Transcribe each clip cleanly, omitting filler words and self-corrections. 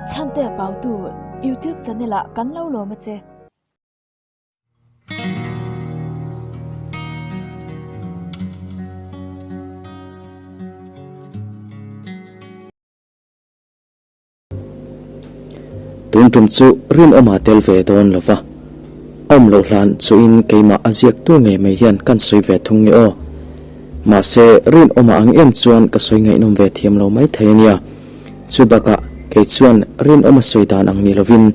Chhantea Pautu YouTube channel ah kan lo lawm a che. Tun tum chu rinawma tel ve dawn lo va, a awm loh hlan chuin keimah a ziaktu ngei mai hian kan sawi ve thung nge aw. Mahse, rinawma ang em chuan ka sawi ngaihnawm ve thiam lo mai thei a nia. Chu bakah kei chuan rinawma sawi dan ang ni lovin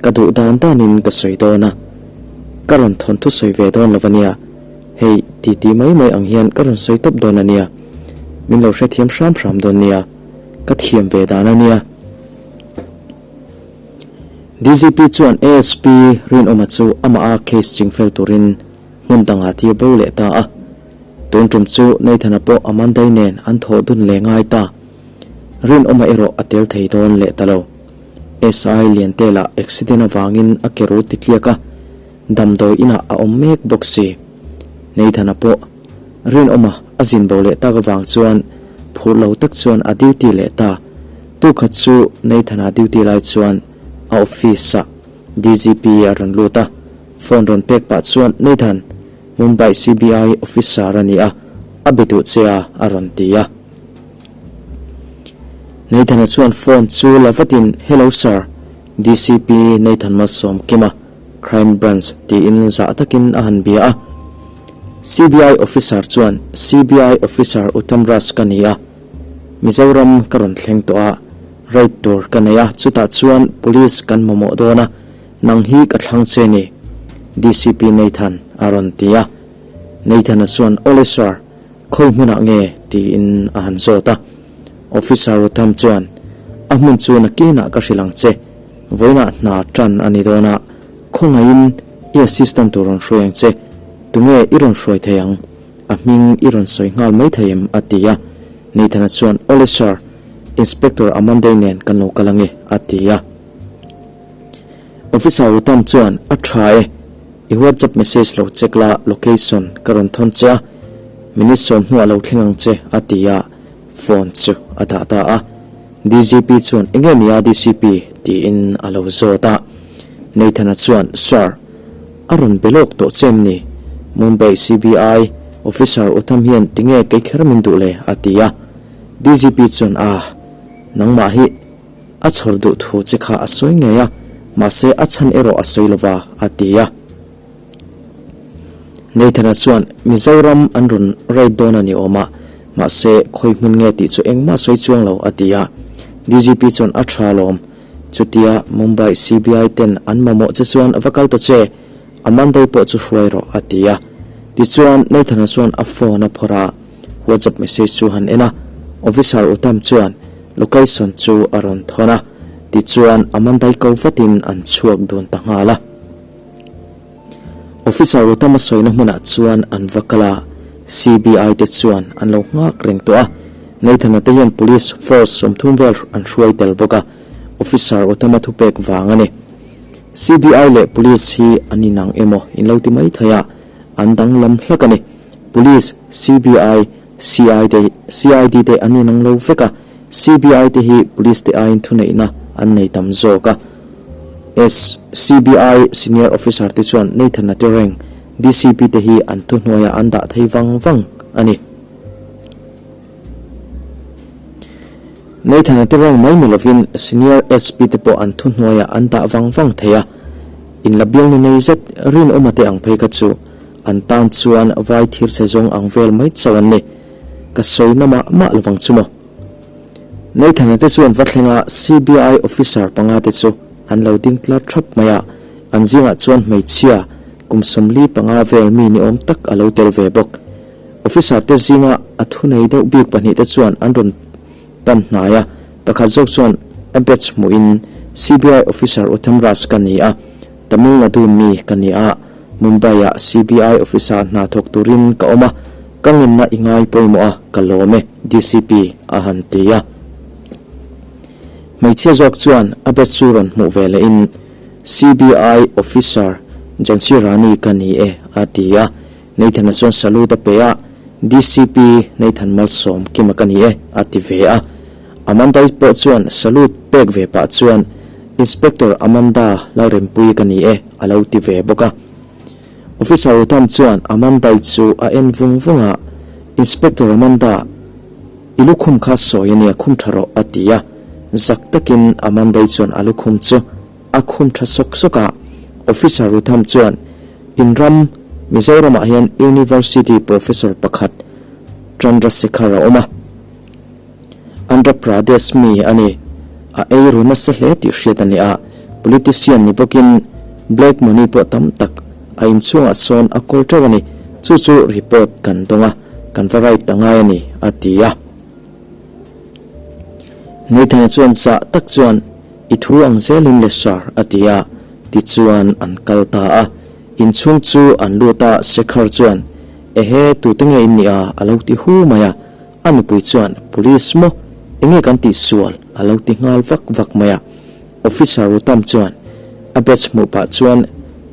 ka duh dan danin ka sawi dawn a, ka rawn thawnthu sawi ve dawn lo a nia. Hei, titi mai mai ang hian ka rawn sawi tawp dawn a nia. Min lo hrethiam hram hram dawn nia. Ka thiam ve dan a nia. DGP chuan ASP Rinawma chu amah a case chingfel turin hmun dangah tir bo leh ta a. Tun tum chu Nathan-a pawh Amanda-i nen an thawh dun leh ngai ta. Rinawma erawh a tel thei dawn leh ta lo. SI Liantela accident avangin a ke ru ti tliak a, damdawi inah a awm mek bawk si. Nathan-a pawh Rinawma a zin bo leh tak avang chuan phur lo tak chuan a duty leh ta. Tukhat chu Nathan-a duty lai chuan a office-ah DGP a rawn lut a, phone rawn pek pah chuan Nathan, Mumbai CBI officer a ni a, a be duh che a, a rawn ti a. Nathan-a chuan phone chu la vatin, Hello sir, DCP Nathan Malsawmkima, Crime Branch tiin zah takin a han bia a. CBI officer chuan, CBI officer Uttam Raj ka ni a, Mizoram ka rawn thleng tawh a, raid tur ka nei a, chutah chuan police kan mamawh dawn a, nang hi ka thlang che ni, DCP Nathan a rawn ti a. Nathan-a chuan, Awle sir, khawi hmunah nge? tiin a han zawt a. Officer Uttam chuan, A hmun chu nakinah ka hrilh ang che, vawiinah hna tan a ni dawn a, khawngaihin i assistant tur rawn hruai ang che, tunge i rawn hruai thei ang? A hming i rawn sawi nghal mai thei em? a ti a. Nathan-a chuan, Awle sir, Inspector Amandei nen kan lo kal ange, a ti a. Officer Uttam chuan, A tha e, i WhatsApp message lo check la, location ka rawn thawn che a, minute sawm hnuah lo thleng ang che, a ti a. Phone chu a dah ta a, DGP chuan enge nia DCP? tiin a lo zawt a. Nathan-a chuan, Sir, a rawn be lawk tawh che em ni? Mumbai CBI officer Uttam hian tinge kei kher min duh le? a ti a. DGP chuan, Ah, nangmah hi a chhawr duh thu che kha a sawi ngei a, mahse a chhan erawh a sawi lova, a ti a. Nathan-a chuan Mizoram an rawn raid dawn a ni awm a, mahse khawi hmun nge tih chu engmah sawi chuang lo a ti a. DGP chuan a tha alawm, chutia Mumbai CBI ten an mamawh che chuan va kal ta che, a Monday pawh chu hruai rawh a ti a. Tichuan Nathan-a chuan a phone a phawrh a, WhatsApp message chu han en a, Officer Uttam chuan location chu a rawn thawn a, tichuan a Monday ko vatin an chhuak dun ta nghal a. Officer Utama sawina hmunah chuan an va kal a, CBI te chuan an lo nghak reng tawh a. Nathan-a te hian Police force 30 vel an hruai tel bawk a, Officer Utama thupek vang a ni. CBI leh Police hi an inang emaw in lo ti mai thei a, an danglam hlek a ni. Police, CBI, CID, CID te an inang lo vek a, CBI te hi Police te aiin thuneihna an nei tam zawk a. S, CBI Senior Officer te chuan Nathan-a te rank DCP te hi an thuhnuaiah an dah thei vang vang a ni. Nathan-a te rank mai ni lovin Senior SP te pawh an thuhnuaiah an dah vang vang thei a. Inla bialnu nei zet rinawma te ang phei kha chu an tan chuan vai thir che zawng ang vel mai chauh an ni. Ka sawi na mah mah lovang chu maw? Nathan-a te chuan va thlenga CBI officer panga te chu an lo ding tlar thap mai a, an zingah chuan hmeichhia kum 45 vel mi ni awm tak a lo tel ve bawk. Officer te zinga a thunei deuh bik pahnih te chuan an rawn pan hnai a, pakhat zawk chuan a batch hmuhin CBI officer Uttam Raj ka ni a, Tamil Nadu mi ka ni a, Mumbai-ah CBI officer hna thawk turin ka awm a, ka ngenna i ngai pawimawh a, ka lawm e, DCP a han ti a. Hmeichhia zawk chuan a batch chu rawn hmuh ve lehin, CBI officer Jhansi Rani ka ni e, a ti a. Nathan-a chuan salute a pe a, DCP Nathan Malsawm Kima ka ni e, a ti ve a. Amanda-i pawh chuan salute pek ve pah chuan, Inspector Amanda Lalrempuii ka ni e, a lo ti ve bawk a. Officer Uttam chuan Amanda-i chu a en vung vung a, Inspector Amanda, i lukhum kha sawi a nia, khum tha rawh, a ti a. Zak takin Amanda-i chuan a lukhum chu a khum tha sawk sawk a. Officer Uttam chuan, In ram, Mizoramah hian University Professor pakhat Chandrasekhar a awm a. Andhra Pradesh mi a ni. A ei ru nasa hle tih hriat a ni a, politician ni bawkin black money pawh tam tak a inchhungah sawn a kawl teuh a ni. Chu chu report kan dawng a, kan va write ta ngai a ni, a ti a. Nathan-a chuan zah tak chuan, I thu ang zelin le sir, a ti a. Tichuan an kal ta a. Inchhung chu an lut a, Shekhar chuan, Ehe, tute nge in nih a? a lo ti hu mai a. A nupui chuan, Police maw? Enge kan tih sual? a lo ti nghal vak vak mai a. Officer Uttam chuan a badge hmuh pah chuan,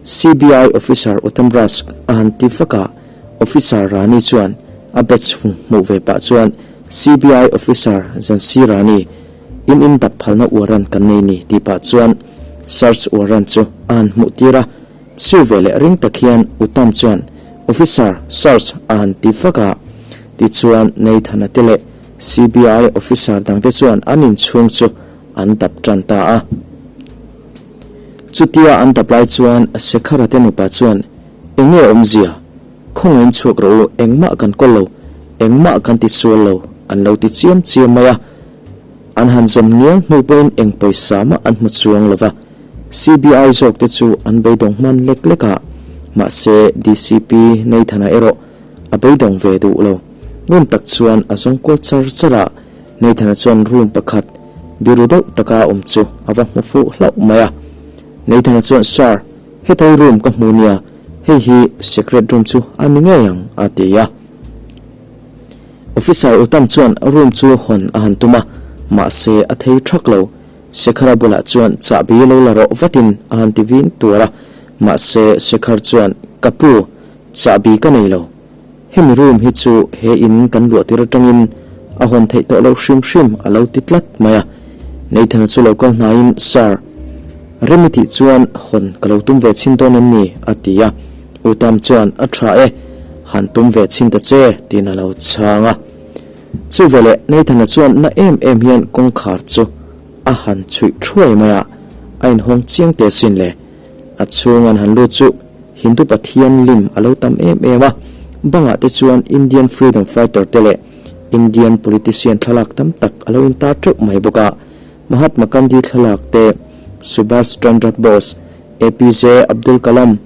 CBI Officer Uttam Raj a han ti vak a. Officer Rani chuan a badge hmuh ve pah chuan, CBI Officer Jhansi Rani, in in dap phalna warrant kan nei ni tih pah chuan search warrant chu a han hmuh tir a. Chu ve leh ring tak hian Uttam chuan, Officer, search a han ti vak a. Tichuan Nathan-a te leh CBI officer dangte chuan an inchhung chu an dap tan ta a. Chutia an dap lai chuan Shekhar-a te nupa chuan, Enge awmzia? Khawngaih in chhuak rawh u, engmah kan kawl lo, engmah kan ti sual lo, an lo ti chiam chiam mai a. An han zawn ngial hnu pawhin eng pawisa mah an hmu chuang lo va. CBI zawk te chu an beidawng hman lek lek a, mahse DCP Nathan-a erawh a beidawng ve duh lo. Ngun tak chuan a zawng kual char char a, Nathan-a chuan room pakhat biru deuh taka awm chu a va hmu fuh hlauh mai a. Nathan-a chuan, Sir, hetai room ka hmu nia, hei hi secret room chu a ni ngei ang, a ti a. Officer Uttam chuan room chu hawn a han tum a, mahse a thei thak lo. Shekhar-a bulah chuan chahbi lo la rawh vatin a han ti vin tuar a, mahse Shekhar chuan, Ka pu, chahbi ka nei lo. Hemi room hi chu he in kan luah tir atangin a hawn theih tawh loh hrim hrim a lo ti tlat mai a. Nathan-a chu lo kal hnaiin, Sir, rem i tih chuan hawn ka lo tum ve chhin dawn em ni? a ti a. Uttam chuan, A tha e, han tum ve chhin ta che, tiin a lo chhang a. Chu veleh Nathan-a chuan na em em hian kawngkhar chu a han chhuih thuai mai a, a inhawng chiang teh sin le. A chhung an han lut chu Hindu pathian lim a lo tam em em a, bangah te chuan Indian freedom fighter te leh Indian politician thlalak tam tak a lo intar teuh mai bawk a. Mahatma Gandhi thlalak te, Subhas Chandra Bose, APJ Abdul Kalam,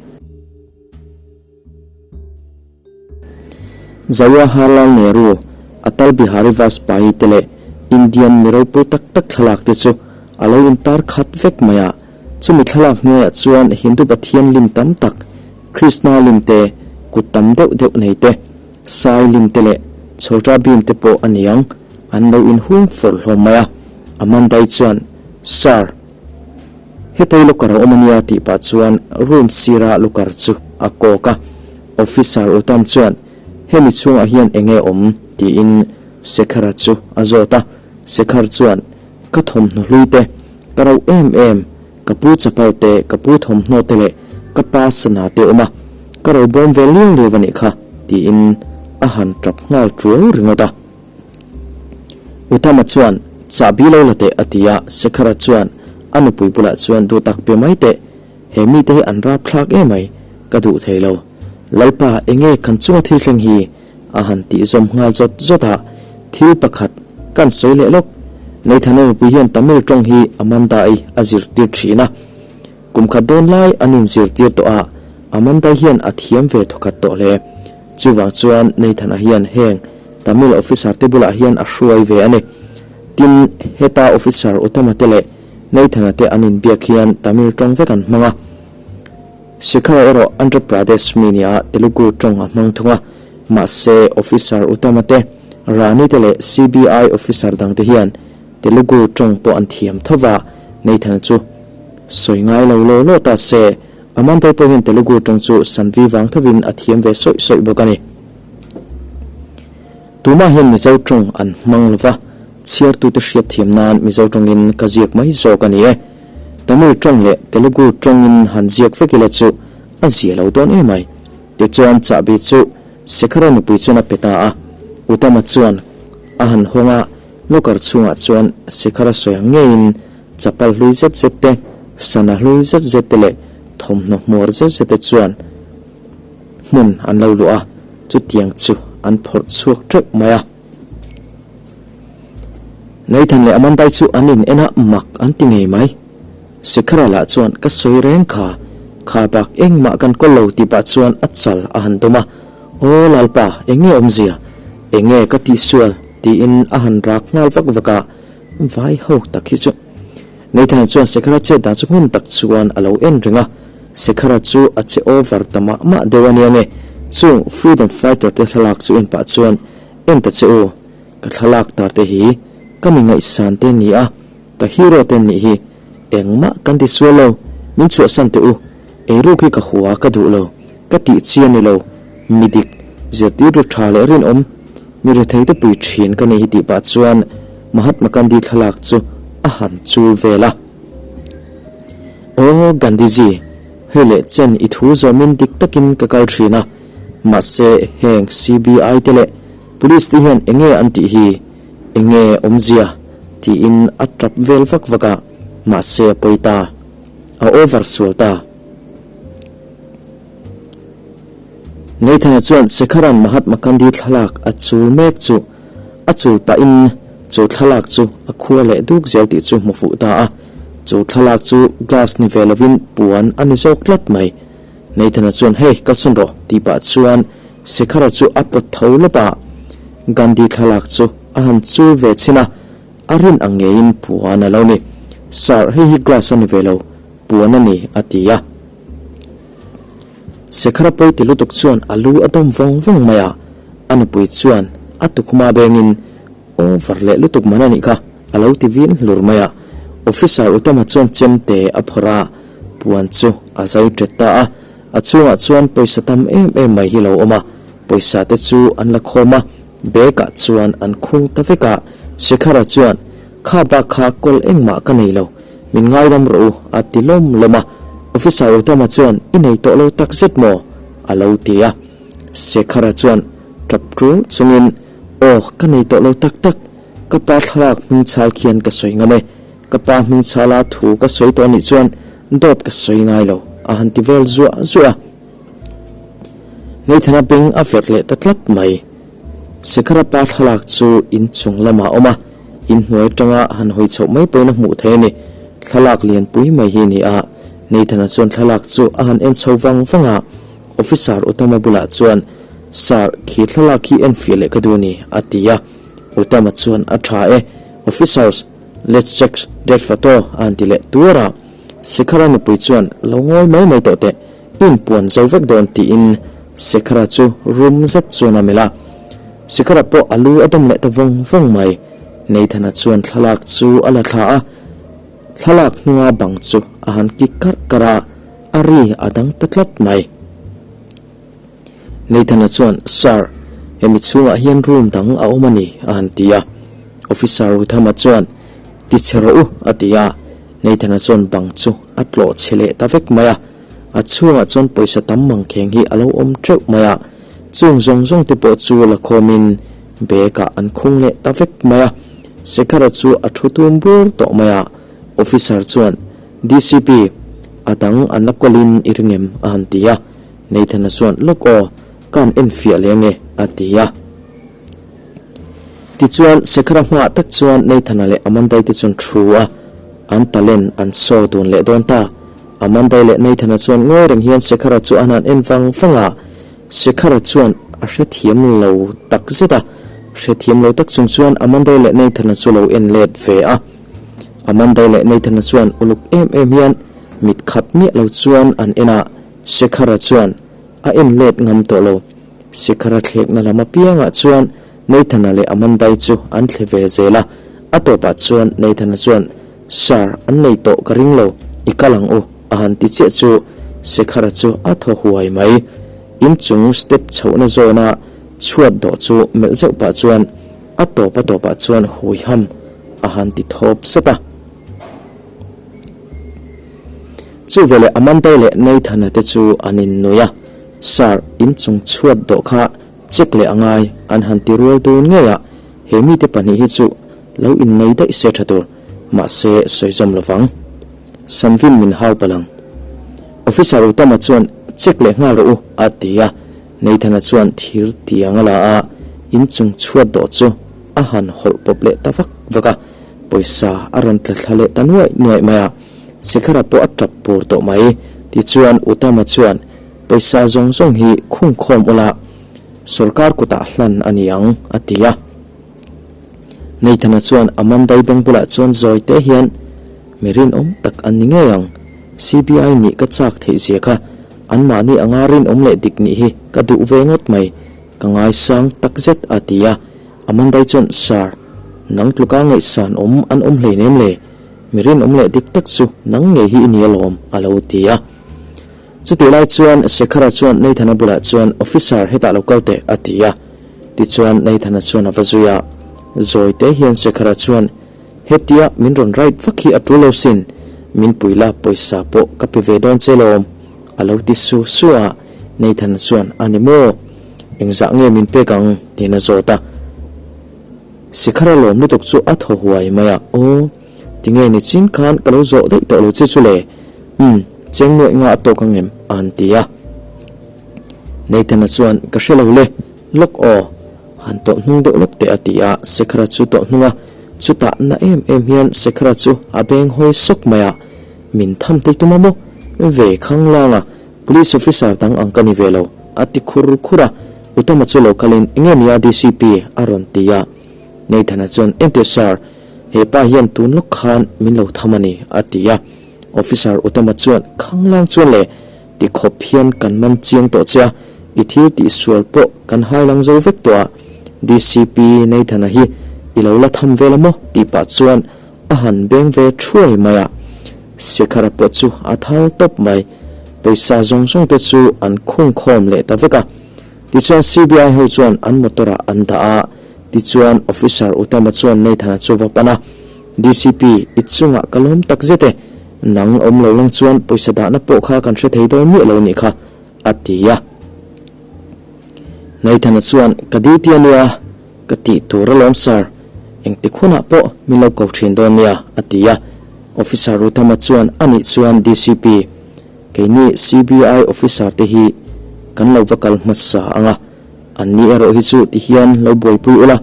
Jawaharlal Nehru, Atal Bihari Vajpayee te leh Indian mi ropui tak tak thlalak te chu a lo intar khat vek mai a. Chumi thlalak hnuaiah chuan Hindu pathian lim tam tak, Krishna lim te, kut tam deuh deuh nei te, Sai lim te leh Chhota Bhim te pawh a ni ang, an lo inhung fawrh hlawm mai a. Amandai chuan, Sir. Hetei locker a awm a nia tih pah chuan room sira locker chu a kawk a. Officer Uttam chuan, Hemi chhungah hian eng nge awm? tiin Shekhar-a chu a zawt a. Shekhar chuan, Ka thawmhnaw hlui te, ka rauh em em, ka pu chapal te, ka pu thawmhnaw te leh ka pa sana te awm a, ka ro bawm ve liau liau a nih kha, tiin a han tap nghal tuau ringawt a. Uttama chuan, Chahbi lo la teh, a ti a. Shekhara chuan a nupui bulah chuan, Duh tak pe mai teh, he mite hi an rapthlak emai, ka duh thei lo. Lalpa, enge kan chunga thil thleng hi? a han tih zawm nghal zawt zawt a. Thil pakhat kan sawi leh lawk, Nathan-a nupui hian Tamil tawng hi Amanda-i a zirtir thin a. Kum khat dawn lai an inzirtir tawh a, Amanda hian a thiam ve thawkhat tawh hle. Chuvang chuan Nathan-a hian heng Tamil officer te bulah hian a hruai ve a ni. Tin, heta officer Uttama te leh Nathan-a te an inbiak hian Tamil tawng vek an hmang a. Shekhar-a erawh Andhra Pradesh mi nia Telugu tawng a hmang thung a. Mahse, officer Uttama te, Rani te leh CBI officer dang te hian Telugu tawng pawh an thiam tho va, Nathan-a chu sawi ngai lo law law ta se. Amandai pawh hian Telugu tawng chu Sanvi vang thovin a thiam ve sawih sawih bawk a ni. Tumah hian Mizo tawng an hmang lo va. Chhiartute hriatthiam nan Mizo tawngin ka ziak mai zawk a ni e. Tamil tawng leh Telugu tawngin han ziak vek ila chu a zia lo dawn emai. Tichuan chahbi chu Sekhara nupui chuan a pe ta a. Utama chuan a han hawng a, locker chhungah chuan Sekhara sawi ang ngeiin chapal hlui zet zet te, sana hlui zet zet te leh thawmhnaw hmuar zet zet te chuan hmun an lo luah a, chutiang chu an phawrh chhuak teuh mai a. Nathan leh Amandai chu an in en a, mak an ti ngei mai. Sekhara lah chuan ka sawi reng kha, kha bak engmah kan kawl lo tih pah chuan a chal a han dawm a, Aw Lalpa, eng nge awmzia? Eng nge ka tihsual? tiin a han rak nghal vak vak a, vai ho tak hi chu. Nathan chuan Sekhara chet dan chu hmun tak chuan a lo en reng a, Sekhara chu a che over ta mah mah deuh a nia nge, chung freedom fighter te thlalak chu en pah chuan En ta che u, ka thlalak tar te hi ka mi ngaihsan te ni a, ka hero te nih hi engmah kan ti sual lo, min chhuahsan teh u, eiruk hi ka hua ka duh lo, ka tih chi a ni lo, mi dik, zirtirtu tha leh rinawm, mi rethei te pui thin ka nih hi tih pah chuan Mahatma Gandhi thlalak chu a han chul vel a. Aw Gandhiji, hei leh chen i thu zawmin dik takin ka kal thin a, Mahse, heng CBI te leh Police te hian enge an tih hi? Enge awmzia? tiin a tap vel vak vak a, mahse a pawi ta. A over sual ta. Nathan-a chuan Sekharan Mahatma Gandhi thlalak a chul mek chu a chul pahin chu thlalak chu a khua leh duk zel tih chu hmu fuh ta a. Chu thlalak chu glass ni ve lovin puan a ni zawk tlat mai. Nathan-a chuan, Hey, kalsawn rawh, tih pah chuan Sekhara chu a pawt tho lawp a. Gandhi thlalak chu a han chul ve chhin a, a rin ang ngeiin puan a lo ni. Sir, hei hi glass a ni ve lo, puan a ni, a ti a. Sekhara pawi ti lutuk chuan a lu a dawm vawng vawng mai a, a nupui chuan a tukhuma bengin, Over leh lutuk man a nih kha, a lo ti vin hlur mai a. Officer Utama chuan chemte a phawrh a, puan chu a zai ṭet ta a. A chhungah chuan pawisa tam em em mai hi lo awm a, pawisa te chu an la khawm a, bag ah chuan an khung ta vek a. Shekhara chuan, Kha bak kha kawl engmah ka nei lo, min ngaidam rawh u, a ti lawm lawm a. Officer Utama chuan, I nei tawh lo tak zet maw? a lo ti a. Shekhara chuan ṭap ṭul chungin, Aw, ka nei tawh lo tak tak. Ka pa thlalak hming chhal khian ka sawi ngam e. Ka pa hming chhala thu ka sawi tawh anih chuan dawt ka sawi ngai lo, a han ti vel zuah zuah a. Nathan-a beng a verh leh ta tlat mai. Sekhara pa thlalak chu inchung lamah a awm a, inhnuai atanga han hawi chhoh mai pawhin a hmuh theih a ni. Thlalak lianpui mai hi a ni a. Nathan-a chuan thlalak chu a han en chho vang vang a. Officer Utama bulah chuan, Sir, khi thlalak hi enfiah leh ka duh a ni, a ti a. Utama chuan, A tha e, Officers, let's check that photo, a han ti leh tuar a. Sekhara nupui chuan, Lo ngawi mai mai tawh teh, i inpuan zo vek dawn, tiin Sekhara chu rum zet chuan a melh a. Sekhara pawh a lu a dawm leh ta vawng vawng mai. Nathan-a chuan thlalak chu a la thla a. Thlalak hnunga bang chu a han kik karh karh a, a ri a dang ta tlat mai. Nathan-a chuan, Sir, hemi chhungah hian room dang a awm a ni, a han ti a. Officer Ruthama chuan, Ti chhe rawh u, a ti a. Nathan-a chuan bang chu a tlawh chhe leh ta vek mai a. A chhungah chuan pawisa tam mangkheng hi a lo awm teuh mai a. Chung zawng zawng te pawh chu la khawmin bag-ah an khung leh ta vek mai a. Sekhara chu a thu tum bur tawh mai a, Officer chuan, DCP, a dang an la kawlin i ring em? a han ti a. Nathan-a chuan, Lawk aw, ka han enfiah leh ange, a ti a. Tichuan, Sekhara hmaah tak chuan Nathan-a leh Amandai te chuan thu a, an talent an saw dun leh dawn ta. Amandai leh Nathan-a chuan ngawi reng hian Sekhara chu an han en vang vang a. Sekhara chuan a hrethiam lo tak zet a, hrethiam lo tak chung chuan Amandai leh Nathan-a chu lo en let ve a. Amandai leh Nathan-a chuan uluk em em hian mit khap miah lo chuan an en a, Sekhara chuan a en let ngam tawh lo. Sekhara thlekna lam apiangah chuan Nathan-a leh Amandai chu an thle ve zel a, a tawpah chuan Nathan-a chuan, Sir, an nei tawh ka ring lo, i kal ang u, a han ti chiah chu Sekhara chu a thaw huai mai. Inchung step chhohna zawna chhuat dawh chu melh zeuh pah chuan. A tawp a tawpah chuan huiham a han ti thawp sat a. Chuveleh Amandai leh Nathan-a te chu an innuih a, Sir, inchung chhuat dawh kha check leh a ngai an han ti rual dun ngei a, he mite pahnih hi chu lo innei daih se tha tur, mahse sawi zawm lo vang. Sanvin min hau palh ang. Officer Utama chuan check leh nghal rawh u a ti a, Nathan-a chuan thir tiang a la a, inchung chhuat dawh chu a han hawlh pawp leh ta vak vak a, pawisa a rawn tla thla leh ta nuaih nuaih mai a, Sekhara pawh a tap pur tawh mai. Tichuan Utama chuan pawisa zawng zawng hi khungkhawm ula sawrkar kutah hlan a ni ang a ti a. Nathan-a chuan Amandai beng bulah chuan zawi te hian mi rinawm tak an ni ngei ang, CBI nih ka chak theih zia kha anmahni anga rinawm leh dik nih hi ka duh ve ngawt mai, ka ngaisang takzet a ti a. Amandai chuan Sir, nang tluka ngaihsan awm an awm hleinem le, mi rinawm leh dik tak chu nang ngei hi i ni alawm a lo ti a. Chutih lai chuan Shekhara chuan Nathan-a bulah chuan Officer hetah lo kal teh a ti a. Tichuan Nathan-a chuan a va zui a. Zawi te hian Shekhara chuan Hetia min rawn ride vak hi a tul lo sin, min pui la pawisa pawh ka pe ve dawn che lawm a lo ti su su a. Nathan-a chuan A ni maw? Engzah nge min pek ang? tiin a zawt a. Shekhara lawm lutuk chu a thaw huai mai a, Aw. Tinge ni chin khan ka lo zawh daih tawh lo che chu le? Umm, cheng nuaih nga a tawk ang em? a han ti a. Nathan-a chuan, Ka hre lo le, lawk aw, han tawh hnung deuh lawk teh a ti a, Sekhara chu tawh hnung a, chutah na em em hian Sekhara chu a beng hawi sawk mai a, Min tham tei tum a maw? Ve khang lang a, Police officer dang ang ka ni ve lo, a ti khur khur a, Utama chu lo kalin, Enge nia DCP? a rawn ti a. Nathan-a chuan, Enteh sir, he pa hian tun lawk khan min lo tham a ni, a ti a. Officer Utama chuan, Khanglang chuan le, ti khawp hian kan man chiang tawh che a, i thil tih sual pawh kan hai lang zo vek tawh a, DCP Nathan-a hi i lo la tham vel a maw? tih pah chuan a han beng ve thuai mai a. Sekhara pawh chu a thal tawp mai, pawisa zawng zawng te chu an khungkhawm leh ta vek a. Tichuan CBI ho chuan an motor ah an dah a, tichuan Officer Utama chuan Nathan-a chu va pan a, DCP, i chungah ka lawm tak zet e, nang awm lo lang chuan pawisa dahna pawh kha kan hre thei dawn miah lo nih kha, a ti a. Nathan-a chuan, Ka duty a nia, ka tih tur alawm sir, engtik hunah pawh min lo ko thin dawn nia, a ti a. Officer Utama chuan, Anih chuan DCP, Keini CBI officer te hi kan lo va kal hmasa ang a, anni erawh hi chu ti hian lo buaipui ula,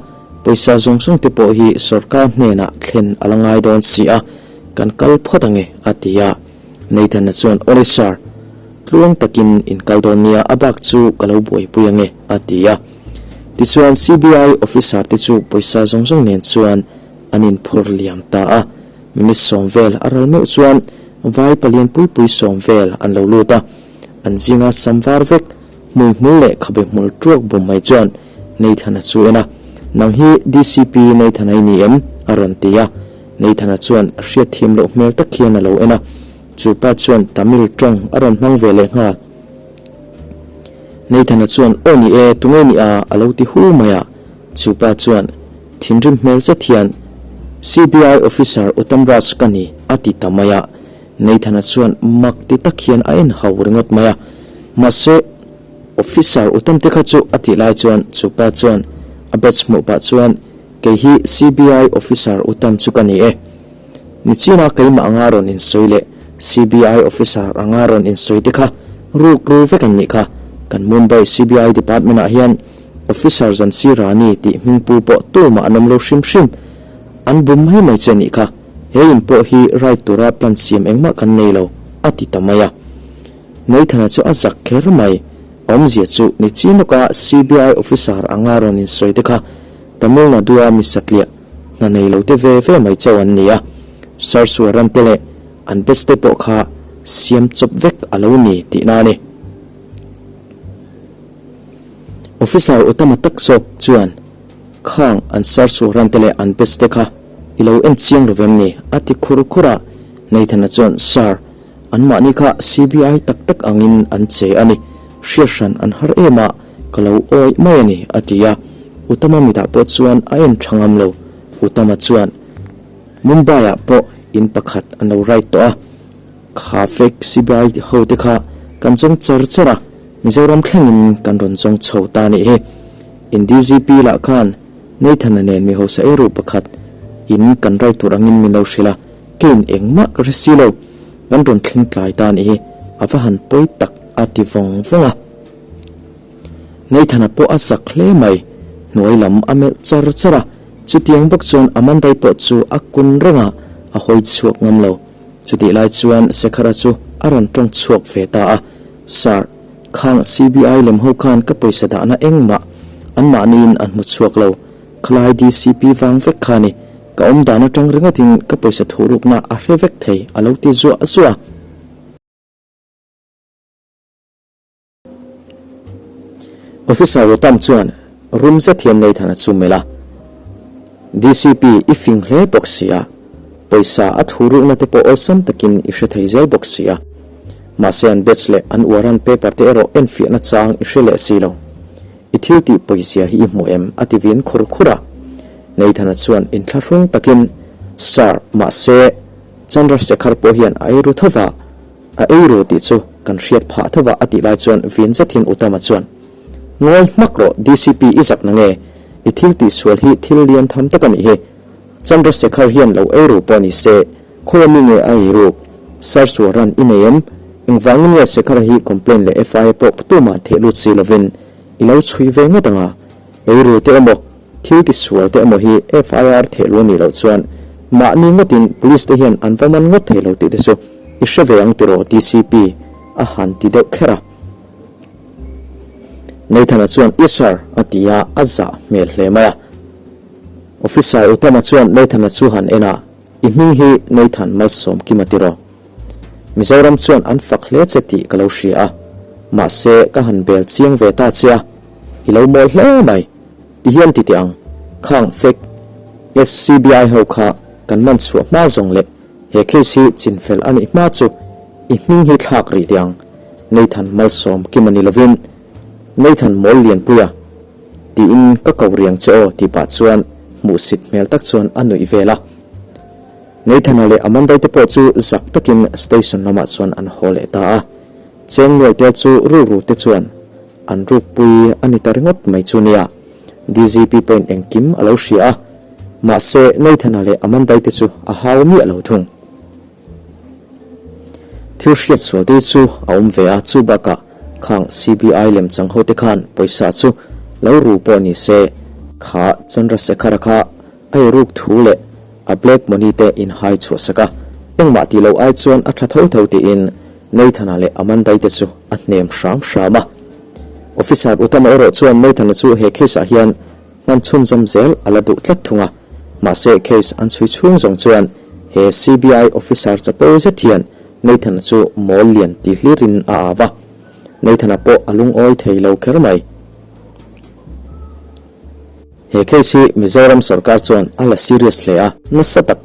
pawisa zawng zawng te pawh hi sorkar hnenah thlen a la ngai dawn si a, kan kal phawt ang e, a ti a. Nathan-a chuan, Awle sir, tluang takin in kal dawn nia, a bak chu ka lo buaipui ang e, a ti a. Tichuan CBI officer te chu pawisa zawng zawng nen chuan an inphur liam ta a. Minute sawm vel a ral meuh chuan vai palian pui pui sawm vel an lo lut a, an zinga sam var vek, hmui hmul leh khabe hmul tuak bum mai chuan Nathan-a chu en a, Nang hi DCP Nathan-a i ni em? a rawn ti a, Nathan-a chuan hriatthiam loh hmel tak hian a lo en a, chu pa chuan Tamil tawng a rawn hmang ve leh nghal. Nathan-a chuan Aw ni e, tunge ni a? a lo ti hu mai a, Chu pa chuan thinrim hmel zet hian, CBI officer Uttam Raj ka ni, a ti ta mai a. Nathan-a chuan mak ti tak hian a en hau ringawt mai a. Mahse, Officer Uttam te kha chu a tih lai chuan chu pa chuan a badge hmuh pah chuan, Kei hi CBI officer Uttam chu ka ni e. Nichina keimah anga rawn insawi leh CBI officer anga rawn insawi te kha ruk ru vek an nih kha. Kan Mumbai CBI department-ah hian Officer Zansi Rani tih hmingpu pawh tumah an awm lo hrim hrim. An bum mai mai che a nih kha. He in pawh hi ride tura plan siam engmah kan nei lo, a ti ta mai a. Nathan-a chu a zak kher mai. A awmzia chu nichin lawka CBI officer anga rawn insawi te kha Tamil Nadu-a mi satliah hna nei lo te ve ve mai chauh an ni a. Search warrant te leh an badge te pawh kha siam chawp vek a lo ni tihna a ni. Officer Utama tak zawk chuan, Khang an search warrant te leh an badge te kha i lo en chiang lo vem ni? a ti khur khur a. Nathan-a chuan, Sir, anmahni kha CBI tak tak angin an che a ni. Hriat hran an har em a, ka lo awih mai a ni, a ti a. Utama mitah pawh chuan a en tha ngam lo. Utama chuan Mumbai-ah pawh in pakhat an lo ride tawh a, kha fake CBI ho te kha kan zawng char char a, Mizoram thlengin kan rawn zawng chho ta a nih hi. In DGP lah khan Nathan-a nen mi hausa eiru pakhat in kan ride tur angin min lo hrilh a, keiin engmah ka hre si lo, kan rawn thleng tlai ta a nih hi, a va han pawi tak a ti vawng vawng a. Nathan-a pawh a zak hle mai, hnuai lam a melh char char a, chutiang bawk chuan Amanda-i pawh chu a kun reng a, a hawi chhuak ngam lo. Chutih lai chuan Sekhara chu a rawn tawng chhuak ve ta a, Sir, khang CBI lem ho khan ka pawisa dahna engmah anmahniin an hmu chhuak lo, khalai DCP vang vek kha ni, ka awm dan atang ringawtin ka pawisa thuhrukna a hre vek thei a lo ti zuah zuah a. Officer Rotam chuan rum zet hian Nathan-a chu melh a, DCP i fing hle bawk si a, pawisa a thu rukna te pawh awlsam takin i hre thei zel bawk si a. Mahse an batch leh an warrant paper te erawh enfiahna chang i hre leh si lo. I thil tih pawizia hi i hmu em? a ti vin khur khur a. Nathan-a chuan inthlahrung takin, Sir, mahse Chandrasekhar pawh hian a eiru tho va, A ei ru tih chu kan hriat phah tho va a tih lai chuan vin zet hian Utama chuan, Ngawi hmak rawh DCP i zak na nge? I thil tih sual hi thil lian tham tak a nih hi. Chandrasekhar hian lo ei ru pawh ni se, khawi ami nge a ei ruk? Sir Suaran i nei em? Engvangin nge Sekhara hi complaint leh FIA pawh tumah theh lut si lovin i lo chhui ve ngawt ang a? Ei ru te emaw? Thil tisual te emaw hi FIR theh lu anih loh chuan mahni ngawtin police te hian an va man ngawt thei lo tih te chu i hre ve ang tiraw DCP a han ti deuh kher a. Nathan-a chuan Yes sir a ti a, a zah hmel hle mai a. Officer Utama chuan Nathan-a chu han en a, I hming hi Nathan Malsawmkima tiraw? Mizoram chuan an fak hle che tih ka lo hria a, mahse ka han bel chiang ve ta che a, i lo mawl hle mai. Ti hian ti teh ang, khang fake SCBI ho kha kan man chhuah hma zawng leh he case hi chinfel a nih hma chu i hming hi thlak rih teh ang, Nathan Malsawm Kima ni lovin Nathan Mawl Lianpuia tiin ka ko riang che aw tih pah chuan hmuhsit hmel tak chuan a nuih vel a. Nathan-a leh Amanda-i te pawh chu zak takin station lamah chuan an haw leh ta a, cheng nuai tel chu rukru te chuan an rukpui a ni ta ringawt mai chu nia. DGP pawhin engkim a lo hria a, mahse Nathan-a leh Amanda-i te chu a hau miah lo thung. Thil hriat sual te chu a awm ve a, chu bakah khang CBI lemchang ho te khan pawisa chu lo ru pawh ni se, kha Chandrasekhara kha A iruk thu leh a black money te in hai chhuah sak a, engmah tih loh ai chuan a tha tho tho tiin Nathan-a leh Amanda-i te chu a hnem hram hram a. Officer Utama erawh chuan Nathan-a chu he case-ah hian hman chhunzawm zel a la duh tlat thung a, mahse case an chhui chhung zawng chuan he CBI officer chapo zet hian Nathan-a chu mawl lian ti hlirin a au a, Nathan-a pawh a lungawi thei lo kher mai. He case hi Mizoram sorkar chuan a la serious hle a. Nasa tak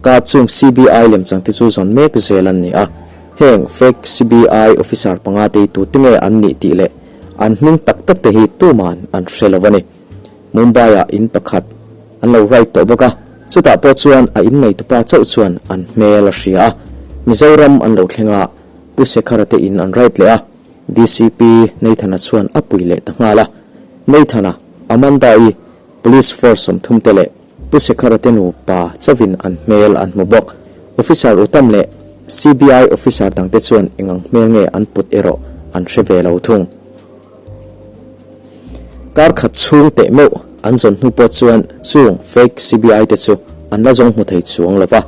ka chung CBI lemchangte chu zawn mek zel an ni a. Heng fake CBI officer panga te hi tute nge an nih tih leh an hming tak tak te hi tuman an hre lo a ni. Mumbai ah in pakhat an lo write tawh bawk a, chutah pawh chuan a inneitupa chauh chuan an hmel a hria a. Mizoram an lo thleng a, Pu Sekhara te in an write leh a. DCP Nathan-a chuan a pui leh ta nghal a. Nathan-a, Amanda-i, Police Force 30 te leh Pu Sekhara te nupa chauhin an hmel an hmu bawk. Officer Uttam leh CBI officer dangte chuan eng ang hmel nge an put erawh an hre ve lo thung. Kar khat chhung teh meuh an zawn hnu pawh chuan chung fake CBI te chu an la zawng hmu thei chuang lo va.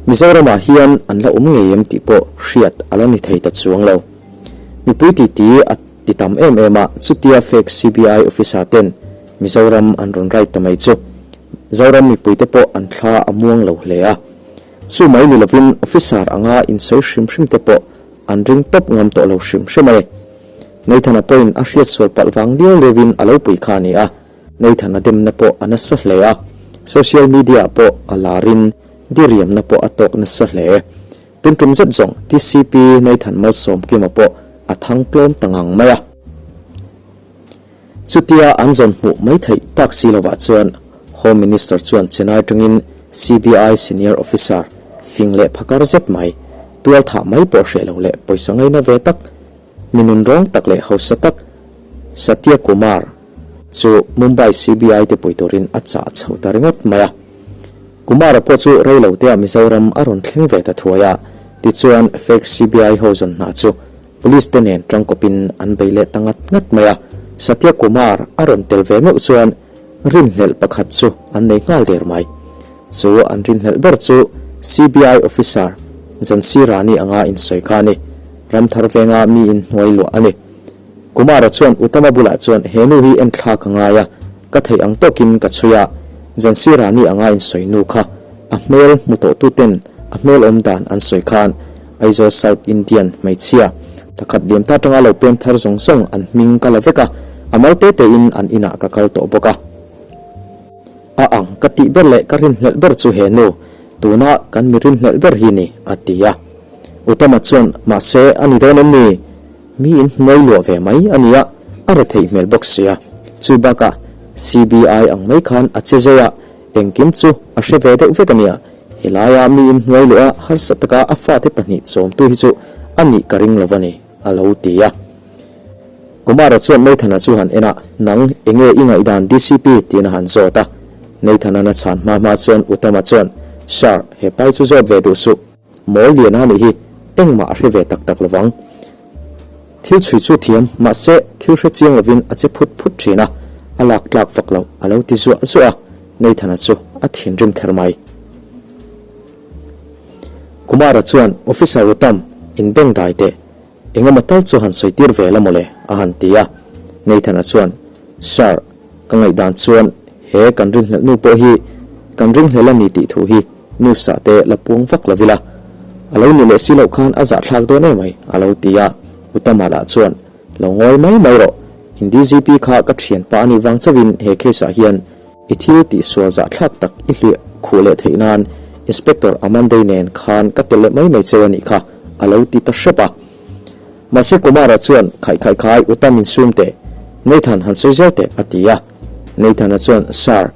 Mizoramah hian an la awm ngei em tih pawh hriat a la ni thei ta chuang lo. Mipui titi a ti tam em em a, chutia fake CBI officer ten Mizoram an rawn write ta mai chu Zoram mipuite pawh an thla a muang lo hle a. Chu mai ni lovin officer anga insawi hrim hrim te pawh an ring tawp ngam tawh lo hrim hrim a ni. Nathan-a pawhin a hriat sual palh vang liau liauin a lo pui kha a ni a, Nathan-a demna pawh a nasa hle a, social media-ah pawh a larin diriamna pawh a tawk nasa hle. Tun tum zet zawng TCP Nathan Malsawmkima pawh a thang tlawm ta ngang mai a. Chutia an zawn hmuh mai theih tak si lovah chuan Home Minister chuan Chennai tangin CBI Senior Officer fing leh phakar zet mai, tual thah mai pawh hreh lo leh pawisa ngaina ve tak, mi nunrawng tak leh hausa tak Satya Kumar chu Mumbai CBI te pui turin a chah chho ta ringawt mai a. Kumara pawh chu rei lo teah Mizoram a rawn thleng ve ta thuai a, tichuan fake CBI ho zawn hna chu Police te nen tangkawpin an bei leh ta ngat ngat mai a, Satya Kumar a rawn tel ve meuh chuan rinhlelh pakhat chu an nei nghal der mai. Chu an rinhlelh ber chu CBI officer Jhansi Rani anga insawi kha a ni. Ramthar venga mi inhnuai luah a ni. Kumara chuan Uttama bulah chuan he nu hi enthlak a ngai a, ka theih ang tawkin ka chhui a, Jhansi Rani anga insawi nu kha a hmel hmu tawhtuten a hmel awm dan an sawi khan Aizawl South Indian hmeichhia thakhat liam ta atanga lo pem thar zawng zawng an hming ka la vek a, a mal te tein an inah ka kal tawh bawk a. A ang ka tih ber leh ka rinhlelh ber chu he nu, tuna kan mi rinhlelh ber hi ni, a ti a. Uttama chuan, Mahse, a ni dawn em ni? Mi in hnuai luah ve mai a nia, a retheih hmel bawk sia. Chu bakah CBI ang mai khan a che zai a, engkim chu a hre ve deuh vek a nia. Helaia mi in hnuai luah a harsa taka a fate pahnih chawmtu hi chu a nih ka ring lo a ni, a lo ti a. Kumara chuan Nathan-a chu han en a, Nang, enge i ngaihdan DCP? tiin a han zawt a. Nathan-a'n a chhan hma hma chuan Uttama chuan, Sir, he pai chu zawt ve duh suh. Mawl lian a nih hi engmah a hre ve tak tak lovang. Thil chhui chu thiam, mahse thil hre chiang lovin a che phut phut thin a, a lak tlak vak loh a lo ti zuah zuah a, Nathan-a chu a thinrim kher mai. Kumara chuan, Officer Uttam, inbeng dai teh. Engemaw tal chu han sawi tir ve la mawle, a han ti a. Nathan-a chuan, Sir, ka ngaihdan chuan he kan rinhlelh nu pawh hi kan ringhlel a ni tih thu hi news-ah te la puang vak lo ila. A lo ni leh si loh khan a zahthlak dawn emai, a lo ti a. Uttama lah chuan, Lo ngawi mai mai rawh, in DGP kha ka thianpa a nih vang chauhin he case-ah hian I thil tihsual zahthlak tak i hliah khuh leh theih nan Inspector Amandei nen khan ka tel leh mai mai cheu a nih kha, a lo ti ta hrep a. Mahse Kumara chuan, Khaih khaih khai, Uta min sum teh, Nathan han sawi zel teh, a ti a. Nathan-a chuan, Sir,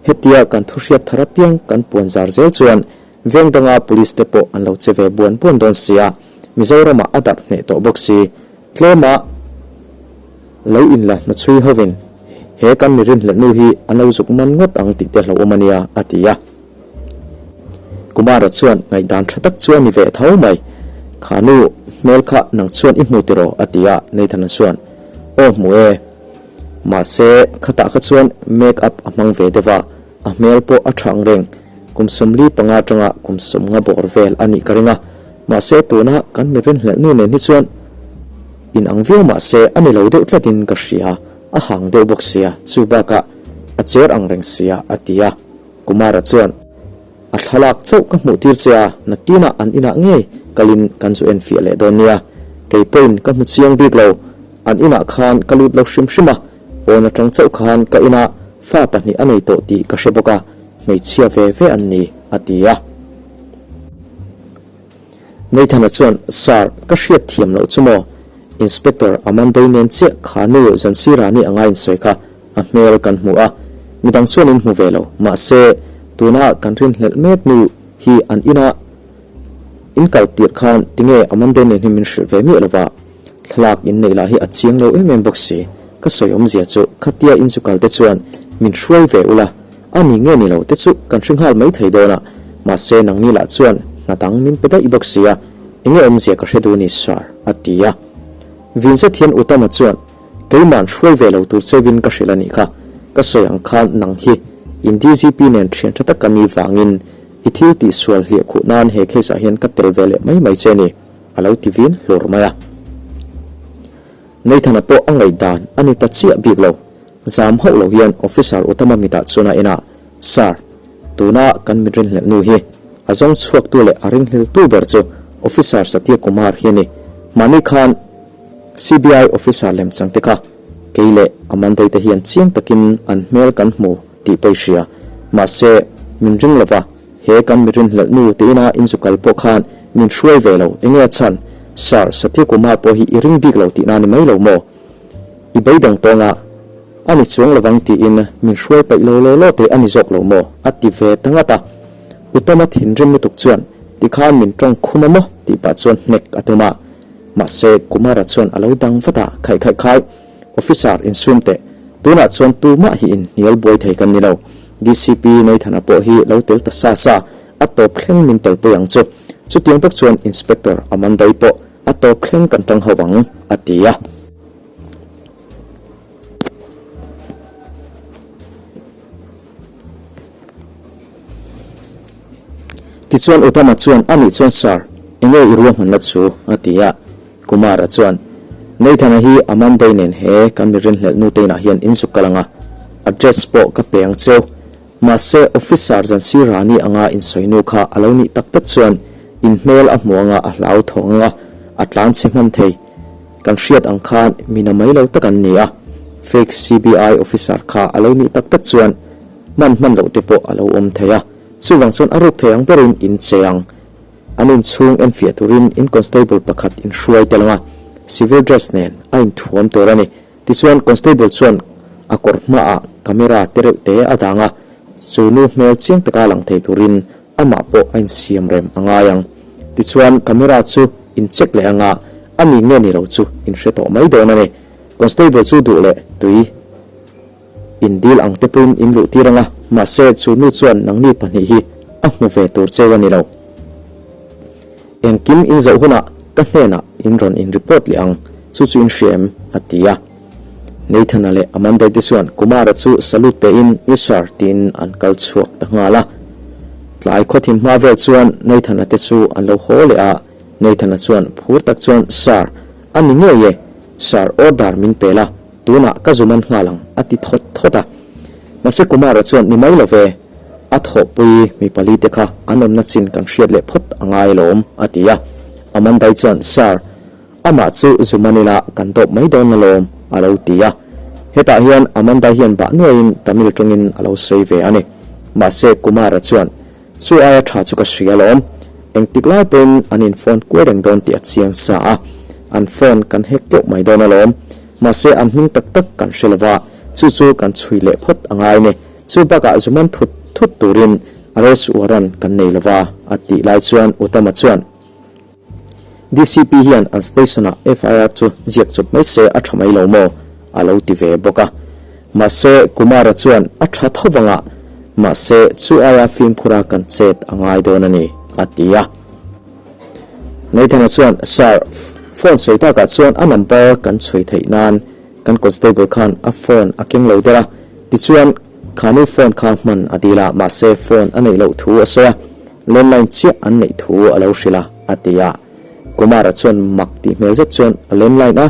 hetia kan thu hriat thar apiang kan puan zar zel chuan veng danga police te pawh an lo che ve buan buan dawn sia, Mizoramah a darh hneh tawh bawk si, tlema Lo inla hnachhui hovin he kan mi rinhlelh nu hi an lo zuk man ngawt ang tih te hlauhawm a nia, a ti a. Kumara chuan ngaihdan tha tak chu a ni ve tho mai. Kha nu hmel kha nang chuan i hmu tiraw? a ti a, Nathan-a chuan, Aw hmu e. Mahse, khatah kha chuan make up a hmang ve deuh a, a hmel pawh a tha ang reng. Kum 45 atanga kum 50 bawr vel a nih ka ring a. Mahse, tuna kan mi rinhlelh nu nen hi chuan In ang viau mah se a ni lo deuh tlatin ka hria, a hang deuh bawk sia, chu bakah a cher ang reng sia, a ti a. Kumara chuan, A thlalak chauh ka hmuh tir che a, nakinah an inah ngei kalin kan zu enfiah leh dawn nia. Kei pawhin ka hmu chiang bik lo, an inah khan ka lut lo hrim hrim a, pawn atang chauh khan ka inah fa pahnih a nei tawh tih ka hre bawk a, hmeichhia ve ve an ni, a ti a. Nathan-a chuan, Sir, ka hriat thiam loh chu maw? Inspector Amandei nen chiah kha nu Jhansi Rani anga insawi kha a hmel kan hmu a, midang chuan in hmu ve lo. Mahse, tuna kan rinhlelh mek nu hi an ina in kal tirh khan tinge Amandei nen hi min hrilh ve miah lova, thlalak in neih lah hi a chiang lo em em bawk si. Ka sawi awmzia chu khatia in zu kal te chuan min hruai ve ula. A ni nge ni lo te chu kan hre nghal mai thei dawn a, mahse nangni lah chuan hna dang min pe daih bawk sia, enge awmzia ka hre duh ni Sir, a ti a. Vin zet hian Uttama chuan, Keima'n hruai ve lo tur cheuhin ka hrilh a nih kha, ka sawi ang khan nang hi in DGP nen thian tha tak ka ni vangin i thil tih sual hliah khuh nan he case ah hian ka tel ve leh mai mai che ni, a lo ti vin hlur mai a. Nathan-a pawh a ngaihdan a ni ta chiah bik lo. Zam hauh lo hian Officer Uttama mitah chuan a en a, Sir, tuna kan mit rinhlelh nu hi a zawng chhuaktu leh a ringhleltu ber chu Officer Satya Kumar hi a ni. Mahni khan CBI Officer lemchang te kha kei leh Amandai te hian chiang takin an hmel kan hmu tih pawh i hria. Mahse, min ring lova, he kan mi rinhlelh nu te ina inzukal pawh khan min hruai ve lo. Enge a chhan? Sir, Satya Kumar pawh hi i ring bik lo tihna a ni mai lo maw? I beidawng tawnga. A ni chuang lovang tiin min hruai paih lo law law teh a ni zawk lo maw? a ti ve ta ngat a. Utama thinrim lutuk chuan tikhan min tawng khum a maw tih pah chuan hnek a tum a. Mahse, Kumara chuan a lo dang vat a, Khaih khaih khai, Officer insum teh, tunah chuan tumah hi inhnial buai thei kan ni lo. DCP Nathan-a pawh hi lo tel ta sa sa, a tawp thleng min telpui ang chu. Chutiang bawk chuan Inspector Amandai pawh a tawp thleng kan tang ho ang, a ti a. Tichuan Uttama chuan, Anih chuan Sir, enge i ruahmanna chu? a ti a. Kumara chuan, Nathan-a hi Amandai nen he kan mi rinhlelh nu te inah hian in zuk kal ang a, address pawh ka pe ang cheu. Mahse, Officer Jansi Rani anga insawi nu kha a lo nih tak tak chuan in hmel a hmu anga a hlau thawng anga a tlan chhe hman thei. Kan hriat ang khan mi na mai lo tak an ni a, fake CBI officer kha a lo nih tak tak chuan hman hman loh te pawh a lo awm thei a, chuvang chuan a ruk thei ang berin in che ang. An inchhung enfiah turin in constable pakhat in hruai tel ang a, civil dress nen a inthuam tur a ni. Tichuan constable chuan a kawr hmaah camera te reuh te a dang a, chu nu hmel chiang taka lang thei turin amah pawh a insiam rem a ngai ang. Tichuan camera chu in check leh anga a ni nge ni lo chu in hre tawh mai dawn a ni. Constable chu duh leh tui in dil ang te pawhin in luh tir anga, mahse chu nu chuan nangni pahnih hi a hmu ve tur cheu a ni lo. Engkim in zawh hunah ka hnenah in rawn in report leh ang, chu chu in hria em? a ti a. Nathan-a leh Amanda te chuan Kumara chu salute pe in Yes sir tiin an kal chhuak ta nghal a. Tlai khawthim hma vel chuan Nathan-a te chu an lo haw leh a, Nathan-a chuan phur tak chuan Sir, a ni ngei e, sir order min pe la, tunah ka zu man nghal ang a ti thawt thawt a. Mahse Kumara chuan ni mai lo ve, a thawhpui mi pali te kha an awmna chin kan hriat leh phawt a ngai alawm a ti a. Amandai chuan Sir, Amah chu zu man ila kan dawp mai dawn alawm, a lo ti a. Hetah hian Amanda hian bah nuaiin Tamil tawngin a lo sawi ve a ni. Mahse Kumara chuan, Chu aia tha chu ka hria alawm. Engtik lai pawhin an in phone kuai reng dawn tih a chiang sa a. An phone kan hack teuh mai dawn alawm. Mahse an hming tak tak kan hre lova, chu chu kan chhui leh phawt a ngai ni. Chu bakah zu man thut thut turin arrest warrant kan nei lova, a tih lai chuan Uttama chuan, DCP hian an station-ah FIR chu ziak chawp mai se a tha mai lo maw? a lo ti ve bawk a. Mahse, Kumara chuan a tha tho vangah, mahse, chu aia fimkhura kan chet a ngai dawn a ni, a ti a. Nathan-a chuan, Sir, phone sawi takah chuan a number kan chhui theih nan kan constable khan a phone a keng lo der a, tichuan, Khanu phone kha hman a dil a, mahse phone a neih loh thu a sawi a, landline chiah an neih thu a lo hrilh a, a ti a. Kumara chuan mak tih hmel zet chuan a landline a,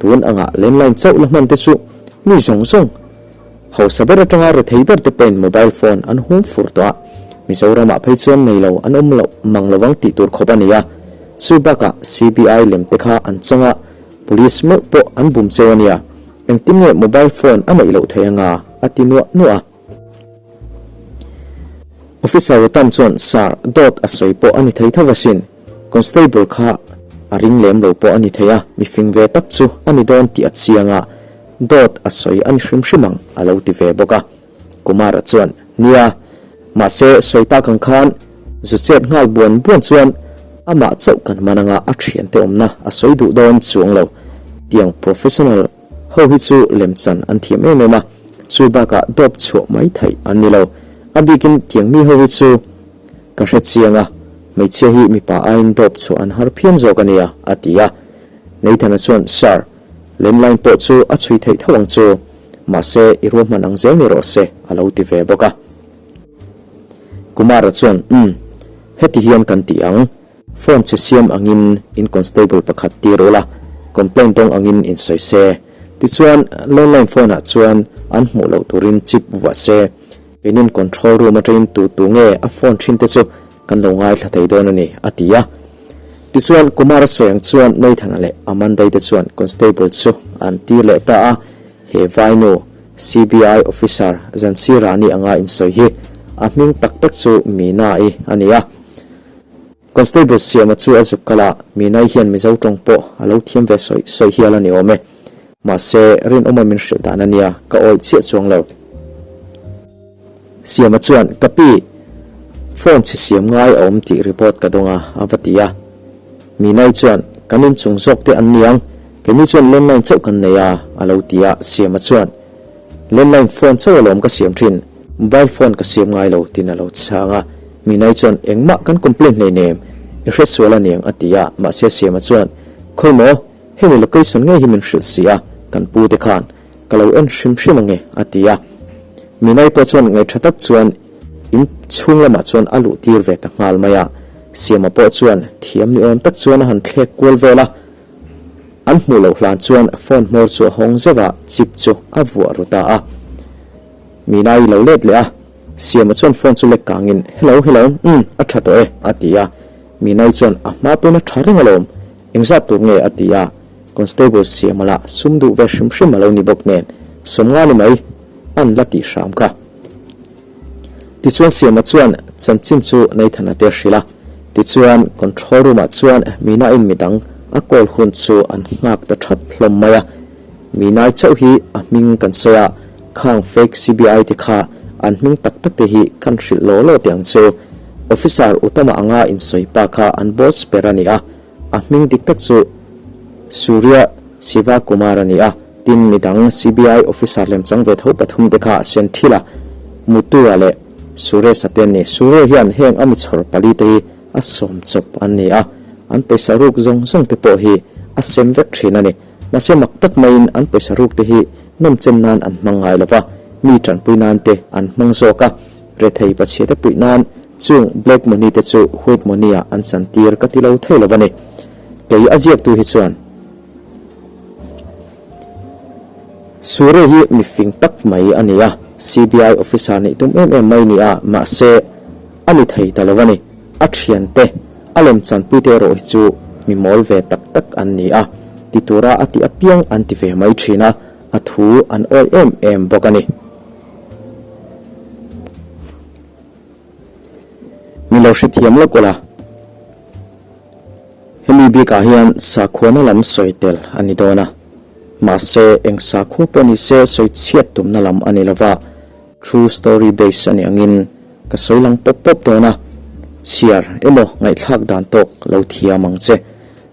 tun angah landline chauh la hman te chu mi zawng zawng hausa ber atanga rethei ber te pawhin mobile phone an hum fur tawh a, Mizoramah phei chuan nei lo an awm loh mang lovang tih tur khawp a ni a, chu bakah CBI lem te kha an chang a, Police meuh pawh an bum cheu a nia, engtin nge mobile phone a neih loh theih anga? a ti nuah nuah a. Officer Uttam chuan, Sir, dawt a sawi pawh a ni thei tho asin. Constable kha a ring lem lo pawh a ni thei a, mi fing ve tak chu a ni dawn tih a chiang a, dawt a sawi a ni hrim hrim ang, a lo ti ve bawk a. Kumara chuan, Nia, mahse sawi tak ang khan zu chet nghal buan buan chuan amah chauh kan man anga a thiante awmna a sawi duh dawn chuang lo. Tiang professional ho hi chu lemchan an thiam em em a, chu bakah dawp chhuah mai theih an ni lo. A bikin tiang mi ho hi chu ka hre chiang a, hmeichhia hi mipa aiin dawp chhuah an har phian zawk a nia, a ti a. Nathan-a chuan, Sir, landline pawh chu a chhui theih tho ang chu. Mahse, i ruahman ang zel ni rawh se, a lo ti ve bawk a. Kumara chuan, Umm, heti hian kan ti ang. Phone che siam angin in constable pakhat tir ula, complaint dawng angin in sawi se. Tichuan, landline phone-ah chuan an hmuh loh turin chip vuah se. Keinin control room atangin tu tu nge a phone thin te chu kan lo ngaithla thei dawn a ni, a ti a. Tichuan, Kumara sawi ang chuan Nathan-a leh Amanda-i te chuan constable chu an tir leh ta a, he vainu, CBI officer Jhansi Rani anga insawi hi a hming tak tak chu Meena-i a ni a. Constable Siama chu a zuk kal a, Meena-i hian Mizo tawng pawh a lo thiam ve sawi sawi hial a ni awm e. Mahse, rinawma min hrilh dan a nia, ka awih chiah chuang lo. Siama chuan, Ka pi, phone chhe siam ngai a awm tih report ka dawng a, a va ti a. Minai chuan, Kan inchung zawk te an niang, keini chuan landline chauh kan nei a, a lo ti a. Siama chuan, Landline phone chauh alawm ka siam thin, mobile phone ka siam ngai lo, tiin a lo chhang a. Minai chuan, Engmah kan complaint hleinem, i hresual a niang, a ti a. Mahse Siama chuan, Khawi maw, hemi location ngei hi min hrilh si a, kan pu te khan. Ka lo en hrim hrim ange, a ti a. Minai pawh chuan ngaihṭha tak chuan in chhung lamah chuan a luh tir ve ta nghal mai a. Siama pawh chuan thiam ni awm tak chuan a han thlek kual vel a. An hmuh loh hlan chuan phone hmawr chu a hawng zeuh a, chip chu a vuah ru ta a. Minai lo let leh a, Siama chuan phone chu lek kangin, Hello, hello, umm, a ṭha tawh e, a ti a. Minai chuan a hma pawhin a ṭha reng alawm, engzat tur nge? a ti a. Constable Siama lah sum duh ve hrim hrim a lo ni bawk nen, sawmnga ni mai an la tih hram kha. Tichuan Siama chuan chanchin chu Nathan-a te a hrilh a, tichuan control room-ah chuan Mina-in midang a call hun chu an nghak ta thap hlawm mai a. Minai chauh hi a hming kan sawi a, khang fake CBI te kha an hming tak tak te hi kan hrilh law law teh ang chu. Officer Utama anga insawi pa kha an boss ber a ni a, A hming dik tak chu Surya Siva Kumar a ni a, tin midang CBI officer lemchang ve tho pathum te kha Senthila, Mutua leh Suresh-a te an ni. Surya hian heng a mi chhawr pali te hi a sawm chawp an ni a, an pawisa ruk zawng zawng te pawh hi a sem vek thin a ni. Mahse mak tak maiin an pawisa ruk te hi nawmchen nan an hmang ngai lo va, mi tanpui nan te an hmang zawk a. Rethei pachhiate puih nan chung black money te chu white money ah an chan tir ka ti lo thei lo a ni. Kei a ziaktu hi chuan Sure hi mi fing tak mai a ni a, CBI officer nih tum em em mai ni a, mahse a ni thei ta lo a ni. A thiante, a lemchanpui te erawh hi chu mi mawl ve tak tak an ni a, ti tura a tih apiang an ti ve mai thin a, a thu an awih em em bawk a ni. Min lo hrethiam lawk ula, hemi bikah hian sakhuana lam sawi tel a ni dawn a, mahse eng sakhua pawh ni se sawi chhiat tumna lam a ni lova, true story base a nih angin ka sawi lang pawp pawp dawn a, chhiar emaw ngaihthlak dan tawk lo thiam ang che.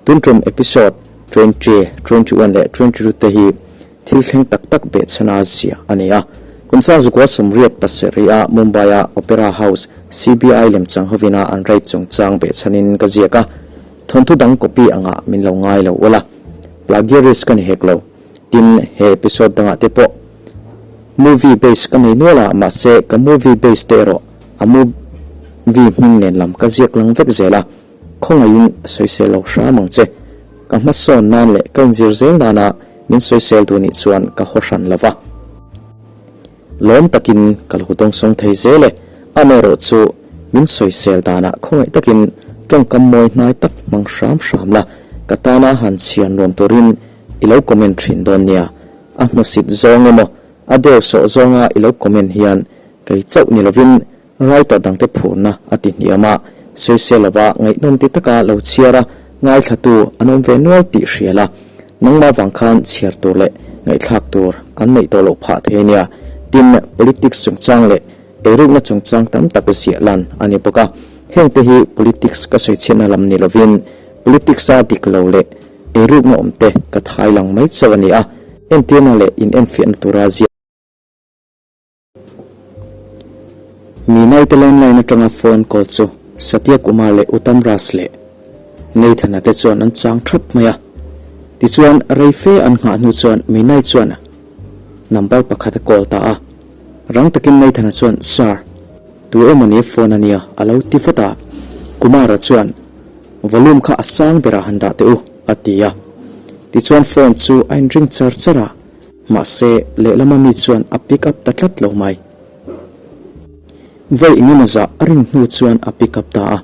Tun tum episode 20, 21 leh 22 te hi Thil thleng tak tak behchhana ziah a ni a. Kum sangzukua sawmriat pasarih-a Mumbai-a Opera House CBI lemchang hovina an raid chungchang behchhanin ka ziak a, thawnthu dang copy angah min lo ngai lo ula. Plagiarist ka ni hek lo. Tin, he episode dangah te pawh movie base ka nei nual a, mahse ka movie base te erawh a movie hming nen lam ka ziak lang vek zel a. Khawngaihin sawisel lo hram ang che. Ka hmasawn nan leh ka inzir zel nana min sawisel duh nih chuan ka haw hran lo va. Lawm takin ka lo dawngsawng thei zel e. Amaherawh chu min sawisel danah khawngaih takin tawngkam mawi hnai tak hmang hram hram la, ka tana han chhiar nuam turin i lo comment thin dawn nia. A hmusit zawng emaw, a deu sawh zawnga i lo comment hian kei chauh ni lovin Writer dangte phurna a ti hniam a, sawisel lova ngaihnawm ti taka lo chhiar a, ngaithlatu an awm ve nual tih hria la, nangmah vang khan chhiar tur leh ngaihthlak tur an neih tawh loh phah thei a nia. Tin, politics chungchang leh eirukna chungchang tam tak ziah lan a ni bawk a, hengte hi politics ka sawichhiatna lam ni lovin politics-a dik lo leh eirukna awmte ka thai lang mai chauh a ni a, entirna leh inenfiahna tura ziah. Minaite landline atanga phone call chu Satya Kumar leh Uttam Ras leh Nathan-a te chuan an chang thap mai a. Tichuan, rei fe an nghah hnu chuan Minai chuan number pakhat a call ta a. Rang takin Nathan-a chuan, Sir, tu emawni phone a nia a lo ti vat a. Kumar-a chuan, Volume kha a sang berah han dah teh u, a ti a. Tichuan phone chu a inring char char a. Mahse, lehlama mi chuan a pick up ta tlat lo mai. Vawi engemaw zah a rin hnu chuan a pick up ta a.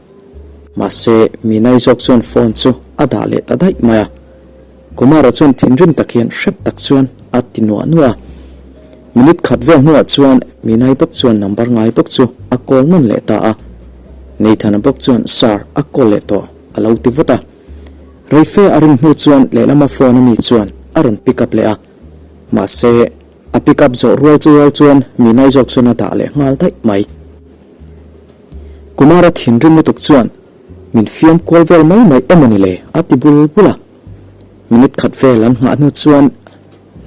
Mahse, Minai zawk chuan phone chu a dah leh ta daih mai a. Kumara chuan thinrim tak hian hrep tak chuan a ti nuah nuah a. Minute khat vel hnuah chuan Minai bawk chuan number ngai bawk chu a call nawn leh ta a. Nathan-a bawk chuan Sir, a call leh tawh a lo ti vut a. Reife a rin hnu chuan lehlama phone a mi chuan a rawn pick up leh a. Mahse, a pick up zawh rual chu rual chuan Minai zawk chuan a dah leh nghal daih mai. Kumara thinrim lutuk chuan min fiam kual vel mai mai emaw ni le a ti bul bul a. Minute khat vel an nghah hnu chuan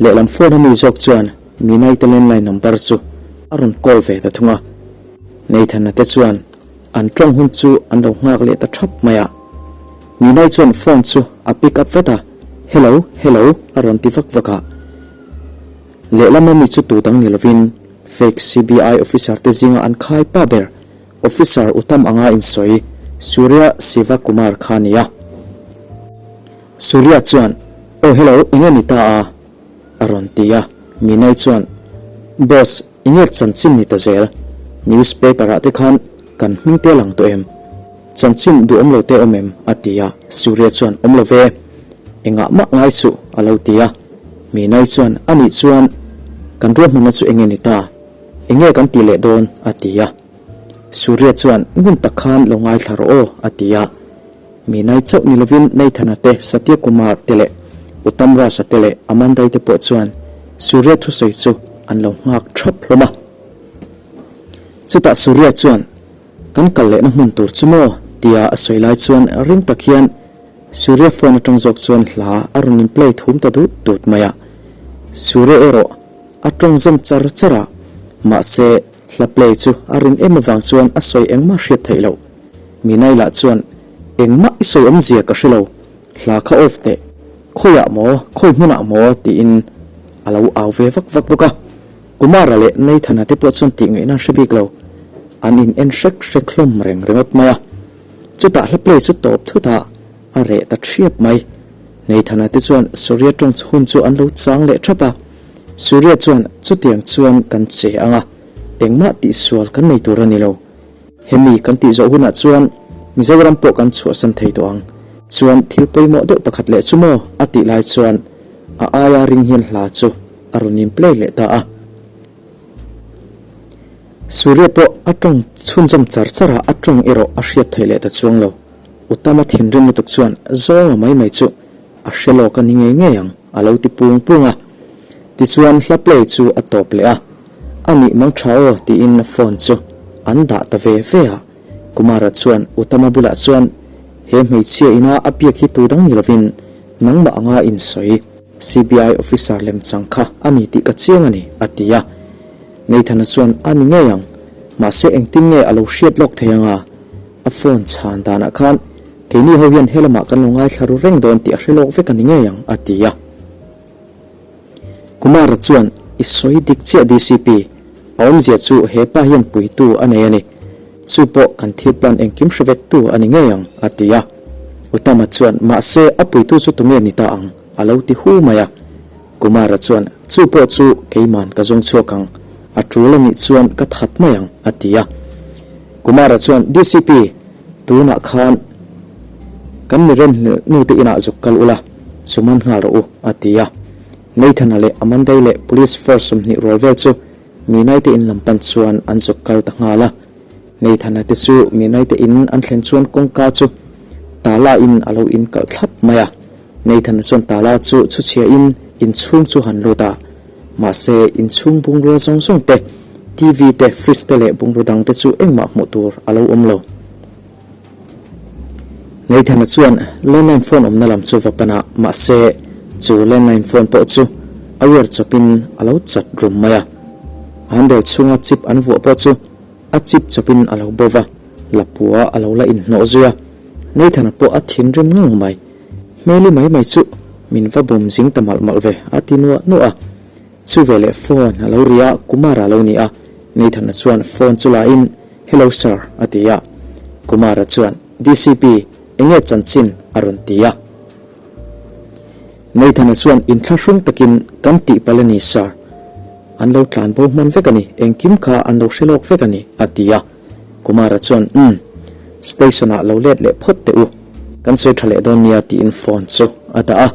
lehlam phone a mi zawk chuan Minai te landline number chu a rawn call ve ta thung a. Nathan-a te chuan an tawng hun chu an lo nghak leh ta thap mai a. Minai chuan phone chu a pick up vat a, Hello, hello a rawn ti vak vak a. Lehlam a mi chu tu dang ni lovin fake CBI officer te zinga an khai pa ber officer Uttam anga insawi Surya Siva Kumar kha a ni a. Surya chuan, Aw hello, enge ni ta a? a rawn ti a. Minai chuan, Boss, enge chanchin ni ta zel? Newspaper ah te khan kan hming te lang tawh em? Chanchin duhawm lo te awm em? a ti a. Surya chuan, Awm lo ve. Engah mah ngai suh, a lo ti a. Minai chuan, Anih chuan kan ruahmanna chu enge ni ta? Enge kan tih leh dawn? a ti a. Surya chuan, Ngun tak khan lo ngaithla rawh aw, a ti a. Minai chauh ni lovin Nathana te, Satya Kumar te leh Uttam Rasa te leh Amandai te pawh chuan Surya thusawi chu an lo nghak thap hlawm a. Chutah Surya chuan, Kan kal lehna hmun tur chu maw? tia a sawi lai chuan ring tak hian Surya phone atang zawk chuan hla a rawn in play thum ta dut dut mai a. Surya erawh a tawng zawm char char a, mahse hla play chu a rin em avang chuan a sawi engmah hriat theih loh. Minai lah chuan, Engmah i sawi awmzia ka hre lo, hla kha off teh, khawiah maw, khawi hmunah maw? tiin a lo au ve vak vak bawk a. Kumara leh Nathana te pawh chuan tih ngaihna an hre bik lo, an in en hrek hrek hlawm reng ringawt mai a. Chutah hla play chu tawp thut a, a reh ta thiap mai. Nathana te chuan Surya tawng hun chu an lo chang leh thap a. Surya chuan, Chutiang chuan kan che ang a, engmah tihsual kan nei tur a ni lo. Hemi kan tih zawh hunah chuan Mizoram pawh kan chhuahsan thei tawh ang. Chuan thil pawimawh deuh pakhat leh chu maw? a tih lai chuan a aia ring hian hla chu a rawn in play leh ta a. Surya pawh a tawng chhunzawm char char a, a tawng erawh a hriat theih leh ta chuang lo. Utama thinrim lutuk chuan zawnga mai mai chu a hre lawk a ni ngei ngei ang a lo ti pung pung a. Tichuan hla play chu a tawp leh a. A nih mang tha aw tiin phone chu an dah ta ve ve a. Kumara chuan Utama bulah chuan he hmeichhia ina a biak hi tu dang ni lovin nangmah anga insawi CBI officer lemchang kha a ni tih ka chiang a ni a ti a. Nathana chuan a ni ngei ang, mahse engtin nge a lo hriat lawk thei anga a phone chhan danah khan keini ho hian helamah kan lo ngaithla ru reng dawn tih a hre lawk vek a ni ngei ang a ti a. Kumara chuan, I sawi dik chiah DCP, a awmzia chu he pa hian puitu a nei a ni. Chu pawh kan thil plan engkim hre vektu a ni ngei ang, a ti a. Uttama chuan, Mahse, a puitu chu tunge ni ta ang? a lo ti hu mai a. Kumara chuan, Chu pawh chu keiman ka zawng chhuak ang, a tul a nih chuan ka that mai ang, a ti a. Kumara chuan, DCP, tunah khan kan mi rem hnute inah zuk kal ula, zu man nghal rawh u, a ti a. Nathana leh Amandai leh Police Force 20 rual vel chu Minai te in lam pan chuan an zuk kal ta nghal a. Nathana te chu Minai te in an thlen chuan kawngka chu tala in a lo in kalh thlap mai a. Nathana chuan tala chu chhuchhia in inchhung chu han lut a. Mahse inchhung bungrua zawng zawng te, TV te, fridge te leh bungraw dang te chu engmah hmuh tur a lo awm lo. Nathana chuan landline phone awmna lam chu va pan a, mahse chu landline phone pawh chu a wire chawpin a lo chat rum mai a. A handle chhunga chip an vuah pawh chu a chip chawpin a lo bo va, lapua a lo la inhnawh zui a. Nathana pawh a thinrim ngang mai. Hmeli mai mai chu min va bum zing ta malh malh ve a ti nuah nuah a. Chu veleh phone a lo ri a, Kumara a lo ni a. Nathana chuan phone chu la in, Hello sir a ti a. Kumara chuan, DCP, enge chanchin? a rawn ti a. Nathana chuan inthlahrung takin, Kan tih palh a ni sir. An lo tlan bo hman vek a ni, engkim kha an lo hre lawk vek a ni a ti a. Kumara chuan, Umm, station ah lo let leh phawt teh u, kan sawi tha leh dawn nia tiin phone chu a dah a.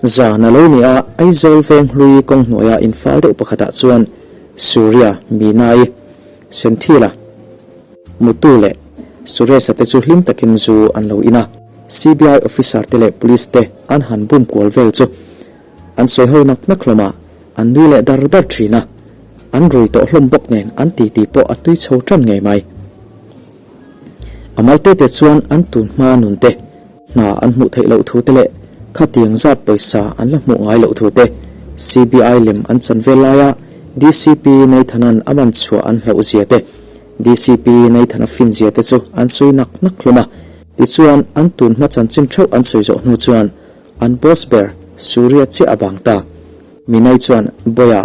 Zan a lo ni a, Aizawl veng hlui kawng hnuaia infal deuh pakhatah chuan Surya, Minai, Senthila, Mutu leh Suresh-a te chu hlim takin zu an lo in a, CBI officer te leh police te an han bum kual vel chu an sawi ho nak nak hlawm a. An nui leh dar dar thin a, an rui tawh hlawm bawk nen an titi pawh a tui chho tan ngei mai. A mal te te chuan an tun hma nun te, hna an hmuh theih loh thu te leh khatiang zat pawisa an la hmuh ngai loh thu te, CBI lem an chan vel laia DCP Nathan-a'n a man chhuah an hlauh zia te, DCP Nathan-a fin zia te chu an sawi nak nak hlawm a. Tichuan, an tun hma chanchin theuh an sawi zawh hnu chuan An boss ber Surya chiah a bang ta. Minai chuan, Boya,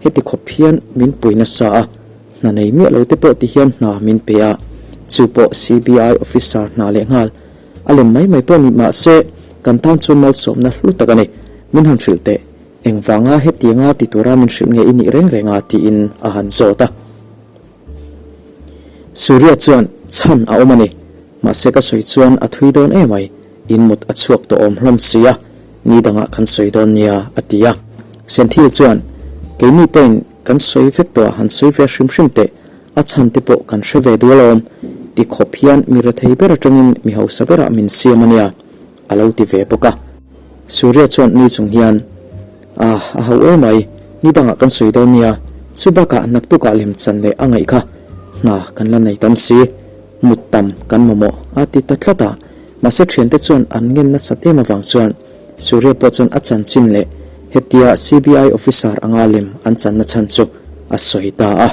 heti khawp hian min pui nasa a, hna nei miah lo te pawh ti hian hna min pe a, chu pawh CBI officer hna leh nghal. A lem mai mai pawh ni mah se, kan tan chuan malsawmna hlu tak a ni. Min han hrilh teh, engvanga hetianga ti tura min hrilh nge i nih reng reng a? tiin a han zawt a. Surya chuan, Chhan a awm a ni. Mahse ka sawi chuan a thui dawn emai. In mut a chhuak tawh awm hlawm si a, ni dangah kan sawi dawn nia, a ti a. Senthil chuan, Keini pawhin kan sawi vek tawh a, han sawi ve hrim hrim teh, a chhan te pawh kan hre ve dual awm, ti khawp hian mi rethei ber atangin mi hausa berah min siam a nia, a lo ti ve bawk a. Surya chuan nui chung hian, Ah, a ho emai, ni dangah kan sawi dawn nia, chu bakah naktukah lemchan leh a ngaih kha, hna kan la nei tam si. Mut tam kan mamawh a ti ta tlat a, mahse thiante chuan an ngen nasat em avang chuan Surya pawh chuan a chanchin leh hetia CBI officer anga lem an channa chhan chu a sawi ta a.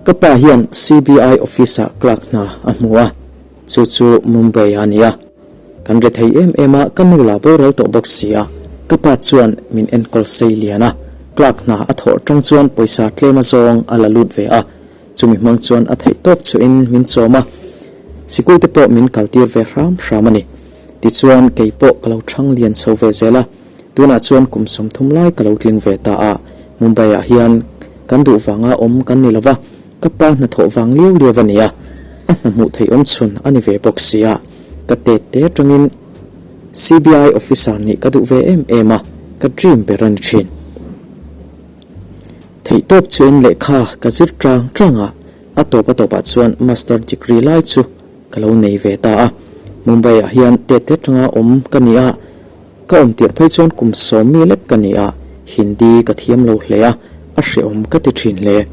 Ka pa hian CBI office-ah clerk hna a hmu a, chu chu Mumbai a ni a. Kan ri thei em em a, ka nu lah boral tawh bawk si a, ka pa chuan min enkawl sei lian a, clerk hna a thawh tang chuan pawisa tlem a zawng a la lut ve a, chumi hmang chuan a theih tawp chuhin min chawm a, sikul te pawh min kaltir ve hram hram a ni. Tichuan kei pawh ka lo thang lian chho ve zel a, tunah chuan kum 30 lai ka lo tling ve ta a, Mumbai ah hian kan duh vanga awm kan ni lova, Ka pa hnathawh vang liau liau a nia, a hna hmuh theih awm chhun a ni ve bawk sia, ka tet te atangin CBI officer nih ka duh ve em em a, ka dream ber a ni thin. Theihtawp chuan lehkha ka zir tang tang a, a tawp a tawpah chuan master degree lai chu ka lo nei ve ta a. Mumbai ah hian tet te atanga awm ka ni a, Ka awm tirh phei chuan kum sawmmi lek ka ni a, Hindi ka thiam lo hle a, a hrehawm ka ti thin hle.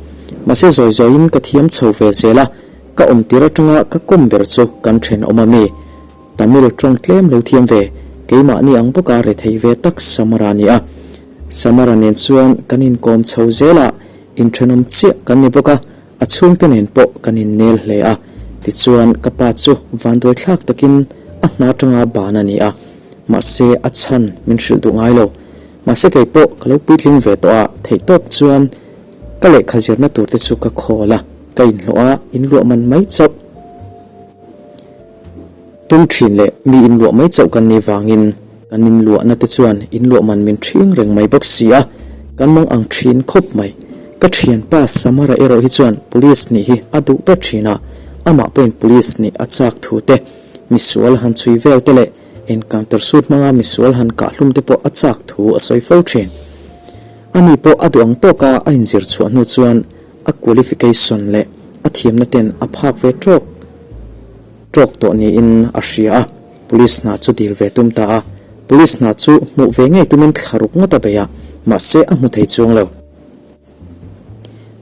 Mahse zawi zawiin ka thiam chho ve zel a, ka awm tirh atanga ka kawm ber chu kan thenawm a mi. Tamil tawng tlem lo thiam ve, keimahni ang bawka rethei ve tak Samara a ni a. Samara nen chuan kan inkawm chho zel a, inthenawm chiah kan ni bawk a, A chhungte nen pawh kan innel hle a, tichuan ka pa chu vanduai thlak takin a hna atanga ban a ni a, mahse a chhan min hrilh duh ngai lo. Mahse kei pawh ka lo puitling ve tawh a, theihtawp chuan ka lehkha zirna tur te chu ka khawl a, ka inhlawh a, inluah man mai chauh. Tum thin leh mi inluah mai chauh kan nih vangin kan inluahna te chuan inluah man min ṭhing reng mai bawk si a, kan mang ang ṭhin khawp mai. Ka ṭhianpa Samara erawh hi chuan police nih hi a duh ber ṭhin a, amah pawhin police nih a chak thu te, misual han chhui vel te leh encounter suit hmanga misual han kah hlum te pawh a chak thu a sawi fo ṭhin. Ani pawh a duh ang tawka a inzir chhuah hnu chuan a qualification leh a thiamna ten a phak ve ṭawk. Tawk tawh niin a hria a, Police hna chu dil ve tum ta a. Police hna chu hmuh ve ngei tumin thla ruk ngawt a bei a, mahse a hmu thei chuang lo.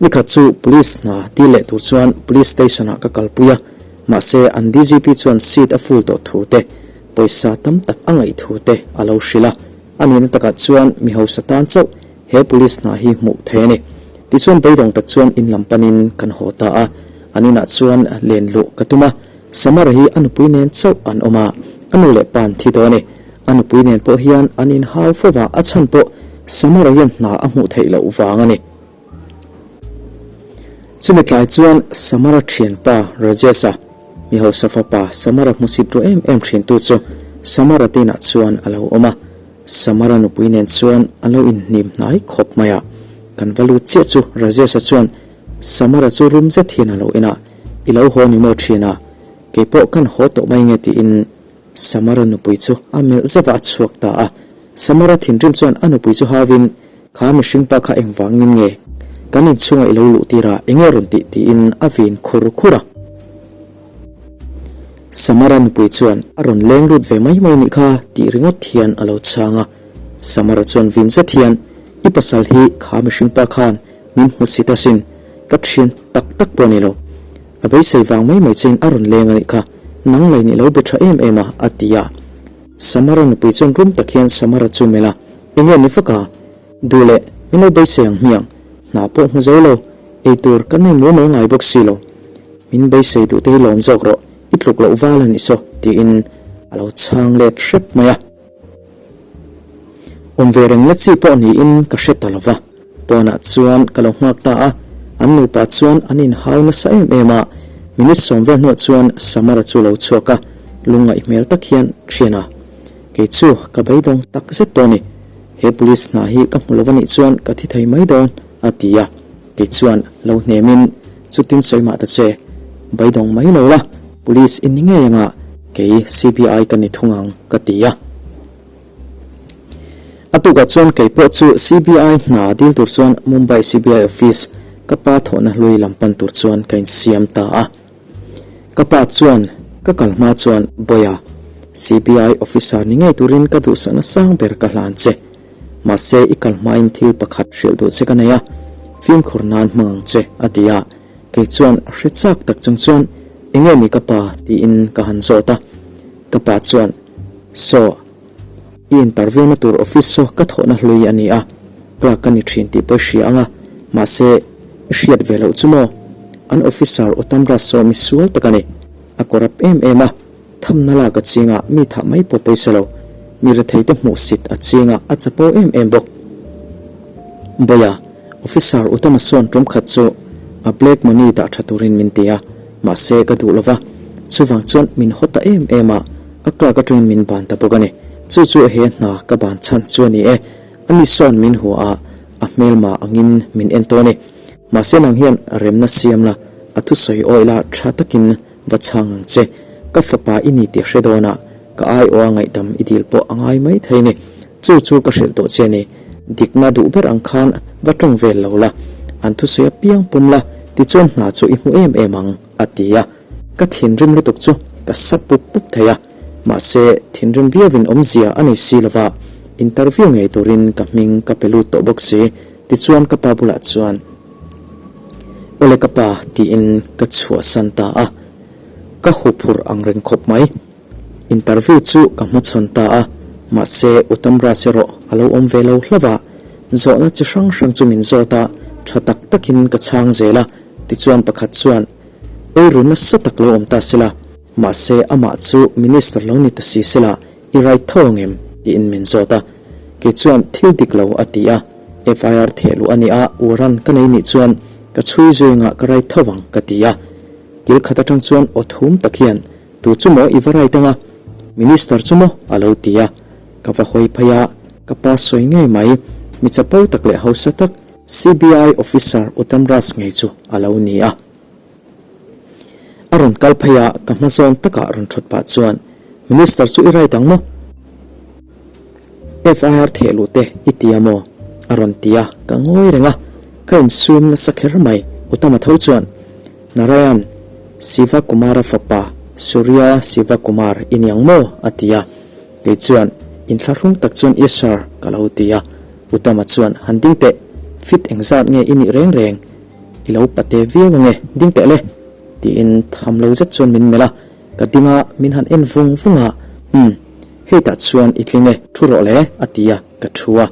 Nikhat chu Police hna dil leh tur chuan Police Station ah ka kalpui a, mahse an DGP chuan seat a full tawh thu te, pawisa tam tak a ngaih thu te a lo hrilh a. A nihna takah chuan mi hausa tan chauh he Police hna hi hmuh thei a ni. Tichuan beidawng tak chuan in lam panin kan haw ta a. An inah chuan len luh ka tum a, Samar hi a nupui nen chauh an awm a, a nu leh pa an thi dawn e. A nupui nen pawh hian an inhau fo va, a chhan pawh Samar hian hna a hmuh theih loh vang a ni. Chumi tlai chuan Samara thianpa Rajesh-a, mi hausa fapa Samara hmusit ru em em thintu chu Samara te inah chuan a lo awm a. Samara nupui nen chuan an lo inhnim hnai khawp mai a. Kan va lut chiah chu Rajesh-a chuan Samara chu rum zet hian a lo en a, I lo haw ni maw thin a? Kei pawh kan haw tawh mai nge tiin Samara nupui chu a melh zauh a, a chhuak ta a. Samara thinrim chuan a nupui chu hauin, Kha mihring pa kha engvangin nge kan inchhunga i lo luh tir a, enge rawn tih? tiin a vin khur khur a. Samara nupui chuan a rawn leng lut ve mai mai nih kha tih ringawt hian a lo chhang a. Samara chuan vin zet hian, I pasal hi kha mihring pa khan min hmu si ta sin, ka thian tak tak pawh a ni lo. A beisei vang mai mai chein a rawn leng a nih kha, nang lei nih lo be tha em em a, a ti a. Samara nupui chuan rum tak hian Samara chu melh a, Enge ni vak a? Duh leh min lo beisei ang hmiang, hna pawh hmu zo lo, eitur kan nei mumal ngai bawk si lo. Min beisei duh te hi lawm zawk rawh, i tluk loh val a nih saw, tiin a lo chhang let hrep mai a. Awm ve reng na chi pawh niin ka hre ta lo va, pawnah chuan ka lo nghak ta a, an nupa chuan an inhau nasa em em a, minute 10 vel hnuah chuan Samara chu lo chhuak a, lungngaih hmel tak hian thian a, Kei chu ka beidawng tak zet tawh a ni, he police hna hi ka hmu lo va nih chuan ka thi thei mai dawn, a ti a, kei chuan lo hnemin chutin sawi mah ta che, beidawng mai lo la, Police i ni ngei anga kei CBI ka ni thung ang ka ti a. A tukah chuan kei pawh chu CBI hna dil tur chuan Mumbai CBI office ka pa thawhna hlui lam pan tur chuan ka insiam ta a. Ka pa chuan ka kal hma chuan Boya, CBI officer ni ngei turin ka duhsakna sang ber ka hlan che. Mahse i kal hmain thil pakhat hrilh duh che ka nei a, fimkhur nan hmang ang che a ti a. Kei chuan hre chak tak chung chuan, Enge ni ka pa? tiin ka han zawt a. Ka pa chuan, Saw, i interview na tur office saw ka thawhna hlui a ni a, clerk ka ni thin tih pawh i hria ang a, mahse i hriat ve loh chu maw? An officer Utamra saw mi sual tak a ni, a corrupt em em a. Thamna lak a ching a, mi thah mai pawh pawisa lo. Mi retheite hmuhsit a ching a, a chapo em em bawk. Bawia, Officer Utama sawn tum khat chu a black money dah tha turin min ti a, mahse ka duh lova. Chuvang chuan min haw ta em em a, a clerk atangin min ban ta bawk a ni. Chu chu he hna ka ban chhan chu a ni e. Ani sawn min hua a, a hmelma angin min en tawh a ni. Mahse nang hian remna siam la, a thusawi awih la tha takin Va chhang ang che, ka fapa i ni tih hre dawn a, ka aiawha ngaihdam i dil pawh a ngai mai thei ni. Chu chu ka hrilh tawh che ni. Dikna duh ber ang khan va tawng vel lo la, an thusawi apiang pawm la, tichuan hna chu i hmu em em ang, a ti a. Ka thinrim lutuk chu ka sa pup pup thei a, mahse thinrim viauin awmzia a nei si lova, interview ngei turin ka hming ka pe lut tawh bawk si, tichuan ka pa bulah chuan, Awle ka pa tiin ka chhuahsan ta a, ka huphurh ang reng khawp mai. Interview chu ka hmachhawn ta a, mahse Utamras erawh a lo awm ve lo hlauh a, zawhna chi hrang hrang chu min zawt a, tha tak takin ka chhang zel a, tichuan pakhat chuan eiru nasa tak lo awm ta sela, mahse amah chu minister lo ni ta si sela I right tho ang em? tiin min zawt a. Kei chuan thil dik lo a ti a. FIR theh luh a ni a, warrant ka nei nih chuan ka chhui zui ngah ka right tho ang ka ti a. Kil khat atang chuan aw thum tak hian, Tu chu maw i va right anga? Minister chu maw? a lo ti a. Ka va hawi phei a, ka pa sawi ngei mai, mi chapo tak leh hausa tak CBI officer Uttam Raj ngei chu a lo ni a. A rawn kal phei a, ka hma zawn takah rawn thut pah chuan, Minister chu i right ang maw? FIR theh luh te i ti a maw? A rawn ti a, ka ngawi reng a, ka insum nasa kher mai. Utama tho chuan, Narayan, Siva Kumara fapa Surya Siva Kumar i ni ang maw? a ti a. Kei chuan, Inthlahrung tak chuan Yes sir, ka lo ti a. Utama chuan, Han ding teh, fit engzat nge i nih reng reng? I lo pate viau ange, ding teh le! tiin tham lo zet chuan min melh a, ka ding a, min han en vung vung a, Umm, hei tah chuan i tling e, thu rawh le, a ti a, ka thu a,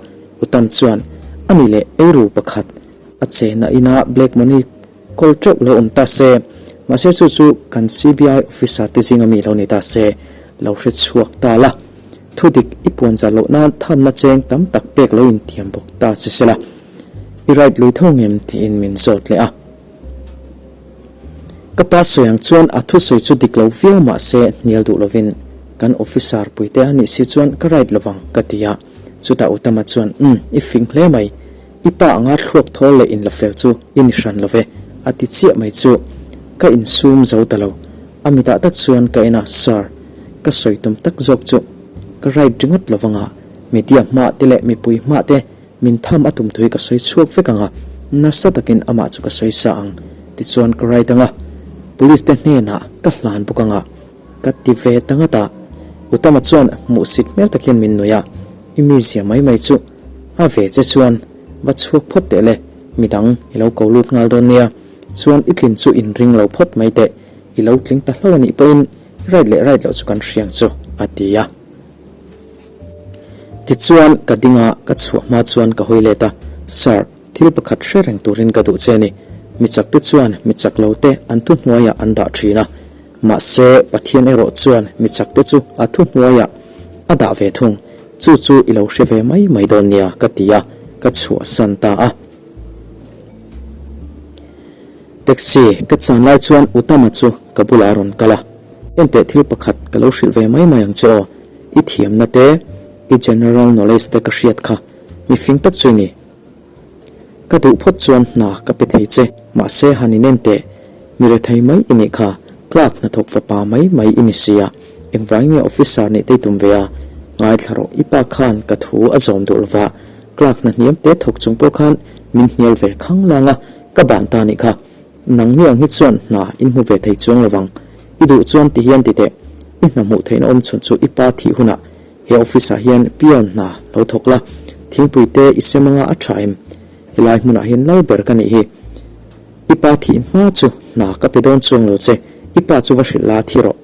Utam chuan, A ni leh, eiru pakhat, a chena ina black money kawl teuh lo awm ta se, mahse chu chu kan CBI officer te zinga mi lo ni ta se, lo hre chhuak ta la, thudik i puanzar loh nan thamna cheng tam tak pek lo intiam bawk ta che sela. I right lui tho ngem tiin min zawt leh a. Ka pa sawi ang chuan a thusawi chu dik lo viau mah se hnial duh lovin kan officer puite a nih si chuan ka right lovang ka ti a. Chutah Utama chuan umm i fing hle mai, i pa anga thluak thawl leh inla fel chu i ni hran love a ti chiah mai chu ka insum zo ta lo. A mitah tak chuan ka en a, Sir, ka sawi tum tak zawk chu ka right ringawt lovanga media hmah te leh mipui hmah te Min tham a tum thui ka sawi chhuak vek ang a, nasa takin amah chu ka sawi sa ang. Tichuan ka write ang a, police te hnenah ka hlan bawk ang a, ka ti ve ta ngat a. Utama chuan hmuhsit hmel tak hian min nuih a, I mizia mai mai chu a ve che chuan va chhuak phawt teh le, midang i lo ko lut nghal dawn nia, chuan i tlin chu inring lo phawt mai teh, i lo tling ta hlo a nih pawhin i right leh right loh chu kan hriang chu, a ti a. Tichuan ka ding a, ka chhuah hma chuan ka hawi let a, Sir, thil pakhat hre reng turin ka duh che a ni. Mi chak te chuan mi chak lo te an thuhnuaiah an dah thin a, mahse Pathian erawh chuan mi chak te chu a thuhnuaiah a dah ve thung. Chu chu i lo hre ve mai mai dawn nia ka ti a, ka chhuahsan ta a. Taxi ka chan lai chuan Utama chu ka bulah a rawn kal a, Enteh thil pakhat ka lo hrilh ve mai mai ang che aw. I thiamna te, i general knowledge te ka hriat kha mi fing tak chu i ni. Ka duh phawt chuan hna ka pe thei che, mahse han inen teh, mi rethei mai i nih kha, clerk hnathawk fapa mai mai i ni sia, engvai nge officer nih te i tum ve a, ngaithla rawh, i pa khan ka thu a zawm duh lova, clerk hna hniam te thawk chung pawh khan min hnial ve khang lang a, ka ban ta nih kha. Nangni ang hi chuan hna in hmu ve thei chuang lovang. I duh chuan ti hian ti teh. I hna hmuh theihna awm chhun chu i pa thih hunah he office ah hian peon hna lo thawk la, thingpui te i sem anga a tha em? Helai hmunah hian lal ber ka nih hi. I pa thih hma chu hna ka pe dawn chuang lo che, i pa chu va hrilh la thi rawh.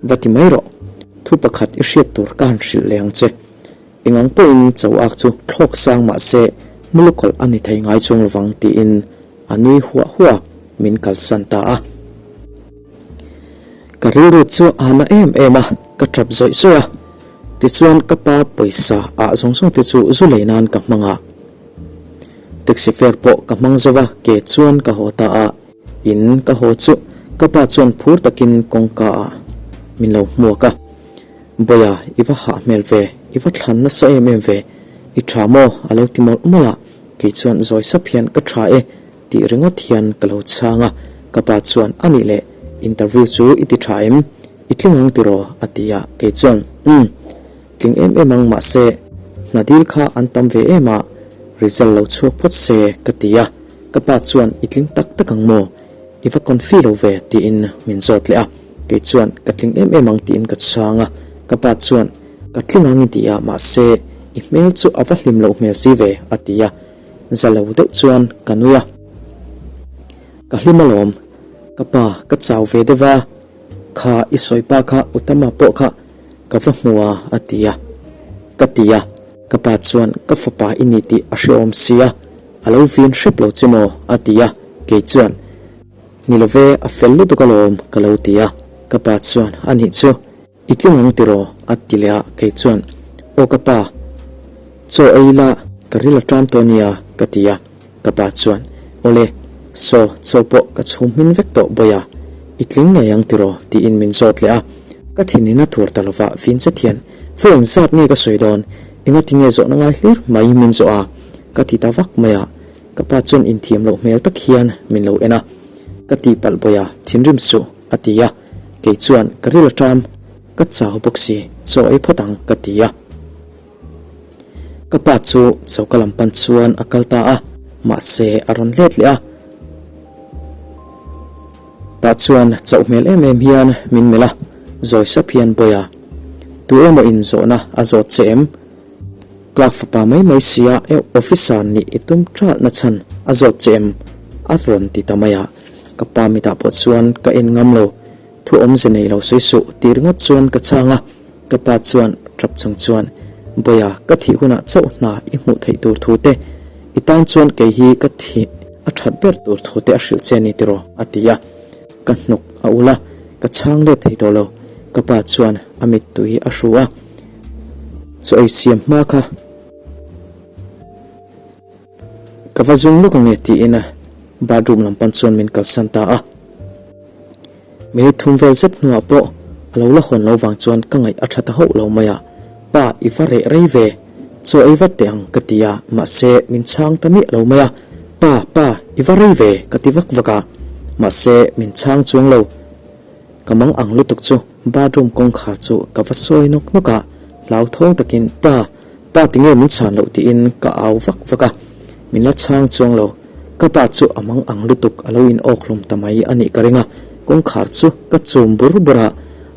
Va ti mai rawh. Thu pakhat i hriat tur ka han hrilh leh ang che. Engang pawhin cho ak chu thlawk sang mah se mulukawlh a ni thei ngai chuang lovang tiin a nui huah huah a, min kalsan ta a. Ka rilru chu a na em em a, ka tap zawih zawih a. Tichuan ka pa pawisa ah zawng zawng te chu zu lei nan ka hmang a. Taxi fare pawh ka hmang zo va, ke chuan ka haw ta a. In ka haw chu ka pa chuan phur takin kawngka ah min lo hmuak a. Bawiha, i va hah hmel ve, i va thlan nasa em em ve, i tha maw? a lo ti mawlh mawlh a, kei chuan zawi sap hian ka tha e tih ringawt hian ka lo chhang a, ka pa chuan a nih leh interview chu i ti tha em? I tling ang tiraw? a ti a, kei chuan umm, tling em em ang mahse hna dil kha an tam ve em a, result lo chhuak phawt se ka ti a, ka pa chuan i tling tak tak ang maw? I va confi lo ve tiin min zawt leh a. Kei chuan ka tling em em ang tiin ka chhang a, ka pa chuan ka tling ang i ti a, mahse i hmel chu a va hlim loh hmel si ve a ti a, za lo deuh chuan ka nui a. Ka hlim alawm, ka pa ka chau ve deuh a, kha i sawi pa kha Utama pawh kha ka va hmu a a ti a, ka ti a, ka pa chuan ka fapa i ni tih a hrehawm si a, a lo vin hrep lo che maw a ti a, kei chuan Ni lo ve, a fel lutuk alawm ka lo ti a, ka pa chuan a nih chu i tling ang tiraw a ti leh a, kei chuan aw ka pa, chaw ei la ka ril a ṭam tawh nia ka ti a, ka pa chuan awle, saw chaw pawh ka chhum hmin vek tawh bawiha, i tling ngei ang tiraw tiin min zawt leh a, ka thin in a thur ta lova vin zet hian vawi eng zat nge ka sawi dawn, engati nge zawhna ngai hlir mai min zawh a ka ti ta vak mai a. Ka pa chuan inthiam loh hmel tak hian min lo en a, Ka tihpalh bawiha, thinrim suh, a ti a. Kei chuan ka ril a ṭam, ka chau bawk si, chaw ei phawt ang, ka ti a. Ka pa chu choka lam pan chuan a kal ta a, mahse a rawn let leh a. Tah chuan chauh hmel em em hian min melh a, zawi sap hian bawiha, tu emaw in zawhna a zawt che em? Clerk fapa mai mai sia eh officer nih i tum ṭalhna chhan a zawt che em? a rawn ti ta mai a, ka pa mitah pawh chuan ka en ngam lo, thu awmze nei lo sawi suh tih ringawt chuan ka chhang a, ka pa chuan ṭap chung chuan Bawiha ka thih hunah chauh hna i hmuh theih tur thu te, i tan chuan kei hi ka thih a ṭhat ber tur thu te a hrilh che a ni tiraw? a ti a, ka hnuk a ul a, ka chhang let thei tawh lo, ka pa chuan a mittui a hru a. Chaw ei siam hma kha ka va zung lawk ange tiin bathroom lam pan chuan min kalsan ta a. Minute thum vel zet hnuah pawh a lo la hawn lo vang chuan ka ngaih a tha ta hauh lo mai a, Pa i va reh rei ve, chaw ei vat teh ang ka ti a, mahse min chhang ta miah lo mai a, Pa, pa, i va rei ve ka ti vak vak a, mahse min chhang chuang lo. Ka mang ang lutuk chu bathroom kawngkhar chu ka va sawi nawk nawk a, hlauthawng takin Pa, pa tinge min chhan loh tiin ka au vak vak a, min la chhang chuang lo. Ka pa chu a mang ang lutuk a lo in awk hlum ta mai a nih ka ring a, kawngkhar chu ka chum bur bur a,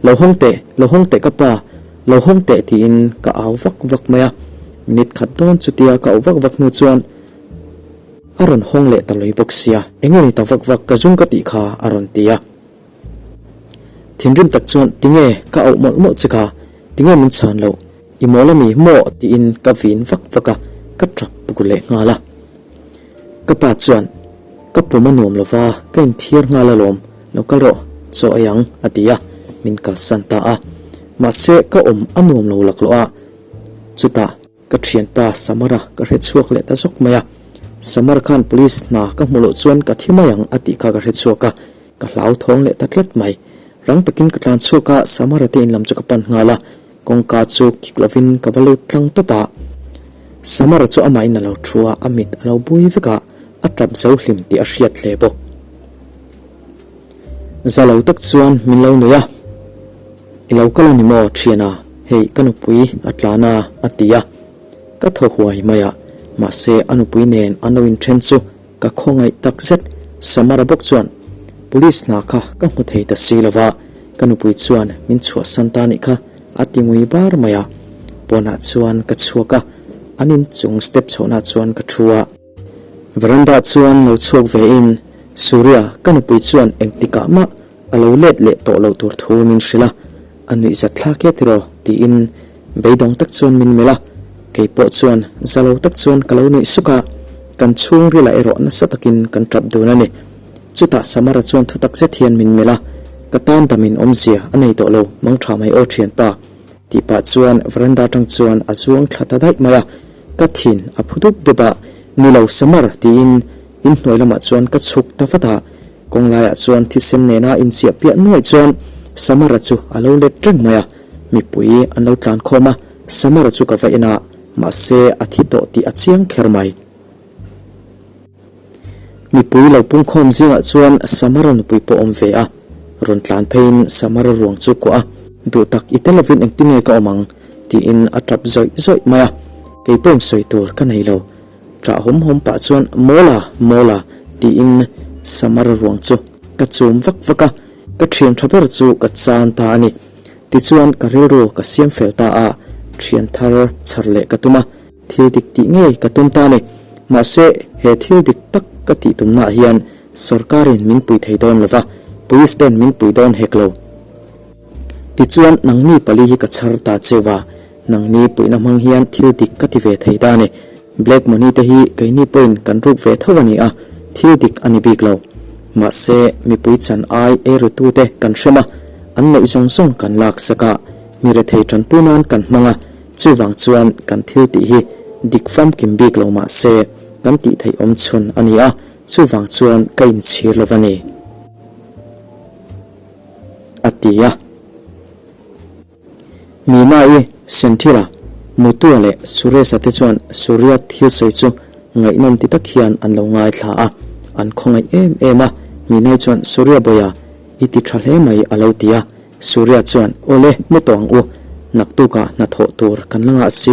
Lo hawng teh, lo hawng teh ka pa, lo hawng teh tiin ka au vak vak mai a. Minute khat dawn chutia ka auh vak vak hnu chuan a rawn hawng leh ta lui bawk sia, enge ni ta vak vak ka zung ka tih kha a rawn ti a. Thinrim tak chuan tinge ka auh mawlh mawlh che kha, tinge min chhan loh, i mawl ami maw tiin ka vin vak vak a, ka tap puk leh nghal a. Ka pa chuan ka pum a nuam lova ka inthiar nghal alawm, lo kal rawh, chaw ei ang a ti a, min kalsan ta a. Mahse ka awm a nuam lo laklawh a, chutah Ka thianpa Samara ka hre chhuak leh ta zawk mai a, Samar khan police hna ka hmu loh chuan ka thi mai ang a tih kha ka hre chhuak a, ka hlauthawng leh ta tlat mai. Rang takin ka tlan chhuak a, Samara te in lam chu ka pan nghal a, kawngka chu kik lovin ka va lut tlang tawp a. Samara chu amahin a lo thu a, a mit a lo bui vek a, a tap zo hlim tih a hriat hle bawk. Za lo tak chuan min lo nuih a. I lo kal a ni maw thiana, hei ka nupui a tlan a a ti a. Ka thaw huai mai a, mahse a nupui nen an lo inthen chu ka khawngaih tak zet. Samara bawk chuan Police hna kha ka hmu thei ta si lova, ka nupui chuan min chhuahsan ta nih kha a ti ngui bar mai a. Pawnah chuan ka chhuak a, an inchung step chhohna chuan ka thu a. Veranda chuan lo chhuak ve in, Surya, ka nupui chuan engtikah mah a lo let leh tawh loh tur thu min hrilh a, a nuih zat thlak e tiraw? tiin beidawng tak chuan min melh a, kei pawh chuan za lo tak chuan ka lo nuih suk a, kan chhungril ah erawh nasa takin kan tap dun a ni. Chutah Samara chuan thutak zet hian min melh a, ka tan damin awmzia a nei tawh lo, mangtha mai aw thianpa. Tih pah chuan veranda atang chuan a zuang thla ta daih mai a, ka thin a phu dup dup a, Ni lo Samar tiin inhnuai lamah chuan ka chhuk ta vat a, kawng laiah chuan thisen nena inchiah piah nuaih chuan Samara chu a lo let reng mai a, mipui an lo tlan khawm a, Samara chu ka va en a, mahse a thi tawh tih a chiang kher mai. Mipui lo pungkhawm zingah chuan Samara nupui pawh awm ve a, rawn tlan pheiin Samara ruang chu kuah a, Duh tak i tel lovin engtin nge ka awm ang? tiin a tap zawih zawih mai a, kei pawhin sawi tur ka nei lo. Ṭah hawm hawm pah chuan Mawla, Mawla tiin Samara ruang chu ka chum vak vak a, ka ṭhian ṭha ber chu ka chan ta a ni. Tichuan ka rilru ka siam fel ta a, ṭhian thar chhar leh ka tum a. Thil dik tih ngei ka tum ta a ni. Mahse, he thil dik tak ka tih tumnaah hian sorkarin min pui thei dawn lo va, police ten min pui dawn hek lo. Tichuan, nangni pali hi ka chhar ta cheu va, nangni puihna hmang hian thil dik ka ti ve thei ta a ni. Black money te hi keini pawhin kan ruk ve tho a ni a, thil dik a ni bik lo. Mahse, mipui chan ai eirutute kan hrem a, an neih zawng zawng kan laksak a, mi rethei tanpui nan kan hmang a, Chuvang chuan kan thil tih hi dik famkim bik lo mah se kan tih theih awm chhun a ni a, chuvang chuan ka inchhir lo va ni, a ti a. Mina-i, Senthila, Mutua leh Suresh-a te chuan Surya thil sawi chu ngaihnawm ti tak hian an lo ngaithla a, an khawngaih em em a. Mina-i chuan Surya bawia i ti tha hle mai a lo ti a. Surya chuan, Awle, mu tawh ang u. Naktukah hnathawh tur kan la ngah si,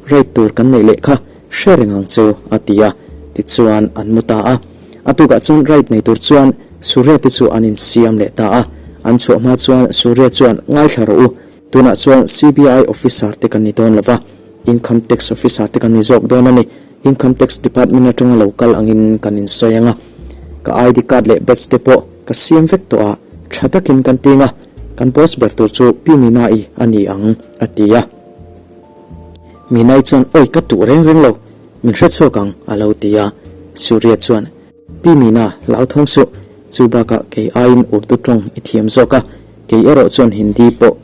rate tur kan neih leh kha hre reng ang chu, a ti a. Tichuan an mu ta a. A tukah chuan rate nei tur chuan Surya te chu an insiam leh ta a. An chhuah hma chuan Surya chuan, Ngaithla rawh u, tunah chuan CBI officer te kan ni dawn lo va, Income Tax officer te kan ni zawk dawn a ni. Income Tax Department atanga lo kal angin kan insawi ang a. Ka ID card leh badge te pawh ka siam vek tawh a, tha takin kan ting a, kan boss ber tur chu Pi Mina-i a ni ang, a ti a. Mina-i chuan, Awi ka tuh reng reng lo, min hrechhuak ang, a lo ti a. Surya chuan, Pi Mina, hlauthawng suh, chu bakah kei aiin Urdu tawng i thiam zawk a, kei erawh chuan Hindi pawh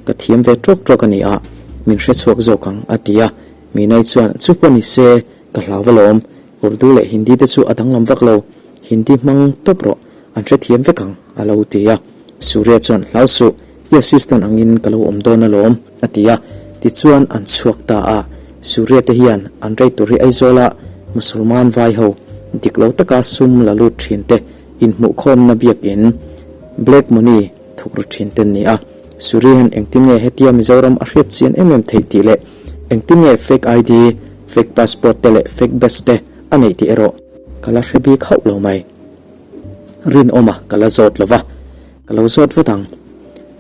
ka thiam ve tawk tawk a ni a, min hrechhuak zawk ang, a ti a. Minai chuan, Chu pawh ni se, ka hlau va lawm. Urdu leh Hindi te chu a danglam vak lo. Hindi hmang tawp rawh, an hrethiam vek ang, a lo ti a. Surya chuan, Hlau suh, i assistant angin ka lo awm dawn alawm, a ti a. Tichuan an chhuak ta a. Surya te hian an rei tur hi Aizawla Musulman vai ho dik lo taka sum la lut thin te inhmuhkhawmna biakin Black Money thuk ru thin te an ni a. Surya hian engtin nge hetia Mizoram a hriat chian em em theih tih leh Engtin nge fake ID, fake passport te leh fake badge te a neih tih erawh ka la hre bik hauh lo mai. Rinawma ka la zawt lo va, ka lo zawt vat ang.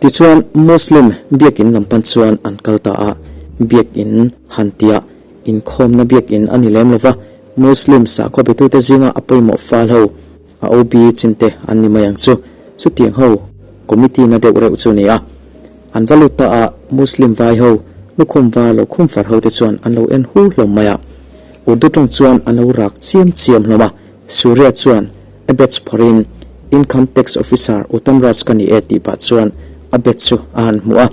Tichuan, Muslim biakin lam pan chuan an kal ta a, biakin han tia inkhawmna biakin a ni lem lo va, Muslim sakhaw betute zinga a pawimawh fal ho, a OB chin te an ni mai ang chu, chutiang ho committee na deuh reuh chu a ni a. An va lut ta a, Muslim vai ho, lukhum var lo khum far ho te chuan an lo en hu hlawm mai a. Urdu tawng chuan an lo rak chiam chiam hlawm a, Surya chuan a batch phawrhin Income Tax Officer Uttam Raj ka ni e tih pah chuan a batch chu a han hmuh a,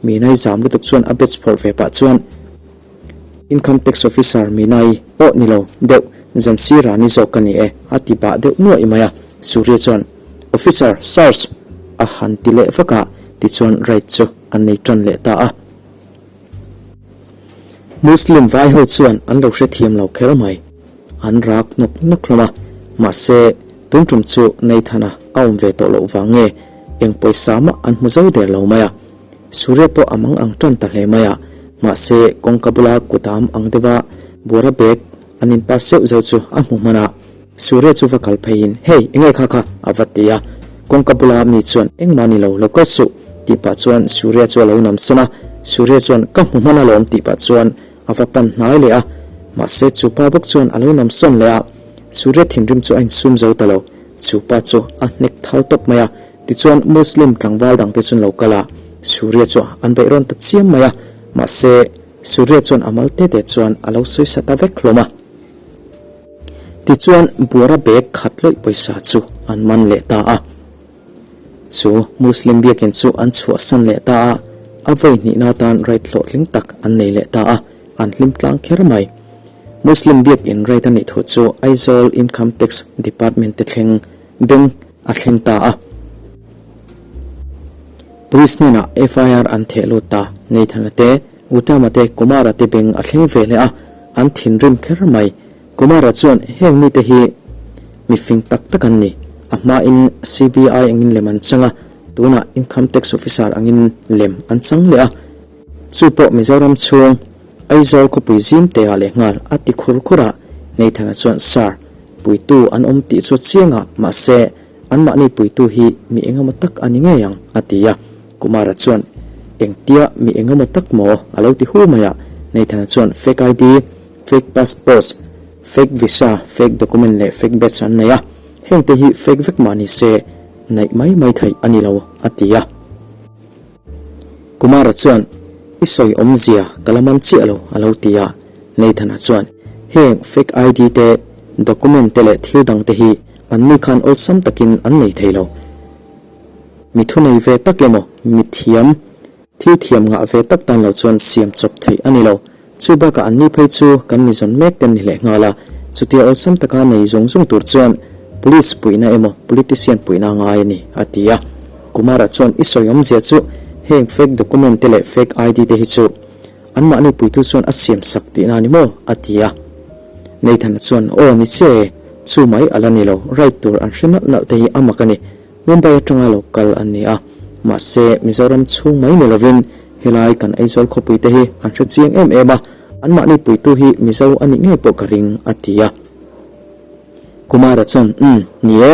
Meenai zam lutuk chuan a batch phawrh ve pah chuan Income Tax Officer Meenai aw ni lo deuh Jhansi Rani zawk ka ni e a ti bah deuh nuaih mai a, Surya chuan Officer, Sirs! a han ti leh vak a, tichuan raid chu an nei tan leh ta a. Muslim vai ho chuan an lo hrethiam lo kher mai. An rak nawk nawk hlawm a, mahse tun tum chu Nathan-a a awm ve tawh loh vang nge eng pawisa mah an hmu zo der lo mai a. Surya pawh a mang ang tan ta hle mai a, mahse kawngka bula kudam ang deuha buara bag an in pass zeuh zeuh chu a hmu hman a. Surya chu va kal pheiin, Hey, enge kha kha? a va ti a. Kawngka bula mi chuan, Engmah ni lo, lo kal suh, tih pah chuan Surya chu a lo nam sawn a. Surya chuan, Ka hmu hman alawm, tih pah chuan a va pan hnai leh a. Mahse, chu pa bawk chuan a lo nam sawn leh a. Surya thinrim chu a insum zo ta lo. Chu pa chu a hnek thal tawp mai a. Tichuan, Muslim tlangval dangte chuan lo kal a, Surya chu an beih rawn ta chiam mai a. Mahse, Surya chuan a mal te te chuan a lo sawisa ta vek hlawm a. Tichuan, buara bag khat lawih pawisa chu an man leh ta a. Chu Muslim biakin chu an chhuahsan leh ta a, a vawi hnihna atan raid hlawhtling tak an nei leh ta a, an hlim tlang kher mai. Muslim biakin raid a nih thu chu Aizawl Income Tax Department te thleng beng a thleng ta a. Police hnenah FIR an theh lut ta, Nathan-a te Utama te Kumara te beng a thleng ve leh a, an thinrim kher mai. Kumara chuan heng mite hi mi fing tak tak an ni. A hmain CBI angin lem an chang a, tunah Income Tax Officer angin lem an chang leh a. Chu pawh Mizoram chhung Aizawl khawpui zim te ah leh nghal a ti khur khur a. Nathan-a chuan Sir, puitu an awm tih chu a chiang a, mahse anmahni puitu hi mi engemaw tak a ni ngei ang, a ti a. Kumara chuan, Engtia mi engemaw tak maw? a lo ti hu mai a. Nathan-a chuan fake ID, fake passports, fake visa, fake document leh fake badge an nei a. Hengte hi fake vek mah ni se, naih mai mai theih a ni lo, a ti a. Kumara chuan, I sawi awmzia ka la man chiah lo, a lo ti a. Nathan-a chuan, Heng fake ID te, document te leh thil dangte hi anni khan awlsam takin an nei thei lo. Mi thunei ve tak emaw, mi thiam, thil thiam ngah ve tak tan lo chuan siam chawp theih a ni lo. Chu bakah anni phei chu kan mi zawn mek ten ni leh nghal a, chutia awlsam taka nei zung zung tur chuan Police puihna emaw politician puihna a ngai a ni, a ti a. Kumara chuan i sawi awmzia chu heng fake document te leh fake ID te hi chu anmahni puitu chuan a siam sak tihna a ni maw? a ti a. Nathan-a chuan aw ni che e, chu mai a la ni lo, right tur an hre nalh nalh te hi a mak a ni. Mumbai atanga lo kal an ni a, mahse Mizoram chhung mai ni lovin helai kan Aizawl khawpui te hi an hre chiang em em a, anmahni puitu hi Mizo a nih ngei pawh ka ring, a ti a. Kumara chuan, Umm, ni e,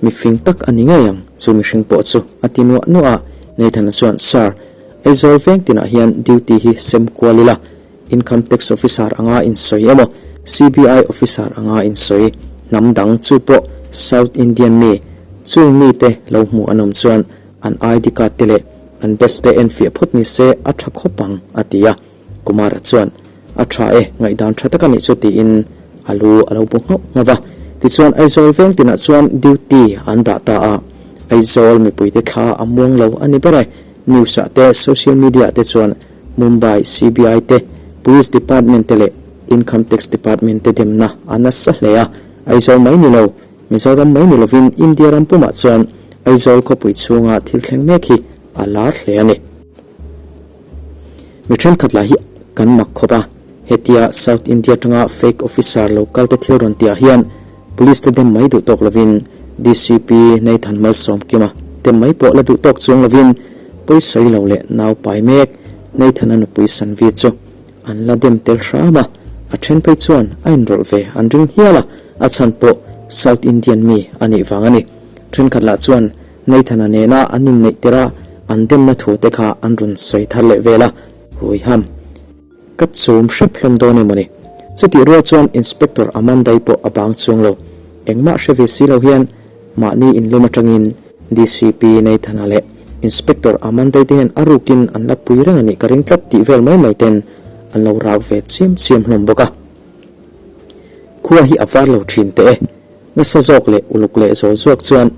mi fing tak a ni ngei ang, chu mihring pawh chu, a ti nuah nuah a. Nathan-a chuan, Sir, Aizawl veng tinah hian duty hi sem kual ila, Income Tax Officer anga insawi emaw, CBI Officer anga insawi hnam dang chu pawh South Indian mi, chung mite lo hmuh an awm chuan an ID card te leh an badge te enfiah phawt ni se a tha khawp ang, a ti a. Kumara chuan, A tha e, ngaihdan tha tak a nih chu tiin a lu a lo bu nghauh nghauh va. Tichuan Aizawl veng tinah chuan duty an dah ta a, Aizawl mipuite thla a muang lo a ni ber e. News ah te, social media ah te chuan Mumbai CBI te, Police Department te leh Income Tax Department te demna a nasa hle a, Aizawl mai ni lo, Mizoram mai ni lovin India ram pumah chuan Aizawl khawpui chhunga thil thleng mek hi a lar hle a ni. Mi thenkhat lah hi kan mak khawp a, hetia South India atanga fake officer lo kal te thil rawn tihah hian Police te dem mai duh tawk lovin DCP Nathan Malsawmkima dem mai pawh la duh tawk chuang lovin pawisawi lo leh nau pai mek Nathan-a nupui Sanvi chu an la dem tel hram a, a then phei chuan a inrawlh ve an ring hial a, a chhan pawh South Indian mi a nih vang a ni. Thenkhat lah chuan Nathan-a nena an inneih tirh a. an demna thu te kha an rawn sawi thar leh vel a, Huiham. Ka chum hrep hlawm dawn emaw ni? Chutih rual chuan Inspector Amandai pawh a bang chuang lo. Engmah hre ve si lo hian mahni inlum atangin DCP Nathan-a leh Inspector Amandai te hian a rukin an la pui reng a nih ka ring tlat tih vel mai mai ten an lo rak ve chiam chiam hlawm bawk a. Khua hi a var lo thin teh e. Nasa zawk leh uluk leh zawl zawk chuan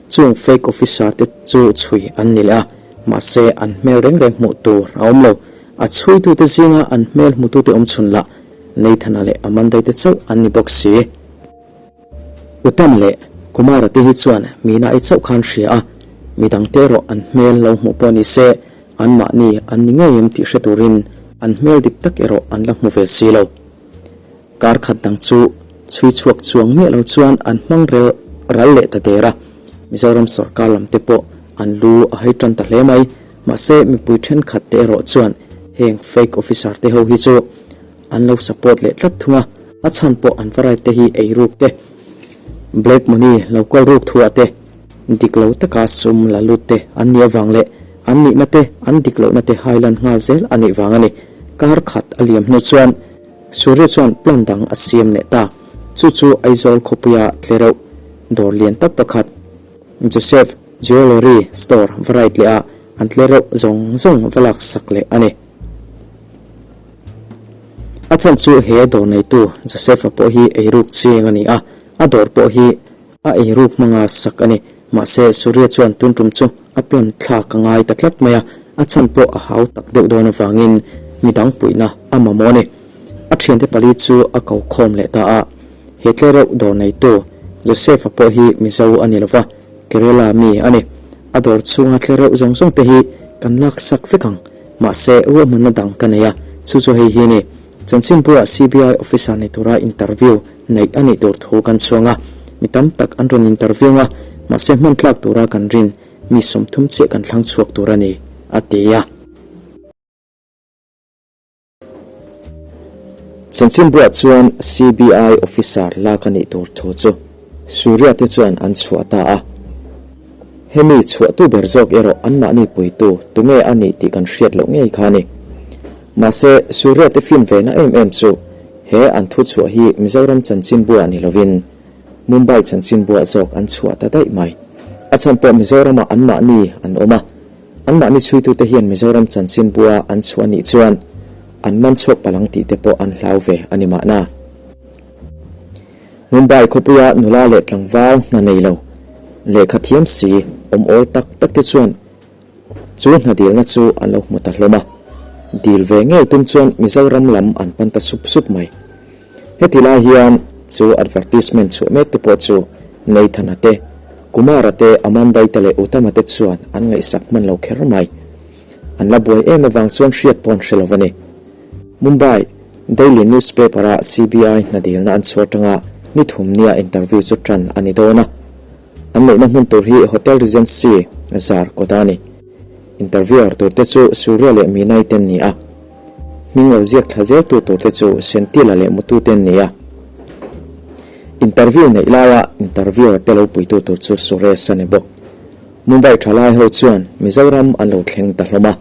chung fake officer te chu chhui an ni leh a, mahse an hmel reng reng hmuh tur a awm lo. A chhuitute zinga an hmel hmutute awm chhun lah Nathan-a leh Amanda-i te chauh an ni bawk si. Uttam leh Kumara te hi chuan Meena-i chauh khan hria a, midangte erawh an hmel lo hmuh pawh ni se anmahni an ni ngei em tih hre turin an hmel dik tak erawh an la hmu ve si lo. Kar khat dang chu chhui chhuak chuang miah lo chuan an hmang rel ral leh ta der a, Mizoram sawrkar lam te pawh an lu a hai tan ta hle mai. Mahse mipui thenkhat te erawh chuan heng fake officer te ho hi chu an lo support leh tlat thung a, a chhan pawh an variety te hi eiruk te, black money lo kawl ruk thuah te, dik lo taka sum la lut te an nih avang leh an nihna te an dik lohna te hailan nghal zel a nih vang a ni. Kar khat a liam hnu chuan Surya chuan plan dang a siam leh ta. Chu chu Aizawl khawpuia tlereuh dawr lian tak pakhat Joseph Jewellery Store va ride leh a, an tlereuh zawng zawng va lak sak leh a ni. A chhan chu he dawr neitu Joseph-a pawh hi eiruk chiang a ni a, a dawr pawh hi a eiruk hmanga sak a ni. Mahse, Surya chuan tun tum chu a plan thlak a ngai ta tlat mai a, a chhan pawh a hau tak deuh dawn avangin midang puihna a mamawh a ni. A thiante pali chu a ko khawm leh ta a. He tlereuh dawr neitu Joseph-a pawh hi Mizo a ni lova, Kerala mi a ni. A dawr chhunga tlereuh zawng zawng te hi kan lak sak vek ang. Mahse, ruahmanna dang ka nei a, chu chu hei hi a ni. Chanchinbuah CBI officer ni tura interview neih a nih tur thu kan chhuang a, mi tam tak an rawn interview ang a, mahse hman tlak tura kan rin mi 30 chiah kan thlang chhuak tur a ni, a ti a. Chanchinbuah chuan CBI officer lak a nih tur thu chu Surya te chuan an chhuah ta a. Hemi chhuahtu ber zawk erawh anmahni puitu tunge a nih tih kan hriat loh ngei kha a ni. Mahse, Surya te fin ve na em em chu he an thu chhuah hi Mizoram chanchinbuah ni lovin Mumbai chanchinbuah zawk an chhuah ta daih mai. A chhan pawh Mizoramah anmahni an awm a, anmahni chhuitute hian Mizoram chanchinbua an chhuah nih chuan an man chhuak palang tih te pawh an hlau ve a ni mahna. Mumbai khawpuia nula leh tlangval hna nei lo, lehkha thiam si awm awl tak tak te chuan chu hna dilna chu an lo hmu ta hlawm a, dil ve ngei tum chuan Mizoram lam an pan ta sup sup mai. Heti lai hian chu advertisement chhuah mek te pawh chu Nathan-a te, Kumar-a te, Amanda-i te leh Uttam-a te chuan an ngaihsak hman lo kher mai. An la buai em avang chuan hriat pawh an hre lo a ni. Mumbai Daily Newspaper-a CBI hna dilna an chhuah atanga ni thum nia interview chu tan a ni dawn a. An neihna hmun tur hi Hotel Regency, Zar kawta a ni. Interviewer turte chu Surya leh Meenai te an ni a. Hming lo ziak thla zeltu turte chu Sentila leh Mutu te an ni a. Interview neih laia interviewer te lo puitu tur chu Suresh a ni bawk. Mumbai thalai ho chuan Mizoram an lo thleng ta hlawm a.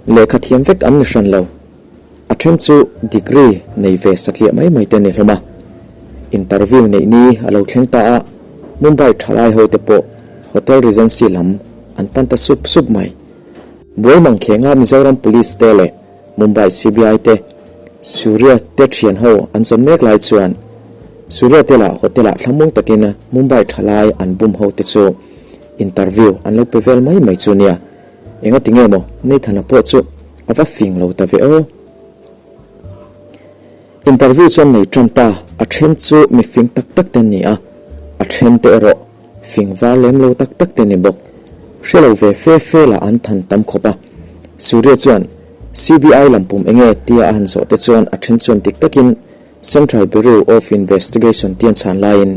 Lehkha thiam vek an ni hran lo. A then chu degree nei ve satliah mai mai te a ni hlawm a. Interview neih ni a lo thleng ta a, Mumbai thalai ho te pawh Hotel Regency lam an pan ta sup sup mai. Buai mangkhenga Mizoram Police te leh Mumbai CBI te Surya te thian ho an zawn mek lai chuan Surya te lah hotel ah thlamuang takin Mumbai thalai an bum ho te chu interview an lo pe vel mai mai chu nia. Engati nge maw Nathan-a pawh chu a va fing lo ta ve aw. Interview chuan nei tan ta, a then chu mi fing tak tak te an ni a, a then te erawh fing var lem lo tak tak te an ni bawk. Hre lo ve fe fe lah an than tam khawp a. Surya chuan CBI lam pum enge tia a han zawh te chuan a then chuan dik takin Central Bureau of Investigation te an chhan laiin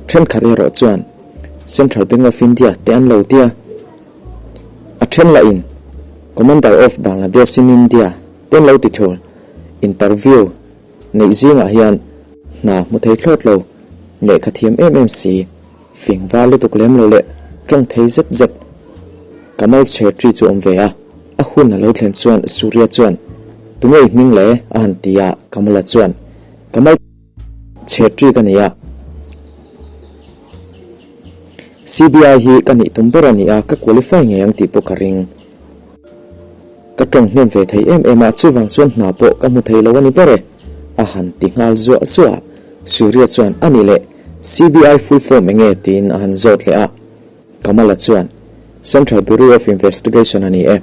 thenkhat erawh chuan Central Bank of India te an lo tia. A then lahin Commander of Bangladesh in India te an lo ti thul. Interview neih zingah hian hna hmu thei thlawt lo, lehkha thiam em em si, fing val lutuk lem lo leh tawng thei zet zet. Kamal Chhetri chu a awm ve a, a hun a lo thlen chuan Surya chuan, Tunge i hming le? a han ti a, Kamala chuan, Kamal Chhetri ka ni a, CBI hi ka nih tum ber a ni a, ka qualify ngei ang tih pawh ka ring. Ka tawng hnem ve thei em em a, chuvang chuan hna pawh ka hmu thei lo a ni ber e, a han ti nghal zuah zuah a. Surya chuan, A nih leh, CBI full form eng nge? tiin a han zawt leh a. Kamala chuan, Central Bureau of Investigation a ni e.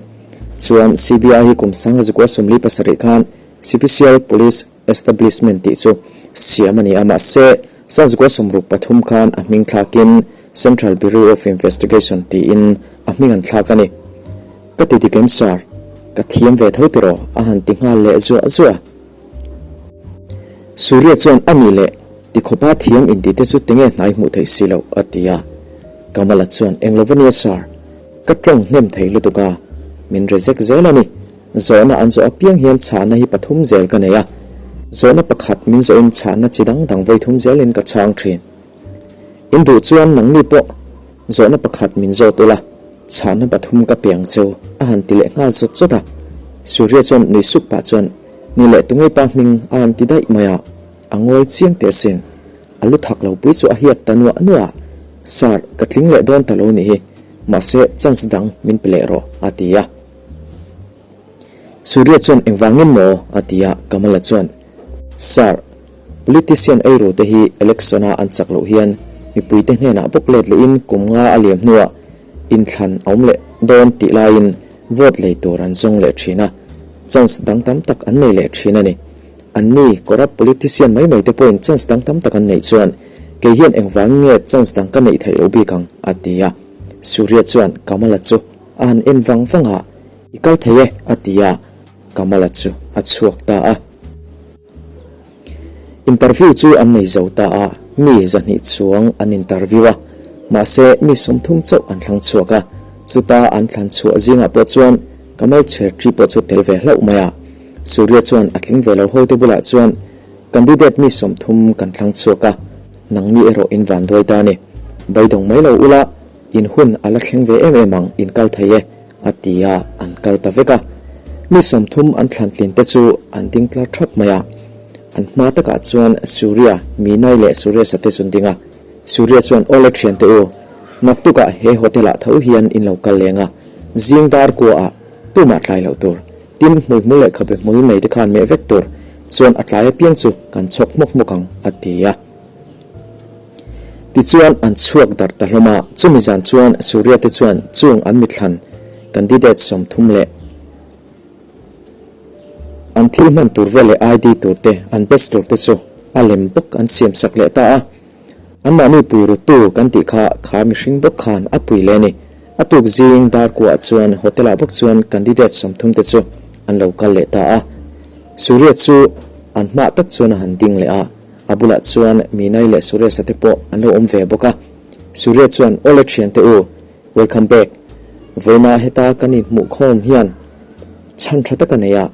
Chuan CBI hi kum sangazikua 47 khan Sipicial Police Establishment tih chu siam a ni a, mahse sangazikua 63 khan a hming thlakin Central Bureau of Investigation tiin a hming an thlak a ni. Ka ti dik em sir? Ka thiam ve tho tiraw? a han ti nghal leh zuah zuah a. Surya chuan a nih leh tikhawpa thiam inti te chu tinge hnai hmuh theih si loh a ti a. Kamala chuan eng lo va nia sir, ka tawng hnem thei lutuk a, min reject zel a ni. Zawhna an zawh apiang hian chhahna hi pathum zel ka nei a, zawhna pakhat min zawhin chhahna chi dang dang vawi thum zelin ka chhang thin. In duh chuan nangni pawh zawhna pakhat min zawt ula, chhahna pathum ka pe ang cheu, a han ti leh nghal zawt zawt a. Surya chuan nui suk pah chuan, Ni leh tungei pa hming a han ti daih mai a, a ngawi chiang teh asin. A lu thak lo pui chu a hiat ta nuah nuah a, Sir, ka tling leh dawn ta lo nih hi, mahse chance dang min pe leh rawh, a ti a. Surya chuan engvangin maw? a ti a, Kamala chuan, Sir, Politician eiru te hi election a an chak loh hian mipuite hnenah bawk let lehin kum nga a liam hnuah inthlan a awm leh dawn tih laiin vote lei tur an zawng leh thin a, chance dang tam tak an nei leh thin a ni. Anni corrupt politician mai mai te pawhin chance dang tam tak an neih chuan kei hian engvangin nge chance dang ka neih theih loh bik ang? a ti a. Surya chuan Kamala chu a han en vang vang a, I kal thei e a ti a, Kamala chu a chhuak ta a. Interview chu an nei zo ta a, mi 200 chuang an interview a, mahse mi 30 chauh an thlang chhuak a, chuta an thlan chhuah zingah pawh chuan Kamal Chhetri pawh chu tel ve hlauh mai a. Surya chuan a tling ve lo hote bulah chuan candidate mi 30 kan thlang chhuak a, nangni erawh in van duai ta a ni. Beidawng mai lo ula, in hun a la thleng ve em em ang, in kal thei e. A ti a, an kal ta vek a. Mi 30 an thlantlin te chu an ding tlar thap mai a. An hma takah chuan Surya, Minai leh Suresh-a te chu an ding a. Surya chuan, Awle thiante u, naktukah he hotel-ah tho hian in lo kal leng a, zing dar kuaah tumah tlai loh tur, tin hmuihmul leh khabe hmul nei te khan meh vek tur, chuan a tlai apiang chu kan chhawk hmawk hmawk ang, a ti a. Tichuan an chhuak darh ta hlawm a, chumi zan chuan Surya te chuan chung an mithlan candidate 30 leh an thil hman tur vel leh ID tur te an batch tur te chu a lem bawk an siam sak leh ta a. Anmahni pui rutu kan tih kha kha mihring bawk khan a pui leh a ni. A tuk zing dar kuah chuan hotel ah bawk chuan candidate 30 te chu an lo kal leh ta a. Surya chu an hmah tak chuan a han ding leh a. A bulah chuan Minai leh Suresh-a te pawh an lo awm ve bawk a. Suresh chuan, Awle thiante u, welcome back. Vawiina heta kan inhmuhkhawm hian chhan tha tak a nei a,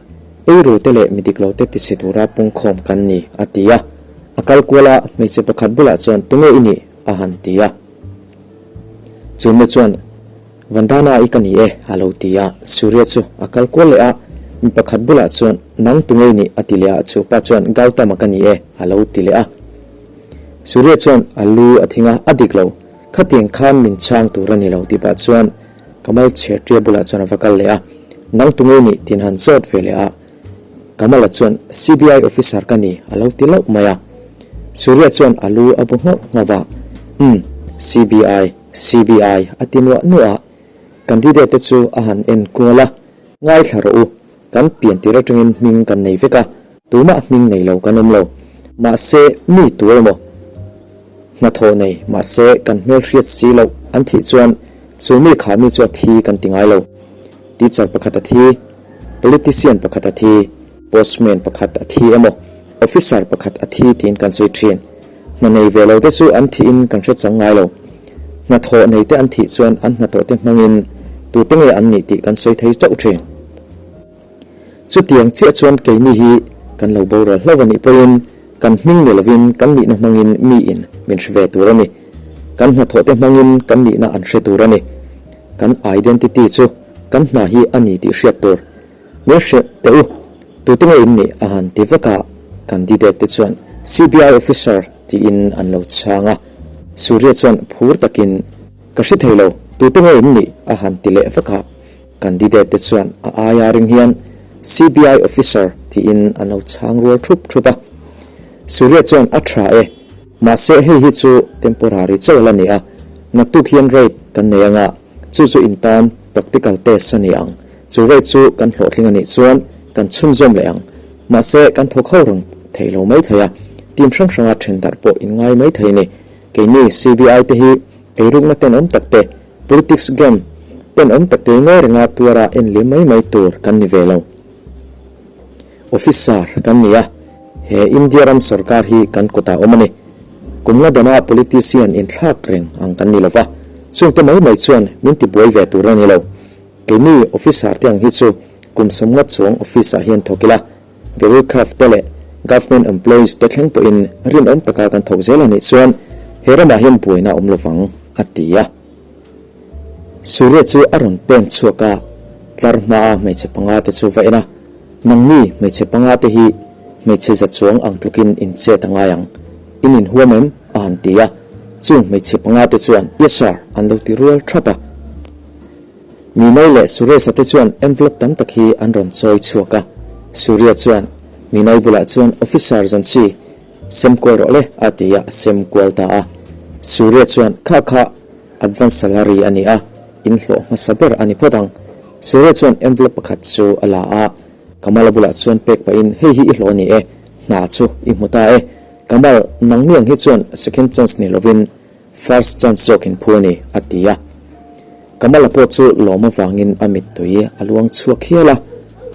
eiru te leh mi dik lo te tisi tura pungkhawm kan ni, a ti a. A kal kual a, hmeichhe pakhat bulah chuan, Tunge i nih? a han ti a. Chumi chuan, Vandana i ka ni e, a lo ti a. Surya chu a kal kual leh a, mi pakhat bulah chuan, Nang tunge i nih? a ti leh a, chu pa chuan, Gautama ka ni e, a lo ti leh a. Surya chuan a lu a thing a, A dik lo, khatiang khan min chhang tur a ni lo tih pah chuan Kamal Chhetria bulah chuan a va kal leh a, Nang tunge i nih? tiin han zawt ve leh a. Kamala chuan, CBI officer ka ni, a lo ti lauh mai a. Surya chuan a lu a bu nghauh nghauh a, Umm, CBI, CBI, a ti nuah nuah a. Candidate te chu a han en kual a, Ngaithla rawh u, kan pian tir atangin hming kan nei vek a, tumah hming nei lo kan awm lo. Mahse, mi tu emaw hnathawh nei, mahse kan hmelhriat si loh an thih chuan chu mi kha mi chu a thi kan ti ngai lo. Teacher pakhat a thi. Politician pakhat a thi, postman pakhat a thi emaw, officer pakhat a thi tiin kan sawi thin. Hna nei ve lo te chu an thihin kan hre chang ngai lo. Hnathawh nei te an thih chuan an hnathawh te hmangin tute nge an nih tih kan sawi thei chauh thin. Chutiang chiah chuan keini hi kan lo boral hlauh a nih pawhin kan hming ni lovin kan nihna hmangin miin min hre ve tur a ni. Kan hnathawh te hmangin kan nihna an hre tur a ni. Kan identity chu kan hna hi a ni tih hriat tur. Min hrilh teh u, tute nge in nih? a han ti vek a, candidate te chuan CBI officer tiin an lo chhang a. Surya chuan phur takin, Ka hre thei lo, tute nge in nih? a han ti leh vek a, candidate te chuan a aia ring hian CBI officer tiin an lo chhang rual thup thup a. Surya chuan a tha e, mahse hei hi chu temporary chauh la ni a, naktuk hian raid kan nei anga, chu chu in tan practical test a ni ang. Chu rate chu kan hlawhtling a nih chuan kan chhunzawm leh ang. Mahse, kan thawk ho reng thei lo mai thei a, team hrang hranga then darh pawh in ngai mai thei a ni. Keini CBI te hi eirukna tenawm tak te, politics game tenawm tak te ngawi renga tuara en liam mai mai tur kan ni ve lo. Officer kan ni a, he India ram sorkar hi kan kutah awm a ni. Kum nga dana politician inthlak reng ang kan ni lo va, chungte mai mai chuan min tibuai ve tur a ni lo. Keini officer te ang hi chu kum sawmnga chuang office ah hian thawk ila, bureaucraft te leh government employees te thleng pawhin rinawm taka kan thawk zel a nih chuan he ramah hian buaina a awm lovang, a ti a. Surya chu a rawn pen chhuak a, tlar hmaa hmeichhe panga te chu va en a, Nangni hmeichhe panga te hi hmeichhe za chuang ang tlukin in chet a ngai ang, in inhuam em? a han ti a. Chung hmeichhe panga te chuan, Yes sir, an lo ti rual thap a. Minai leh Suresh-a te chuan envelope tam tak hi an rawn chawi chhuak a. Surya chuan Minai bulah chuan Officer Jansi, sem kual rawh le a ti a, a sem kual ta a. Surya chuan Kha kha advance salary a ni a, in hlawh hmasa ber a ni phawt ang. Surya chuan envelope pakhat chu a la a, Kamala bulah chuan pek pahin Hei hi i hlawh a ni e, hna chu i hmu ta e. Kamal, nangni ang hi chuan second chance ni lovin First chance zawk in phu a ni, a ti a. Kamala pawh chu lawm avangin a mittui a luang chhuak hial a.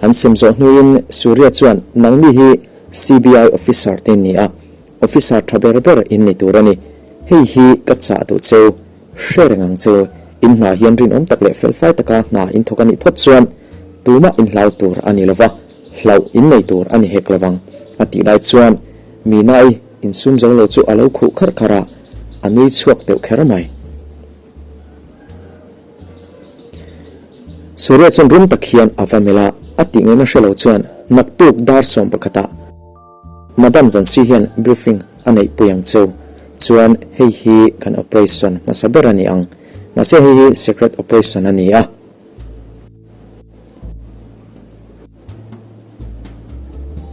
An sem zawh hnuin Surya chuan, Nangni hi CBI officer te in ni a, officer tha ber ber in ni tur a ni. Hei hi ka chah duh cheu, hre reng ang cheu. In hna hian rinawm tak leh felfai taka hna in thawk a nih phawt chuan tumah in hlau tur a ni lova, hlauh in nei tur a ni hek lovang, a tih lai chuan Mina-i Insum zo lo chu a lo khuh kharh kharh a, a nui chhuak deuh kher mai. Surya chuan rum tak hian a va melh a, a tih ngaihna hre lo chuan naktuk dar sawm pakhatah Madam Jansi hian briefing a neih pui ang cheu, chuan hei hi kan operation hmasa ber a ni ang, mahse hei hi secret operation a ni a.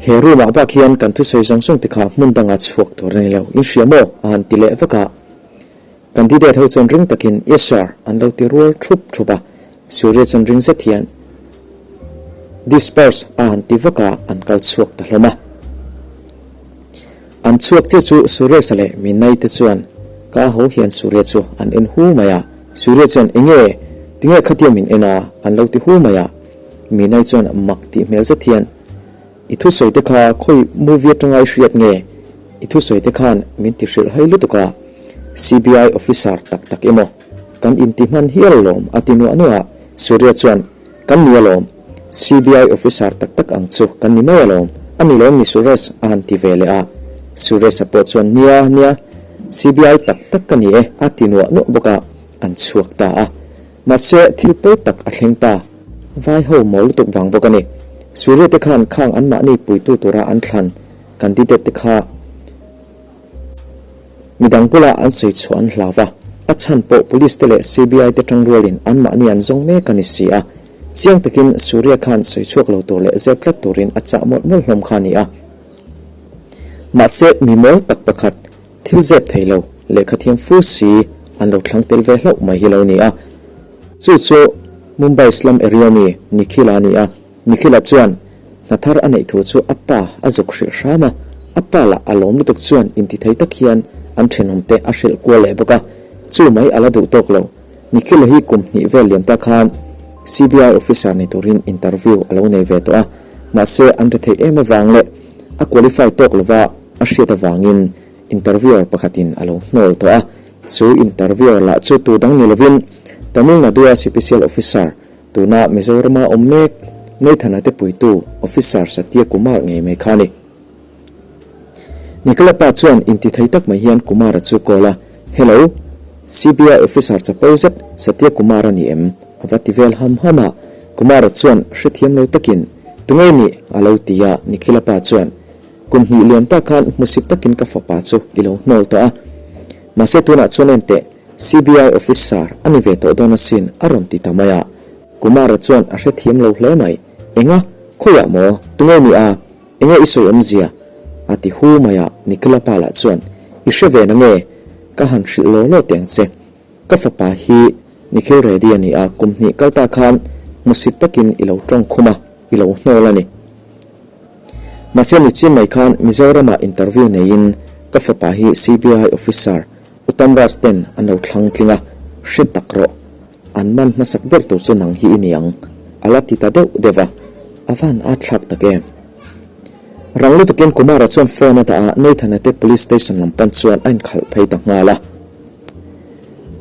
He room ah bak hian kan thusawi zawng zawng te kha hmun danga chhuak tur a ni lo, in hria maw? a han ti leh vak a. Candidate ho chuan ring takin, Yes sir, an lo ti rual thup thup a. Surya chuan ring zet hian, Disperse, a han ti vak a, an kal chhuak ta hlawm a. An chhuak chiah chu Suresh-a leh Minai te chuan ka ho hian Surya chu an en hu mai a. Surya chuan, Enge? Tinge khatia min en a? an lo ti hu mai a. Minai chuan mak tih hmel zet hian, I thusawi te kha khawi movie atanga i hriat nge? I thusawi te khan min ti hrilh hai lutuk a, CBI officer tak tak emaw kan inti hman hial alawm a ti nuah nuah a. Surya chuan, Kan ni alawm, CBI officer tak tak ang chu kan ni mai alawm, a ni lawm ni Suresh a han ti ve leh a. Suresh-a pawh chuan, Nia, nia, CBI tak tak ka ni e a ti nuah nuah bawk a, an chhuak ta a. Mahse, thil pawi tak a thleng ta. Vai ho mawl lutuk vang bawk a ni. Surya te khan khang anmahni puitu tura an thlan candidate te kha midang bulah an sawi chhuah an hlau va, a chhan pawh police te leh CBI te tangrualin anmahni an zawng mek a ni si a. Chiang takin Surya khan sawi chhuak lo tur leh zep tlat turin a chah mawlh mawlh hlawm kha a ni a. Mahse, mi mawl tak pakhat Thil zep thei lo, lehkha thiam fu si an lo thlang tel ve hlauh mai hi lo ni a. Chu chu Mumbai slum area mi Nikhil-a a ni a. Nikhil-a chuan hna thar a neih thu chu a pa a zuk hrilh hram a. A pa lah a lawm lutuk chuan intithei tak hian an thenawmte a hrilh kual leh bawk a. Chu mai a la duh tawk lo. Nikhil-a hi kum hnih vel liam ta khan CBI officer ni turin interview a lo nei ve tawh a. Mahse an ri theih em avang leh a qualify tawk lova a hriat avangin interviewer pakhatin a lo hnawl tawh a, chu interviewer lah chu tu dang ni lovin Tamil Nadu-a Sipisial Officer, tuna Mizorama awm mek, Nathan-a te puitu Officer Satya Kumar ngei mai kha a ni. Nicola pa chuan intithei tak mai hian Kumar-a chu call a, Hello. CBI officer chapo zet Satya Kumar a ni em? A va ti vel ham ham a. Kumara chuan hrethiam lo takin, Tunge nih? a lo ti a, Nikhila pa chuan, Kum hnih liam tak khan hmusit takin ka fapa chu i lo hnawl tawh a. Mahse tunah chuan enteh, CBI officer a ni ve tawh dawn asin a rawn ti ta mai a. Kumara chuan a hrethiam lo hle mai. Enga? Khawiah maw? Tunge ni a? Enge i sawi awmzia? A ti hu mai a, Nikhila pa lah chuan, I hre ve na nge? Ka han hrilh law law teh ang che. Ka fapa hi Nikhil Reddy a ni a, kum hnih kal ta khan hmusit takin i lo tawng khum a, i lo hnawl a ni. Mahse nichin mai khan Mizoramah interview neiin ka fapa hi CBI officer Uttam Raj ten an lo thlang tling a, hre tak rawh. An man hmasak ber tur chu nang hi i ni ang, a la ti ta deuh deuh a, a van at thlak tak em. Rang lutukin Kumara chuan phone a dah a, Nathan-a te police station lam pan chuan a inkhalh phei ta nghal a.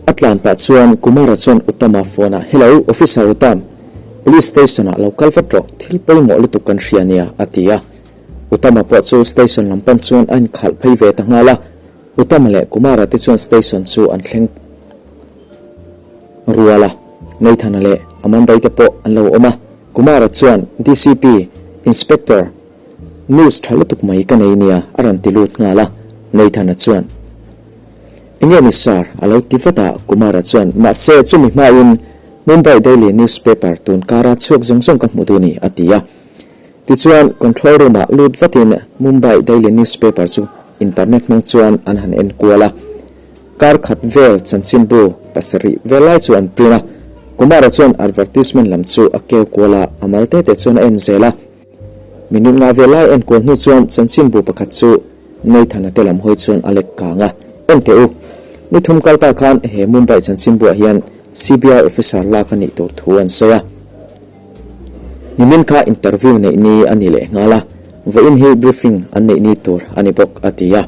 A tlan pah chuan Kumara chuan Uttam-a phone a, Hello, Officer Uttam, police station-ah lo kal vat rawh, thil pawimawh lutuk kan hria nia, a ti a. Uttam-a pawh chu station lam pan chuan a inkhalh phei ve ta nghal a. Uttam-a leh Kumara te chuan station chu an thleng rual a, Nathan-a leh Amanda-i te pawh an lo awm a. Kumara chuan, DCP, Inspector, news tha lutuk mai ka nei nia, a rawn ti lut nghal a. Nathan-a chuan, Enge ni sir? a lo ti vat a. Kumara chuan, Mahse, chumi hmain Mumbai Daily newspaper tun kara chhuak zawng zawng ka hmu duh ni, a ti a. Tichuan, control room-ah lut vatin Mumbai Daily newspaper chu internet hmang chuan an han en kual a. Kar khat vel chanchinbu pasarih vel lai chu an print a. Kumara chuan advertisement lam chu a keu kual a, a mal te te chuan a en zel a. Minute nga vel lai en kual hnu chuan chanchinbu pakhat chu Nathan-a te lam hawi chuan a lek kang a. En teh u, ni thum kal ta khan he Mumbai chanchinbuah hian CBI officer lak a nih tur thu an sawi a. Nimin kha interview neih ni a ni leh nghal a, vawiin hi briefing an neih ni tur a ni bawk a ti a.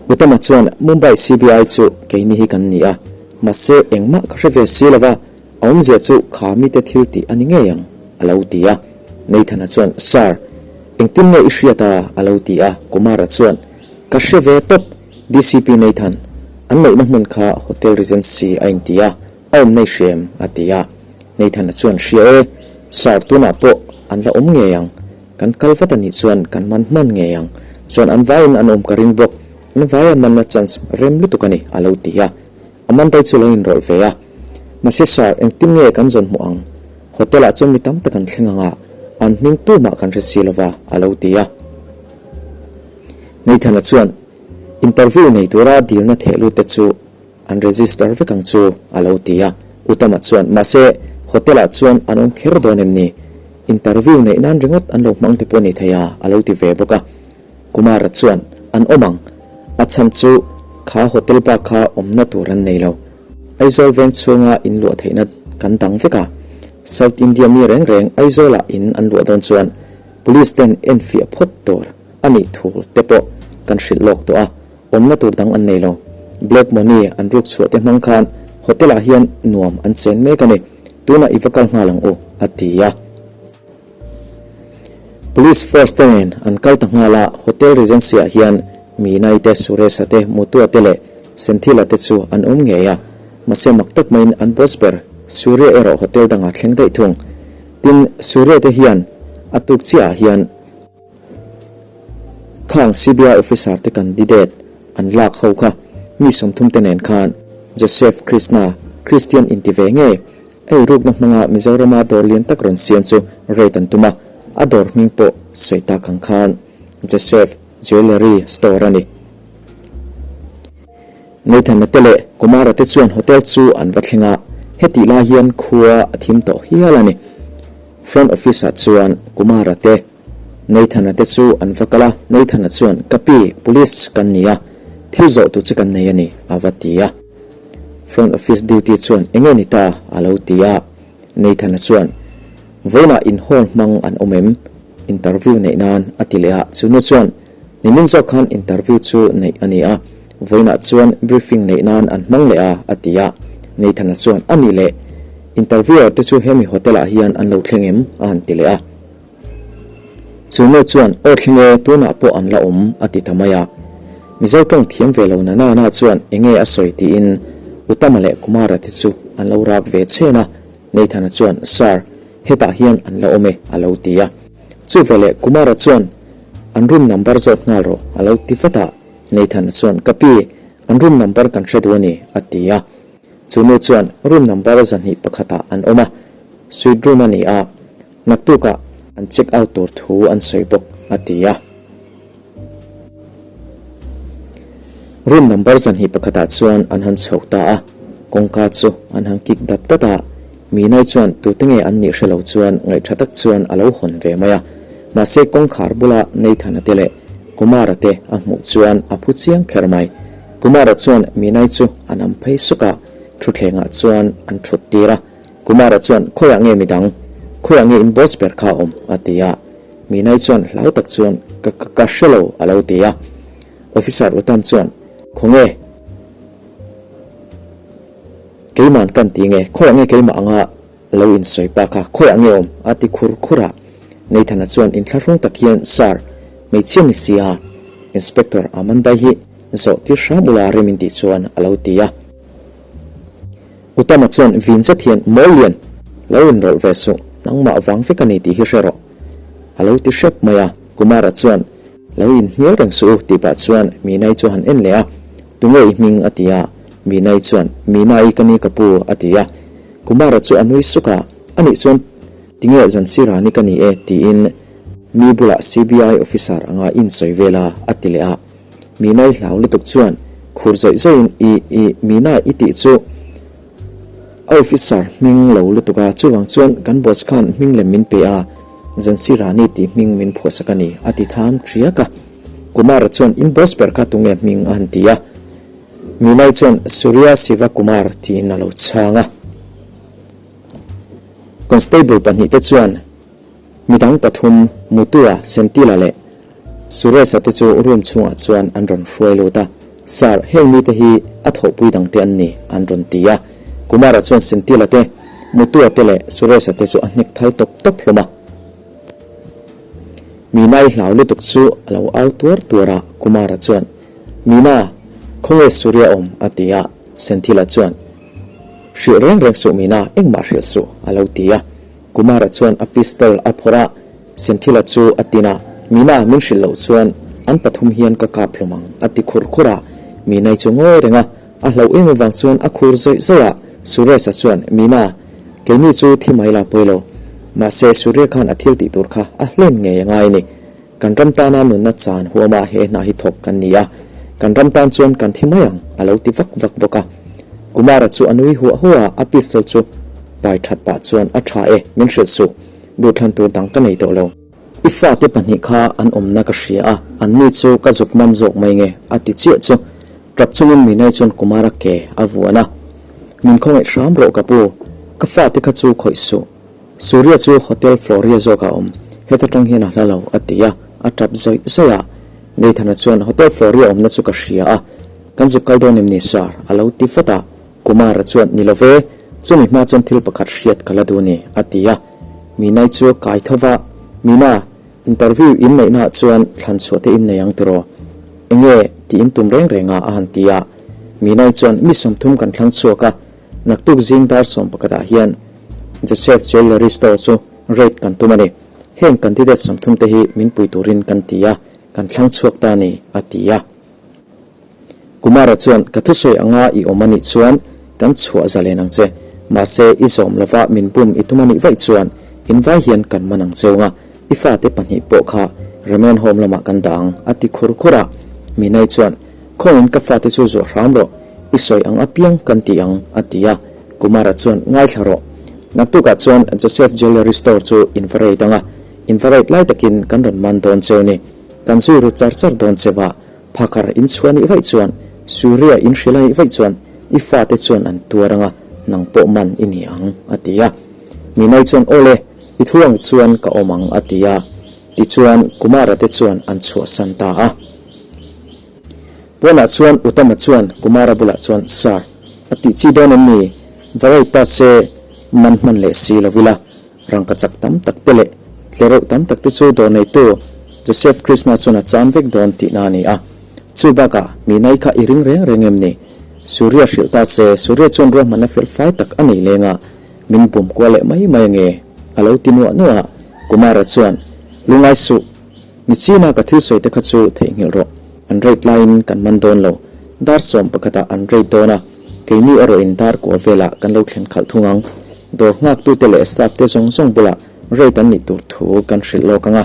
Utama chuan Mumbai CBI chu keini hi kan ni a, mahse engmah ka hre ve si lo va, a awmzia chu kha mite thil tih a ni ngei ang a lo ti a. Nathan-a chuan Sir, engtin nge i hriat a? a lo ti a, Kumara chuan Ka hre ve tawp, DCP Nathan, an neihna hmun kha Hotel Regency a inti a, A awm nei hriam, a ti a. Nathan-a chuan, Hria e, Sir, tunah pawh an la awm ngei ang. Kan kal vat a nih chuan kan man hman ngei ang. Chuan an vaiin an awm ka ring bawk. An vaia manna chance rem lutuk a ni, a lo ti a. Amanda-i chu lo inrawlh ve a. Mahse Sir, engtin nge kan zawn hmuh ang? Hotel-ah chuan mi tam tak an thleng ang a, an hming tumah kan hre si lova, a lo ti a. Nathan-a chuan, Interview nei tura dilna theh lut te chu An register vek ang chu, a lo ti a. Utama chuan, Mahse, hotel-ah chuan an awm kher dawn em ni? Interview neih nan ringawt an lo hmang te pawh ni thei a, a lo ti ve bawk a. Kumara chuan, An awm ang. A chhan chu kha hotel bak kha awmna tur an nei lo. Aizawl veng chhunga in luah theihna kan dang vek a. South India mi reng reng Aizawlah in an luah dawn chuan Police ten enfiah phawt tur a nih thu te pawh kan hrilh lawk tawh a. Awmna tur dang an nei lo. Black money an ruk chhuah te hmang khan hotel ah hian nuam an chen mek a ni. Tunah i va kal nghal ang u, a ti a. Police force te nen an kal ta nghal a, Hotel Regency ah hian Meenai te, Suresh-a te, Mutua te leh Senthila te chu an awm ngei a. Mahse mak tak maiin an boss ber Surya erawh hotel dangah thleng daih thung. Tin, Surya te hian a tuk chiah ah hian, Khang CBI officer te candidate an lak ho kha mi 30 te nen khan Joseph Krishna, Christian inti ve nge, ei rukna hmanga Mizorama dawr lian tak rawn siam chu rate an tum a, a dawr hming pawh sawi tak ang khan Joseph Jewellery Store a ni. Nathan-a te leh Kumara te chuan hotel chu an va thleng a, hetih lai hian khua a thim tawh hial a ni. Front office-ah chuan Kumara te, Nathan-a te chu an va kal a, Nathan-a chuan, Ka pi, police kan ni a, thil zawh tur che kan nei a ni, a va ti a. Front office duty chuan, Enge ni ta? a lo ti a. Nathan-a chuan, Vawiinah inhawl hmang an awm em? Interview neih nan, a ti leh a. Chu nu chuan, Nimin zawk khan interview chu neih a ni a, vawiinah chuan briefing neih nan an hmang leh a, a ti a. Nathan-a chuan, A nih leh, interviewer te chu hemi hotel-ah hian an lo thleng em? a han ti leh a. Chu nu chuan, Aw thleng e, tunah pawh an la awm, a ti ta mai a. Mizo tawng thiam ve lo na nana chuan enge a sawi tiin. Utama leh Kumara te chu an lo rak ve chhen a, Nathan-a chuan, Sir, hetah hian an la awm e, a lo ti a. Chuveleh Kumara chuan, An room number zawt nghal rawh, a lo ti vat a. Nathan-a chuan, Ka pi, an room number kan hre duh a ni, a ti a. Chu nu chuan, Room number 201 ah an awm a, suite room a ni a, naktukah an check out tur thu an sawi bawk, a ti a. Room number 21 ah chuan an han chho ta a, kawngka chu an han kik dat dat a, Minai chuan tute nge an nih hre lo chuan ngaihṭha tak chuan a lo hawn ve mai a, mahse kawngkhar bula Nathan-a te leh Kumara te a hmuh chuan a phu chiang kher mai. Kumara chuan Minai chu a nam phei suk a, thutthlengah chuan an ṭhut tir a, Kumara chuan khawiah nge midang, khawiah nge in boss ber kha a awm? a ti a. Minai chuan hlau tak chuan ka ka ka hre lo a lo ti a. Officer Uttam chuan Khawnge? Keiman kan ti nge? Khawiah nge keimah anga lo insawi pa kha? Khawiah nge awm? a ti khur khur a. Nathan-a chuan inthlahrung tak hian Sir, hmeichhia ni sia, Inspector Amanda hi zawh tir hram ula rem in tih chuan a lo ti a. Utama chuan vin zet hian Mawl lian, lo inrawlh ve suh, nangmah vang vek a ni tih hi hre rawh, a lo ti hrep mai a. Kumara chuan, Lo inhnial reng suh u, tih pah chuan Minai chu a han en leh a, Tunge i hming? a ti a. Minai chuan, Mina-i ka ni ka pu, a ti a. Kumara chu a nui suk a, Anih chuan tinge Zansirani ka ni e? tiin mi bulah CBI officer anga insawi vel a, a ti leh a. Minai hlau lutuk chuan khur zawih zawihin I, I, Mina i tih chu a officer hming lo lutuk a, chuvang chuan kan boss khan hming lem min pe a, Zansi Rani tih hming min phuahsak a ni, a ti tham ṭiak a. Kumara chuan in boss ber kha tunge hming a han ti a. Minai chuan Surya Siva Kumar tiin a lo chhang a. Constable pahnihte chuan Midang pathum, Mutua, Sentila leh Suresh-a te chu room chhungah chuan an rawn hruai lut a. Sir, heng mite hi a thawhpui dangte an ni, an rawn ti a. Kumara chuan Sentila te, Mutua te leh Suresh-a te chu a hnek thal tawp tawp hlawm a. Mina-i hlau lutuk chu a lo au tuar tuar a, Kumara chuan, Mina, khawnge Surya awm? a ti a. Senthila chuan, Hrilh reng reng suh Mina, engmah hrilh suh, a lo ti a. Kumara chuan a pistol a phawrh a, Senthila chu a tin a, Mina min hrilh loh chuan an pathum hian ka kap hlawm ang, a ti khur khur a. Minai chu ngawi reng a, a hlauh em avang chuan a khur zawih zawih a. Suresh-a chuan, Mina, keini chu thi mai la pawi lo. Mahse, Surya khan a thil tih tur kha a hlen ngei a ngai a ni. Kan ram tana nunna chan huama he hna hi thawk kan ni a, kan ram tan chuan kan thi mai ang, a lo ti vak vak bawk a. Kumara chu a nui huah huah a, a pistol chu pai that pah chuan, A tha e, min hrilh suh, duhthlan tur dang ka nei tawh lo. I fate pahnih kha an awmna ka hria a, anni chu ka zuk man zawk mai nge, a ti chiah chu. Tap chungin Minai chuan Kumara ke a vuan a, Min khawngaih hram rawh ka pu, ka fate kha chu khawih suh. Surya chu Hotel Floria zawkah a awm, heta tang hian a hla lo, a ti a, a tap zawih zawih a. Nathan-a chuan, Hotel Floria awmna chu ka hria a, kan zuk kal dawn em ni sir? a lo ti vat a. Kumar-a chuan, Ni lo ve, chumi hma chuan thil pakhat hriat ka la duh ni, a ti a. Minai chu a kai tho va, Mina, interview in neihnaah chuan thlan chhuah te in nei ang tiraw? Enge tih in tum reng reng a? a han ti a. Minai chuan, Mi 30 kan thlang chhuak a, naktuk zing dar 11 ah hian Joseph Jewellery Store chu raid kan tum a ni. Heng candidate 30 te hi min pui turin kan ti a, kan thlang chhuak ta a ni, a ti a. Kumara chuan, Ka thusawi anga i awm a nih chuan kan chhuah zalen ang che. Mahse, i zawm lova min bum i tum a nih vaih chuan invai hian kan man ang cheu nga, i fate pahnih pawh kha remand home lamah kan dah ang, a ti khur khur a. Minai chuan, Khawngin ka fate chu zuah hram rawh, i sawi ang apiang kan ti ang, a ti a. Kumara chuan, Ngaithla rawh. Naktukah chuan Joseph Jewellery Store chu in va rate ang a, in va rate lai takin kan rawn man dawn cheu ni. Kan zui ru char char dawn cheu a, phakar in chhuah nih vaih chuan, Surya in hrilh a nih vaih chuan i fate chuan an tuar ang a, nang pawh man i ni ang, a ti a. Minai chuan, Awle, i thu ang chuan ka awm ang, a ti a. Tichuan, Kumara te chuan an chhuahsan ta a. Pawnah chuan Utama chuan Kumara bulah chuan, Sir, a tih chi dawn em ni? Va rate ta se man hman leh si lo ila, rangka chak tam tak te leh tlereuh tam tak te chu dawr neitu Joseph Krishna chuan a chan vek dawn tihna a ni a. Chu bakah Minai kha i ring reng reng em ni? Surya hrilh ta se, Surya chuan ruahmanna fel fai tak a nei leng a, min bum kual leh mai mai ange, a lo ti nuah nuah a. Kumara chuan, Lungai suh, Nichina ka thil sawi te kha chu theihnghilh rawh, an rate laiin kan man dawn lo, dar 11 ah an rate dawn a, keini erawhin dar kua velah kan lo thlen khalh thung ang, dawr nghaktute leh staff te zawng zawng bulah rate an nih tur thu kan hrilh lawk ang a,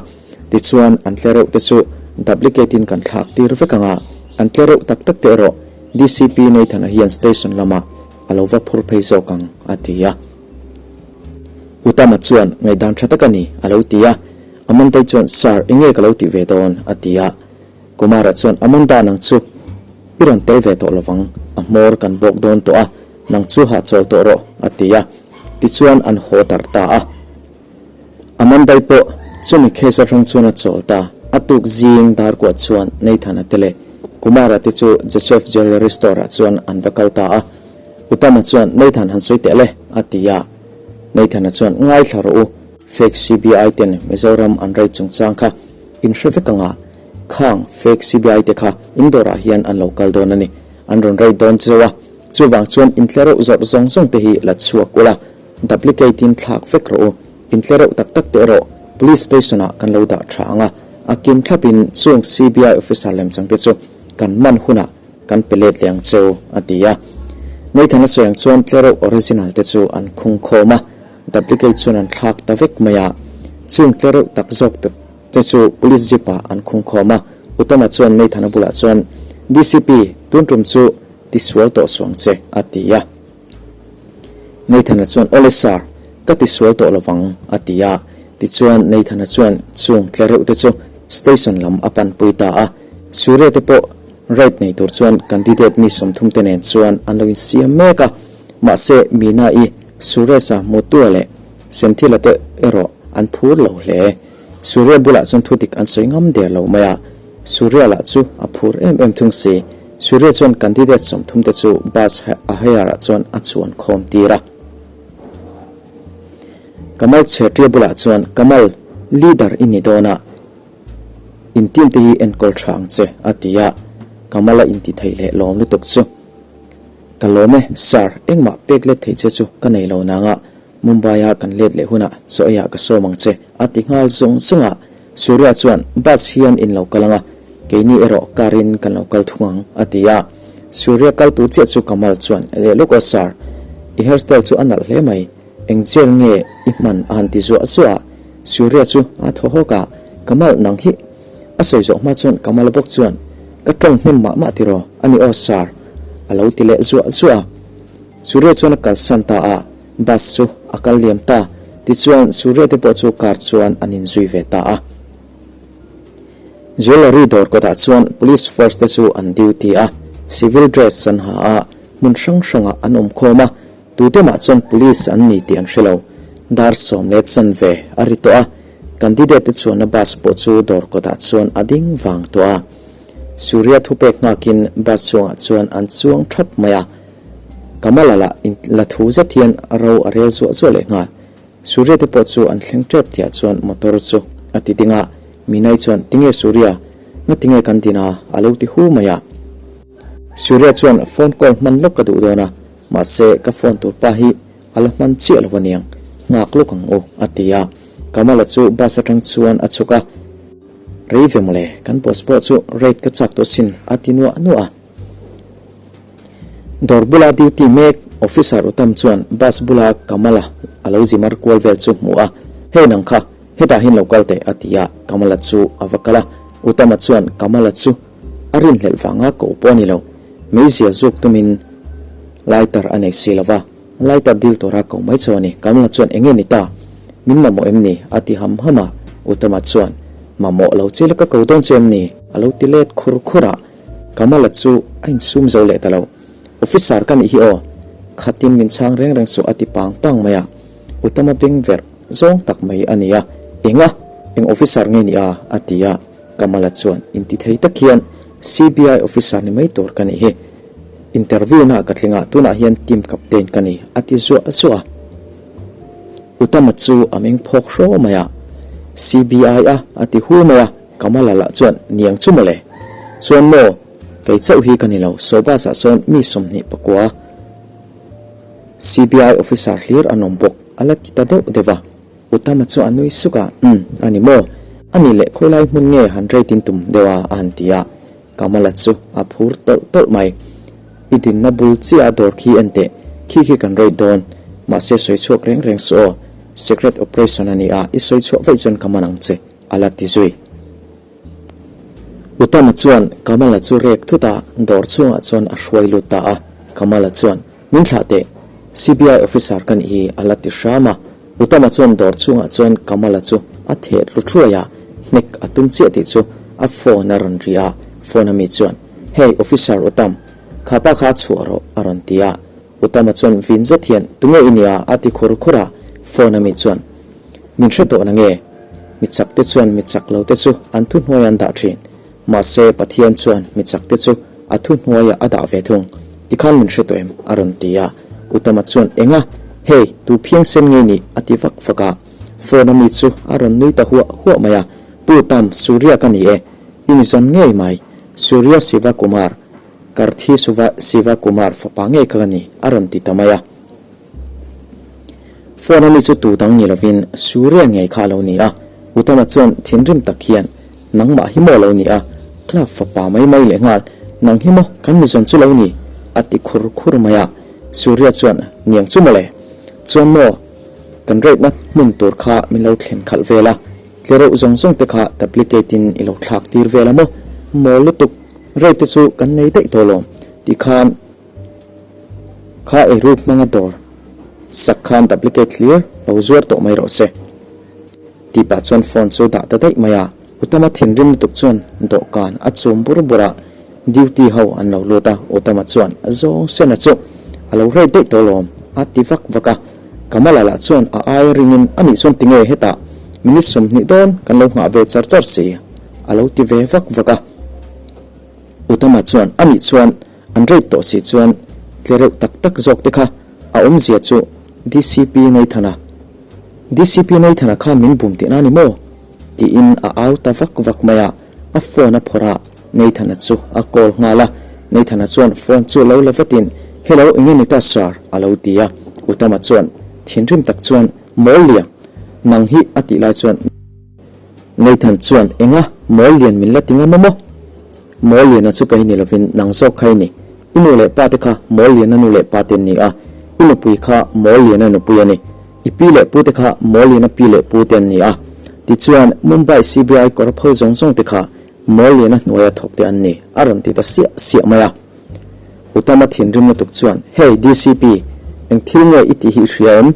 tichuan an tle reuh te chu duplicate in kan thlak tir vek ang a, an tle reuh tak tak te erawh DCP Nathan-a hian station lamah a lo va phur phei zawk ang, a ti a. Utama chuan ngaihdan tha tak a ni, a lo ti a. Amandai chuan, Sir, eng nge ka lo tih ve dawn? a ti a. Kumara chuan, Amanda, nang chu i rawn tel ve tawh lovang, a hmawr kan bawk dawn tawh a, nang chu hahchawl tawh rawh, a ti a. Tichuan an haw darh ta a. Amandai pawh chumi case atang chuan a chawl ta. A tuk zing dar kuah chuan Nathan-a te leh Kumara te chu Joseph Jewellery Store ah chuan an va kal ta a. Utama chuan, Nathan han sawi teh le, a ti a. Nathan-a chuan, Ngaithla rawh u, Fake CBI ten Mizoram an rei chungchang kha in hre vek ang a, khang fake CBI te kha in dawrah hian an lo kal dawn a ni. An rawn rei dawn cheu a, chuvang chuan in tle reuh zawrh zawng zawng te hi la chhuak ula, duplicate in thlak vek rawh u. In tle reuh tak tak te erawh Police Station ah kan lo dah tha ang a, a kim thlap in chung CBI officer lemchang te chu kan man hunah kan pe let leh ang cheu, a ti a. Nathan-a sawi ang chuan tle reuh original te chu an khung khawm a. Duplicate chuan an thlak ta vek mai a, chung tle reuh tak zawk te chu Police Jeep ah an khung khawm a, Utama chuan Nathan-a bulah chuan, DCP, tun tum chu tisual tawh suang che, a ti a. Nathan-a chuan, Awle sir, ka tisual tawh lovang, a ti a. Tichuan Nathan-a chuan chung tle reuh te chu station lam a panpui ta a, Surya te pawh raid nei tur chuan candidate mi 30 te nen chuan an lo insiam mek a. Mahse, Mina-i, Suresh-a, Mutua leh Senthila te erawh an phur lo hle. Surya bulah chuan thudik an sawi ngam der lo mai a, Surya lah chu a phur em em thung si. Surya chuan candidate 30 te chu bus a hire-ah chuan a chuan khawm tir a. Kamal Chhetria bulah chuan, Kamal, leader i ni dawn a, in team te hi enkawl tha ang che, a ti a. Kamal-a inti thei leh lawm lutuk chu. Ka lawm e, Sir, engmah pek let theih che chu ka nei lo nang a, Mumbai-a kan let leh hunah chaw eiah ka sawm ang che, a ti nghal zung zung a. Surya chuan, Bus hian in lo kal ang a, keini erawh car in kan lo kal thung ang, a ti a. Surya kal tur chiah chu Kamal chuan, Leh lawk aw Sir, i hairstyle chu a nalh hle mai, eng gel nge i hman a han ti zuah zuah a. Surya chu a thaw hawk a, Kamal nang hi A sawi zawh hma chuan Kamala bawk chuan, Ka tawng hnem mah mah tiraw? A ni aw Sir, a lo ti leh zuah zuah a. Surya chuan a kalsan ta a, bus chu a kal liam ta. Tichuan Surya te pawh chu car chuan an inzui ve ta a. Jewellery dawr kawtah chuan police force te chu an duty a, civil dress an ha a, hmun hrang hrangah an awm khawm a, Tute mah chuan police an ni tih an hre lo. Dar sawm let san ve a ri tawh a, candidate te chuanna bus pawh chu dawr kawtah chuan a ding vang tawh a. Surya thupek nghakin bus chungah chuan an chuang thap mai a. Kamala lah in la thu zet hian ro a rel zuah zuah leh nghal. Surya te pawh chu an thleng tep tihah chuan motor chu a ti ding a, Minai chuan tinge Surya, ngatinge kan din a? a lo ti hu mai a. Surya chuan phone call hman lawk ka duh dawn a, Mahse, ka phone tur pa hi a la hman chiah lo aniang, nghak lawk ang u, a ti a. Kamala chu bus atang chuan a chhuk a, Rei ve mawle, kan boss pawh chu rate ka chak tawh sin, a ti nuah nuah a. Dawr bula duty mek officer Uttam chuan bus bula Kamala a lo zi mar kual vel chu hmuh a, Hei nang kha, hetah hian lo kal teh, a ti a. Kamala chu a va kal a, Uttama chuan Kamala chu a rinhlelh vanga koh pawh a ni lo. Meizia zuk tumin lighter a nei si lo va, lighter dil tura ko mai chu a ni. Kamla chuan eng nge ni ta? Min mamawh em ni? a ti ham ham a. Uttama chuan, Mamawh lo che la ka ko dawn che em ni? a lo ti let khur khur a. Kamala chu a insum zo leh ta lo. Officer ka nih hi aw, khatin min chhang reng reng suh a ti pang pang mai a. Uttama beng verh zawng tak mai a ni a. Enga? Eng officer nge ni a? a ti a. Kamala chuan inti thei tak hian CBI officer ni mai tur ka nih hi. Interview na ka tling a, tunah hian team captain ka ni, a ti zuah zuah a. Uttama chu a meng phawk hraw mai a, CBI a, a ti hu mai a, Kamala lah chuan niang chu mawle. Chuan maw? Kei chauh hi ka ni lo, saw bus ah sawn mi 29 CBI officer hlir an awm bawk, a la ti ta deuh deuh a. Utama chu a nui suk a, Umm, a ni maw? A nih leh khawilai hmun nge han rate in tum deuh a? a han ti a. Kamala chu a phur tawlh tawlh mai. I dinna bul chiah a dawr khi en teh, khi khi kan rate dawn. Mahse sawi chhuak reng reng suh aw, secret operation a ni a, i sawi chhuah vaih chuan ka man ang che, a la ti zui. Utama chuan Kamala chu rek thut a, dawr chhungah chuan a hruai lut ta a. Kamala chuan, Min thlah teh, CBI officer ka nih hi, a la ti hram a. Utama chuan dawr chhungah chuan Kamala chu a theh tlu thuai a, hnek a tum chiah tih chu a phone a rawn ri a. Phone ami chuan, Hey, officer Uttam, kha pa kha chhuah rawh, a rawn ti a. Utama chuan vin zet hian, Tunge i nia? a ti khur khur a. Phone ami chuan, Min hre tawh na nge? Mi chak te chuan mi chak lo te chu an thuhnuai an dah thin. Mahse, Pathian chuan mi chak te chu a thuhnuaiah a dah ve thung. Tikhan min hre tawh em? a rawn ti a. Utama chuan, Enga? Hei, tu phiang sen nge nih? a ti vak vak a. Phone a mi chu a rawn nui ta huah huah mai a. Pu Utam, Surya ka ni e. I mi zawn ngei mai. Surya Siva Kumar, Karthi Suva Siva Kumar fapa ngei kha ka ni, a rawn ti ta mai a. Phone a mi chu tu dang ni lovin Surya ngei kha a lo ni a, Utama chuan thinrim tak hian, Nangmah hi maw lo ni a, club fapa mai mai leh nghal, nang hi maw kan mizawn chu lo ni? a ti khur khur mai a. Surya chuan, Niang chu mawle, chuan maw kan rate na hmun tur kha min lo thlen khalh vel a, tle reuh zawng zawng te kha duplicate in i lo thlak tir vel a maw, maw lutuk, rate te chu kan nei daih tawh lawm, tikhan, Kha eiruk hmanga dawr sak khan duplicate hlir lo zuar tawh mai rawh se. Tih pah chuan phone chu dah ta daih mai a, Utama thinrim lutuk chuan dawhkan a chum bur bur a, duty ho an lo lut a, Utama chuan zawng sena chu a lo rate daih tawh lawm a ti vak vak a, Kamala lah chuan a aia ringin a nih chuan tinge hetah minute 20 dawn kan lo nghah ve char char si a lo ti ve vak vak a, Utama chuan a nih chuan An rate tawh si chuan tle reuh tak tak zawk te kha a awmzia chu DCP Nathan-a DCP Nathan-a khan min bum tihna a ni maw? tiin a au ta vak vak mai a, a phone a phawrh a, Nathan-a chu a call nghal a, Nathan-a chuan phone chu lo la vatin Hello enge ni ta sir? a lo ti a, Utama chuan thinrim tak chuan Mawl lian, nang hi a tih lai chuan Nathan chuan Enga mawl lian min la ti ngam a maw? Mawl Liana chu kei ni lovin nang zawk kha i ni. I nu leh pa te kha Mawl Liana nu leh pa te an ni a, i nupui kha Mawl Liana nupui a ni. I pi leh pu te kha Mawl Liana pi leh pu te an ni a. Tichuan, Mumbai CBI kawr pho zawng zawng te kha Mawl Liana hnuaia thawk te an ni, a rawn ti ta siah siah mai a. Utama thinrim lutuk chuan, Hey, DCP, eng thil nge i tih hi i hria em?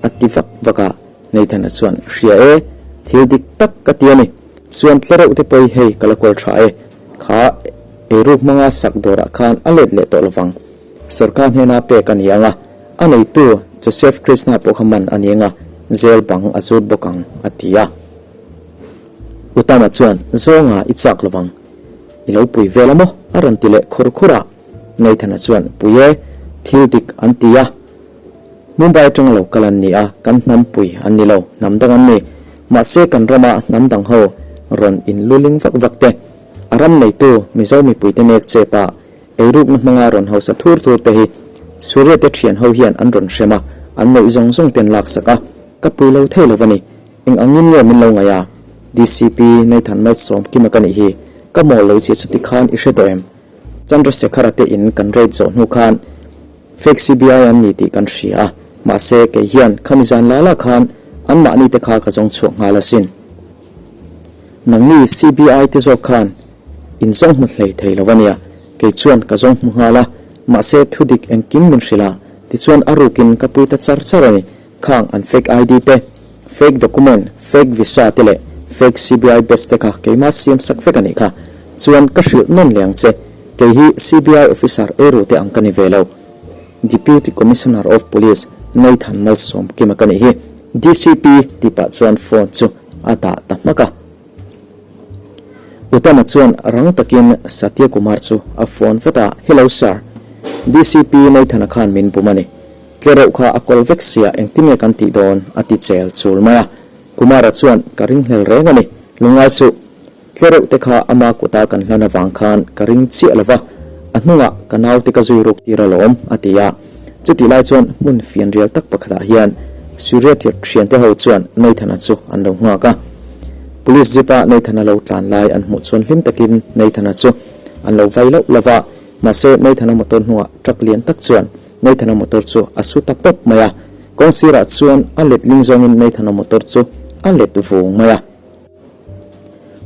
a ti vak vak a. Nathan-a chuan, Hria e, thil dik tak ka ti a ni. Chuan tle reuh te pawh hi hei ka la kawl tha e. Kha eiruk hmanga sak dawrah khan a let leh tawh lovang. Sorkar hnena pek a ni ang a, a neitu Joseph Krishna pawh kha man a ni ang a, jail bang a zut bawk ang, a ti a. Utama chuan, Zawnga i chak lovang. I lo pui vel a maw? a rawn ti leh khur khur a. Nathan-a chuan, Pui e, thil dik an ti a. Mumbai atanga lo kal an ni a, kan hnam pui an ni lo, hnam dang an ni. Mahse kan rama hnam dang ho rawn in luling vak vak te, a ram neitu Mizo mipuite nek chep a, eirukna hmanga rawn hausa thur thur te hi Surya te thian ho hian an rawn hrem a, an neih zawng zawng ten laksak a, ka pui lo thei lo a ni. Eng angin nge min lo ngaih a? DCP Nathan Malsawmkima ka nih hi, ka mawl lo chiah chuti khan i hre tawh em? Chandrasekhara te in kan rate zawh hnu khan Fake CBI an ni tih kan hria a, mahse kei hian khami zan la la khan anmahni te kha ka zawng chhuak nghal asin. Nangni CBI te zawk khan in zawng hmu hlei thei lo ania, kei chuan ka zawng hmu nghal a, mahse thudik engkim min hrilh a, tichuan a rukin ka pui ta char char a ni. Khang an fake ID te, fake document, fake visa te leh fake CBI batch te kha keimah siam sak vek a nih kha. Chuan ka hrilh nawn leh ang che, kei hi CBI officer eiru te ang ka ni ve lo. Deputy Commissioner of Police Nathan Malsawmkima ka nih hi. DCP tih pah chuan phone chu a dah ta hmak a. Utama chuan rang takin Satya Kumar chu a phone vat a, Hello sir, DCP Nathan-a khan min bum a ni. Tle reuh kha a kawl vek sia engtin nge kan tih dawn? a ti chel chul mai a. Kumara chuan, Ka ringhlel reng a ni, lungngai suh. Tlereuh te kha ama kuta kan hlan avang khan ka ring chiah lo va, a hnungah ka naute ka zui ruk tir alawm, a ti a. Chutih lai chuan hmun fianrial tak pakhatah hian Surya thiante ho chuan Nathan-a chu an lo nghak a. Police jeep-a Nathan-a lo tlan lai an hmuh chuan hlim takin Nathan-a chu an lo vai loh lo va, mahse Nathan-a motor hnungah truck lian tak chuan Nathan-a motor chu a su ta pawp mai a. Kawng sirah chuan a letling zawngin Nathan-a motor chu a let vung mai a.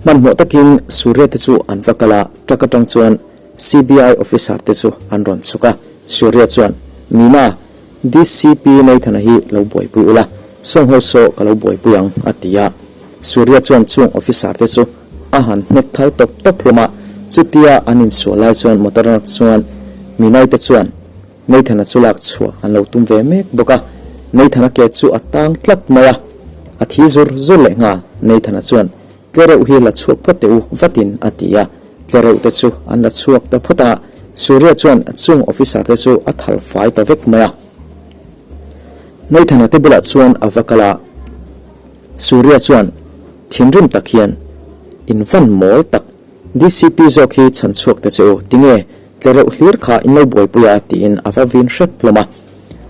Hmanhmawh takin Surya te chu an va kal a, truck atang chuan CBI officer te chu an rawn chhuk a. Surya chuan, Meena, DCP Nathan-a hi lo buaipui ula, sawng ho saw ka lo buaipui ang, a ti a. Surya chuan chung officer te chu a han hnek thal tawp tawp hlawm a, chutia an insual lai chuan motor atang chuan Meenai te chuan Nathan-a chu lak chhuah an lo tum ve mek bawk a, Nathan-a ke chu a tang tlat mai a, a thi zur zur leh nghal. Nathan-a chuan, Tlereuh hi la chhuak phawt teh u, vatin a ti a. Tlereuh te chu an la chhuak ta phawt a, Surya chuan chung officer te chu a thal fai ta vek mai a. Nathan-a te bulah chuan a va kal a, Surya chuan thinrim tak hian, In van mawl tak, DCP zawk hi chhan chhuak ta che u, tinge Tlereuh hlir kha in lo buaipui a tiin a va vin hrep hlawm a.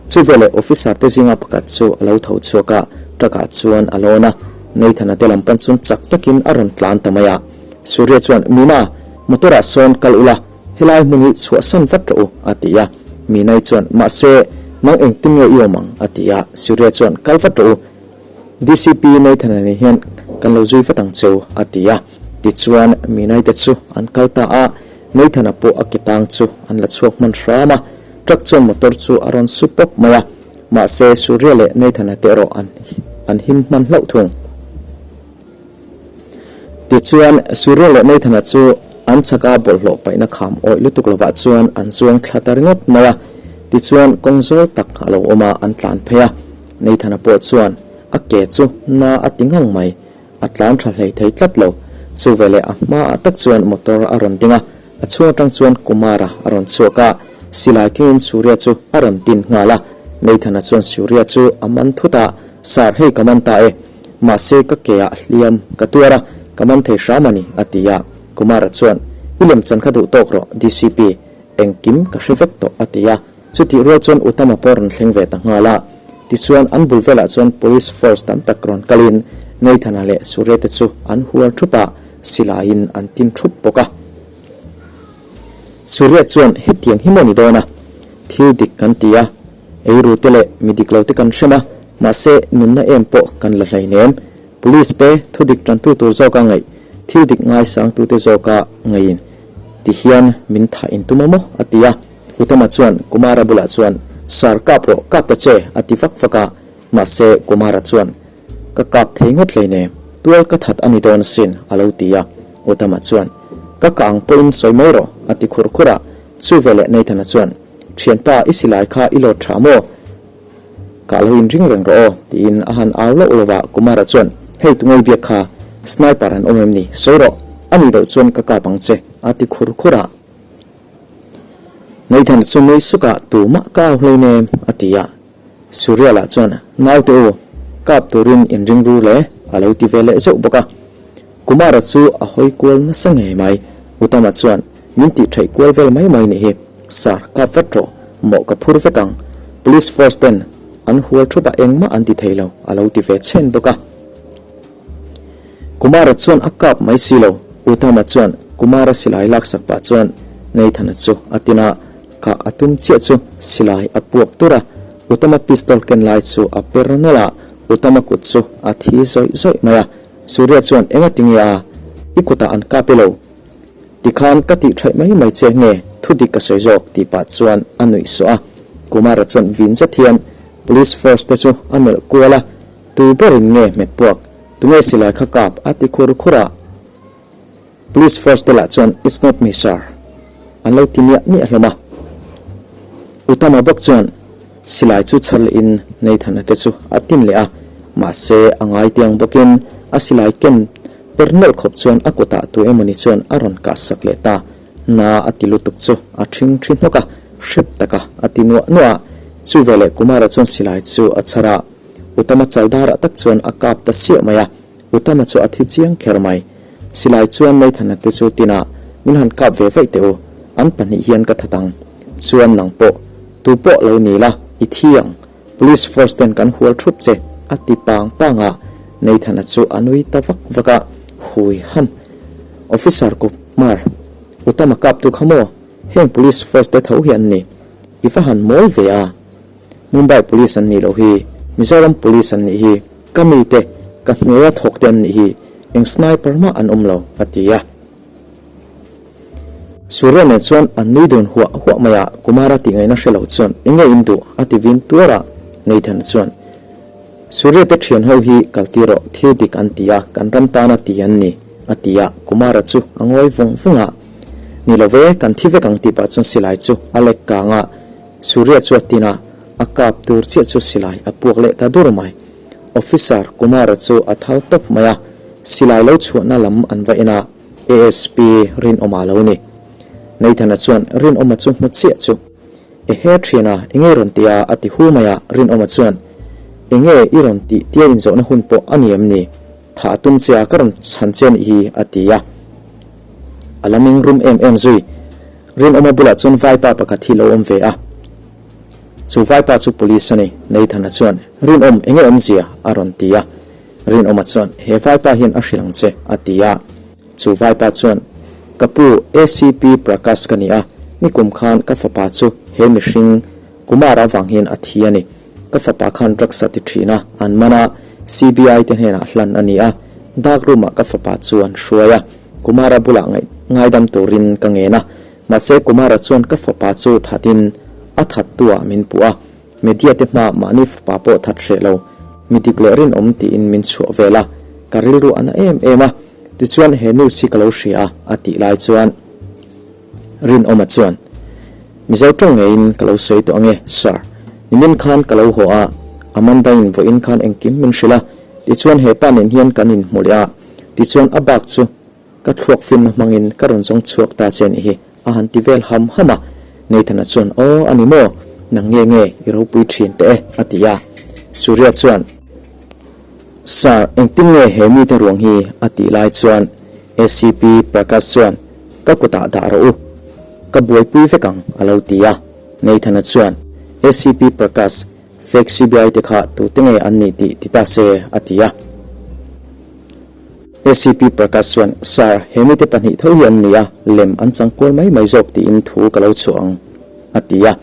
Chuveleh officer te zinga pakhat chu a lo tho chhuak a, truck ah chuan a lawn a. Nathan-a te lam pan chuan chak takin a rawn tlan ta mai a. Surya chuan, Meena, motor ah sawn kal ula, helai hmun hi chhuahsan vat rawh u, a ti a. Meena-i chuan, Mahse, nang engtin nge i awm ang? a ti a. Surya chuan, Kal vat rawh u. DCP Nathan-a nen hian kan lo zui vat ang cheu, a ti a. Tichuan, Meena-i te chu an kal ta a. Nathan-a pawh a ke tang chu an la chhuak hman hram a, truck chuan motor chu a rawn su pawp mai a, mahse Surya leh Nathan-a te erawh an an him hman hlauh thung. Tichuan, Surya leh Nathan-a chu an chhaka bawlhhlawh paihna kham awih lutuk lovah chuan an zuang thla ta ringawt mai a, tichuan kawng zawl tak a lo awm a, an tlan phei a, Nathan-a pawh chuan a ke chu na a ti ngang mai. A tlan tha hlei thei tlat lo. Chu veleh a hmaah tak chuan motor a rawn ding a, a chhung atang chuan Kumara a rawn chhuak a, silai kengin Surya chu a rawn tin nghal a. Nathan-a chuan Surya chu a man thut a, Sir, hei ka man ta e. Mahse ka ke ah hliam ka tuar a, ka man thei hram a ni, a ti a. Kumara chuan, I lemchan kha duh tawk rawh, DCP. Engkim ka hre vek tawh, a ti a. Chutih rual chuan Utama pawh rawn thleng ve ta nghal a. Tichuan, an bul velah chuan Police force tam tak rawn kalin Nathan-a leh Surya te chu an hual thup a, silaiin an tin thup bawk a. Surya chuan, Hetiang hi maw ni dawn a? Thil dik kan ti a, eiru te leh mi dik lo te kan hrem a, mahse nunna em pawh kan la hleinem. Police te thu dik tantu tur zawka ngaih, thil dik ngaisangtute zawka ngaiin ti hian min thah in tum a maw? a ti a. Utama chuan Kumara bulah chuan, Sir, kap rawh, kap ta che, a ti vak vak a. Mahse, Kumara chuan, Ka kap thei ngawt hleinem, tual ka that a ni dawn asin, a lo ti a. Utama chuan, Ka kah ang pawhin sawi mai rawh, a ti khur khur a. Chu veleh Nathan-a chuan, Thianpa, i silai kha i lawt tha maw? Kah lo inring reng rawh aw, tiin a han au loh loh a. Kumara chuan, Hei, tunge i biak kha? Sniper an awm em ni? Sawi rawh, a nih loh chuan ka kap ang che, a ti khur khur a. Nathan chu nui suk a, Tumah ka au hlei nem, a ti a. Surya lah chuan, Naute u, kap turin in ring ru le, a lo ti ve leh zeuh bawk a. Kumara chu a hawi kual nasa ngei mai. Utama chuan, Min tih theih kual vel mai mai nih hi. Sir, kap vat rawh, mawh ka phur vek ang. Police force ten an hual thup a engmah an ti thei lo, a lo ti ve chhen bawk a. Kumara chuan a kap mai si lo. Uttama chuan Kumara silai laksak pah chuan Nathan-a chu a tin a, kah a tum chiah chu silai a puak tur a. Uttama pistol ken lai chu a per nawlh a, Uttama kut chu a thi zawih zawih mai a. Surya chuan enga ti nge a, i kutah an kap i lo? Tikhan ka tih thaih mai mai che nge thu dik ka sawi zawk tih pah chuan a nuih suah a. Kumara chuan vin zet hian police force te chu a melh kual a, Tu berin nge hmet puak? Tunge silai kha kap? a ti khur khur a. Police force te lah chuan It's not me sir an lo ti niah niah hlawm a. Utama bawk chuan silai chu chhar lehin Nathan-a te chu a tin leh a, mahse a ngai tiang bawkin a silai ken per nawlh khawp chuan a kutah tu emawni chuan a rawn kah sak leh ta. Na a ti lutuk chu a ṭhing ṭhi hnawk a, hrep taka a ti nuah nuah a. Chuveleh Kumara chuan silai chu a chhar a. Utama chal darah tak chuan a kap ta siah mai a, Utama chu a thi chiang kher mai. Silai chuan Nathana te chu tinah min han kap ve vaih teh u, an pahnih hian ka that ang. Chuan nang pawh, tu pawh lo ni la, i thi ang. Police force ten kan hual thup che, a ti pang pang a. Nathana chu a nui ta vak vak a, Hui ham. Officer Kumar, Utama kap tu kha maw? Heng police force te tho hi an ni. I va han mawl ve a. Mumbai police an nih loh hi, Mizoram police an nih hi, ka mite, ka hnuaia thawk te an nih hi, eng sniper mah an awm lo, a ti a. Surya nen chuan an nui dun huah huah mai a, Kumara tih ngaihna hre lo chuan enge in duh a ti vin tuar a, Nathan chuan, Surya te thian ho hi kal tir rawh, thil dik an ti a, kan ram tana ti an ni, a ti a, Kumara chu a ngawi vung vung a, Ni lo ve, kan thi vek ang tih pah chuan silai chu a lek kang a, Surya chu a tin a, a kap tur chiah chu silai a puak leh ta dur mai. Officer Kumara chu a thal tawp mai a, silai lo chhuahna lam an va en a, ASP Rinawma lo ni. Nathana chuan Rinawma chu hmu chiah chu, Ehe thiana, enge i rawn ti a? a ti hu mai a, Rinawma chuan, Enge i rawn tih tia inzawhna hun pawh a ni em ni? Thah a tum che a, ka rawn chhan che a nih hi, a ti a. A la meng rum em em zui. Rinawma bulah chuan vaipa pakhat hi lo awm ve a. Chu vaipa chu police a ni, Nathana chuan, Rinawm, enge awmzia? a rawn ti a. Rinawma chuan, He vaipa hian a hrilh ang che, a ti a. Chu vaipa chuan, Ka pu, ACP Prakash ka ni a, nikum khan ka fapa chu he mihring Kumar avang hian a thi a ni. Ka fapa khan drugs a ti thin a, an man a, CBI te hnenah hlan a ni a, dark room ah ka fapa chu an hruai a, Kumara bulah ngaih ngaidam turin ka ngen a, mahse Kumara chuan ka fapa chu thatin a thattu ah min puh a, media te hma mahni fapa pawh that hreh lo, mi dik leh rinawm tiin min chhuah vel a, ka rilru a na em em a, tichuan he news hi ka lo hria a, a tih lai chuan. Rinawma chuan, Mizo tawng ngeiin ka lo sawi tawh ange, Sir. Nimin khan ka lo haw a, Amanda-in vawiin khan engkim min hrilh a, tichuan he pa nen hian kan inhmu leh a, tichuan a bak chu ka thluak finna hmangin ka rawn zawng chhuak ta che nih hi, a han ti vel ham ham a. Nathan-a chuan, Aw, a ni maw? Nang nge nge i ropui thin teh e, a ti a. Surya chuan, Sir, engtin nge he mite ruang hi? a tih lai chuan ACP Prakash chuan, Ka kutah dah rawh u. Ka buaipui vek ang, a lo ti a. Nathan-a chuan, ACP Prakash, fake CBI te kha tute nge an nih tih ti ta se, a ti a. ACP Prakash chuan, Sir, he mite pahnih tho hi an ni a, lem an chang kual mai mai zawk tiin thu ka lo chhuah ang, a ti a.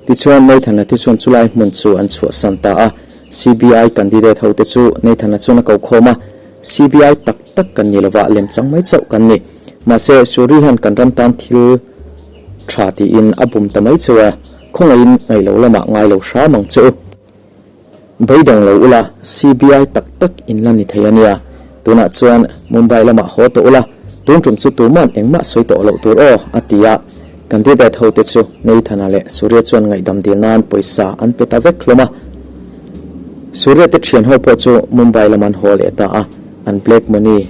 Tichuan, Nathan-a te chuan chulai hmun chu an chhuahsan ta a. CBI candidate hote chu Nathan-a chuan a ko khawm a, CBI tak tak kan ni lova, lem chang mai chauh kan ni. Mahse, Suri hian kan ram tan thil tha tiin a bum ta mai cheu a, khawngaihin ngaih lo lamah ngai lo hram ang che u. Beidawng lo ula, CBI tak tak in la ni thei a nia. Tunah chuan Mumbai lamah haw tawh ula, tun tum chu tuman engmah sawi tawh loh tur aw, a ti a. Candidate hote chu Nathan-a leh Surya chuan ngaihdam dil nan pawisa an pe ta vek hlawm a. Surya te thian ho pawh chu Mumbai lam an haw leh ta a, an black money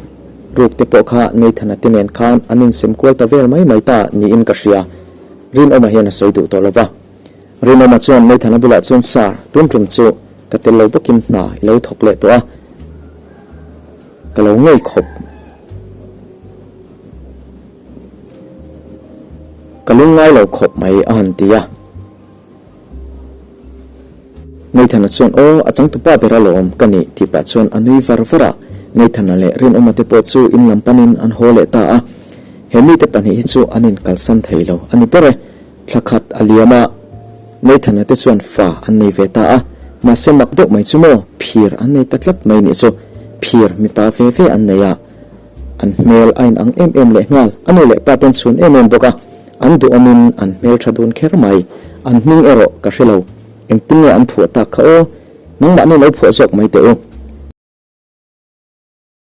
ruk te pawh kha Nathan-a te nen khan an insem kual ta vel mai mai ta niin ka hria. Rinawma hian a sawi duh tawh lo va. Rinawma chuan Nathan-a bulah chuan Sir, tun tum chu ka tel lo bawkin hna i lo thawk leh tawh a, ka lo ngei khawp. Ka lungngai lo khawp mai a han ti a. Nathan-a chuan, Aw, a changtupa ber alawm ka nih tih pah chuan a nui var var a. Nathan-a leh Rinawma te pawh chu in lam panin an haw leh ta a. He mite pahnih hi chu an inkalsan thei lo a ni ber e. Thla khat a liam a, Nathan-a te chuan fa an nei ve ta a. Mahse mak deuh mai chu maw, phir an nei ta tlat mai nih chu. Phir mipa ve ve an nei a. An hmel a inang em em leh nghal, a nu leh pa ten chhun em em bawk a, an duhawmin an hmel tha dun kher mai. An hming erawh ka hre lo, engtin nge an phuah tak kha aw, nangmahni lo phuah zawk mai teh u.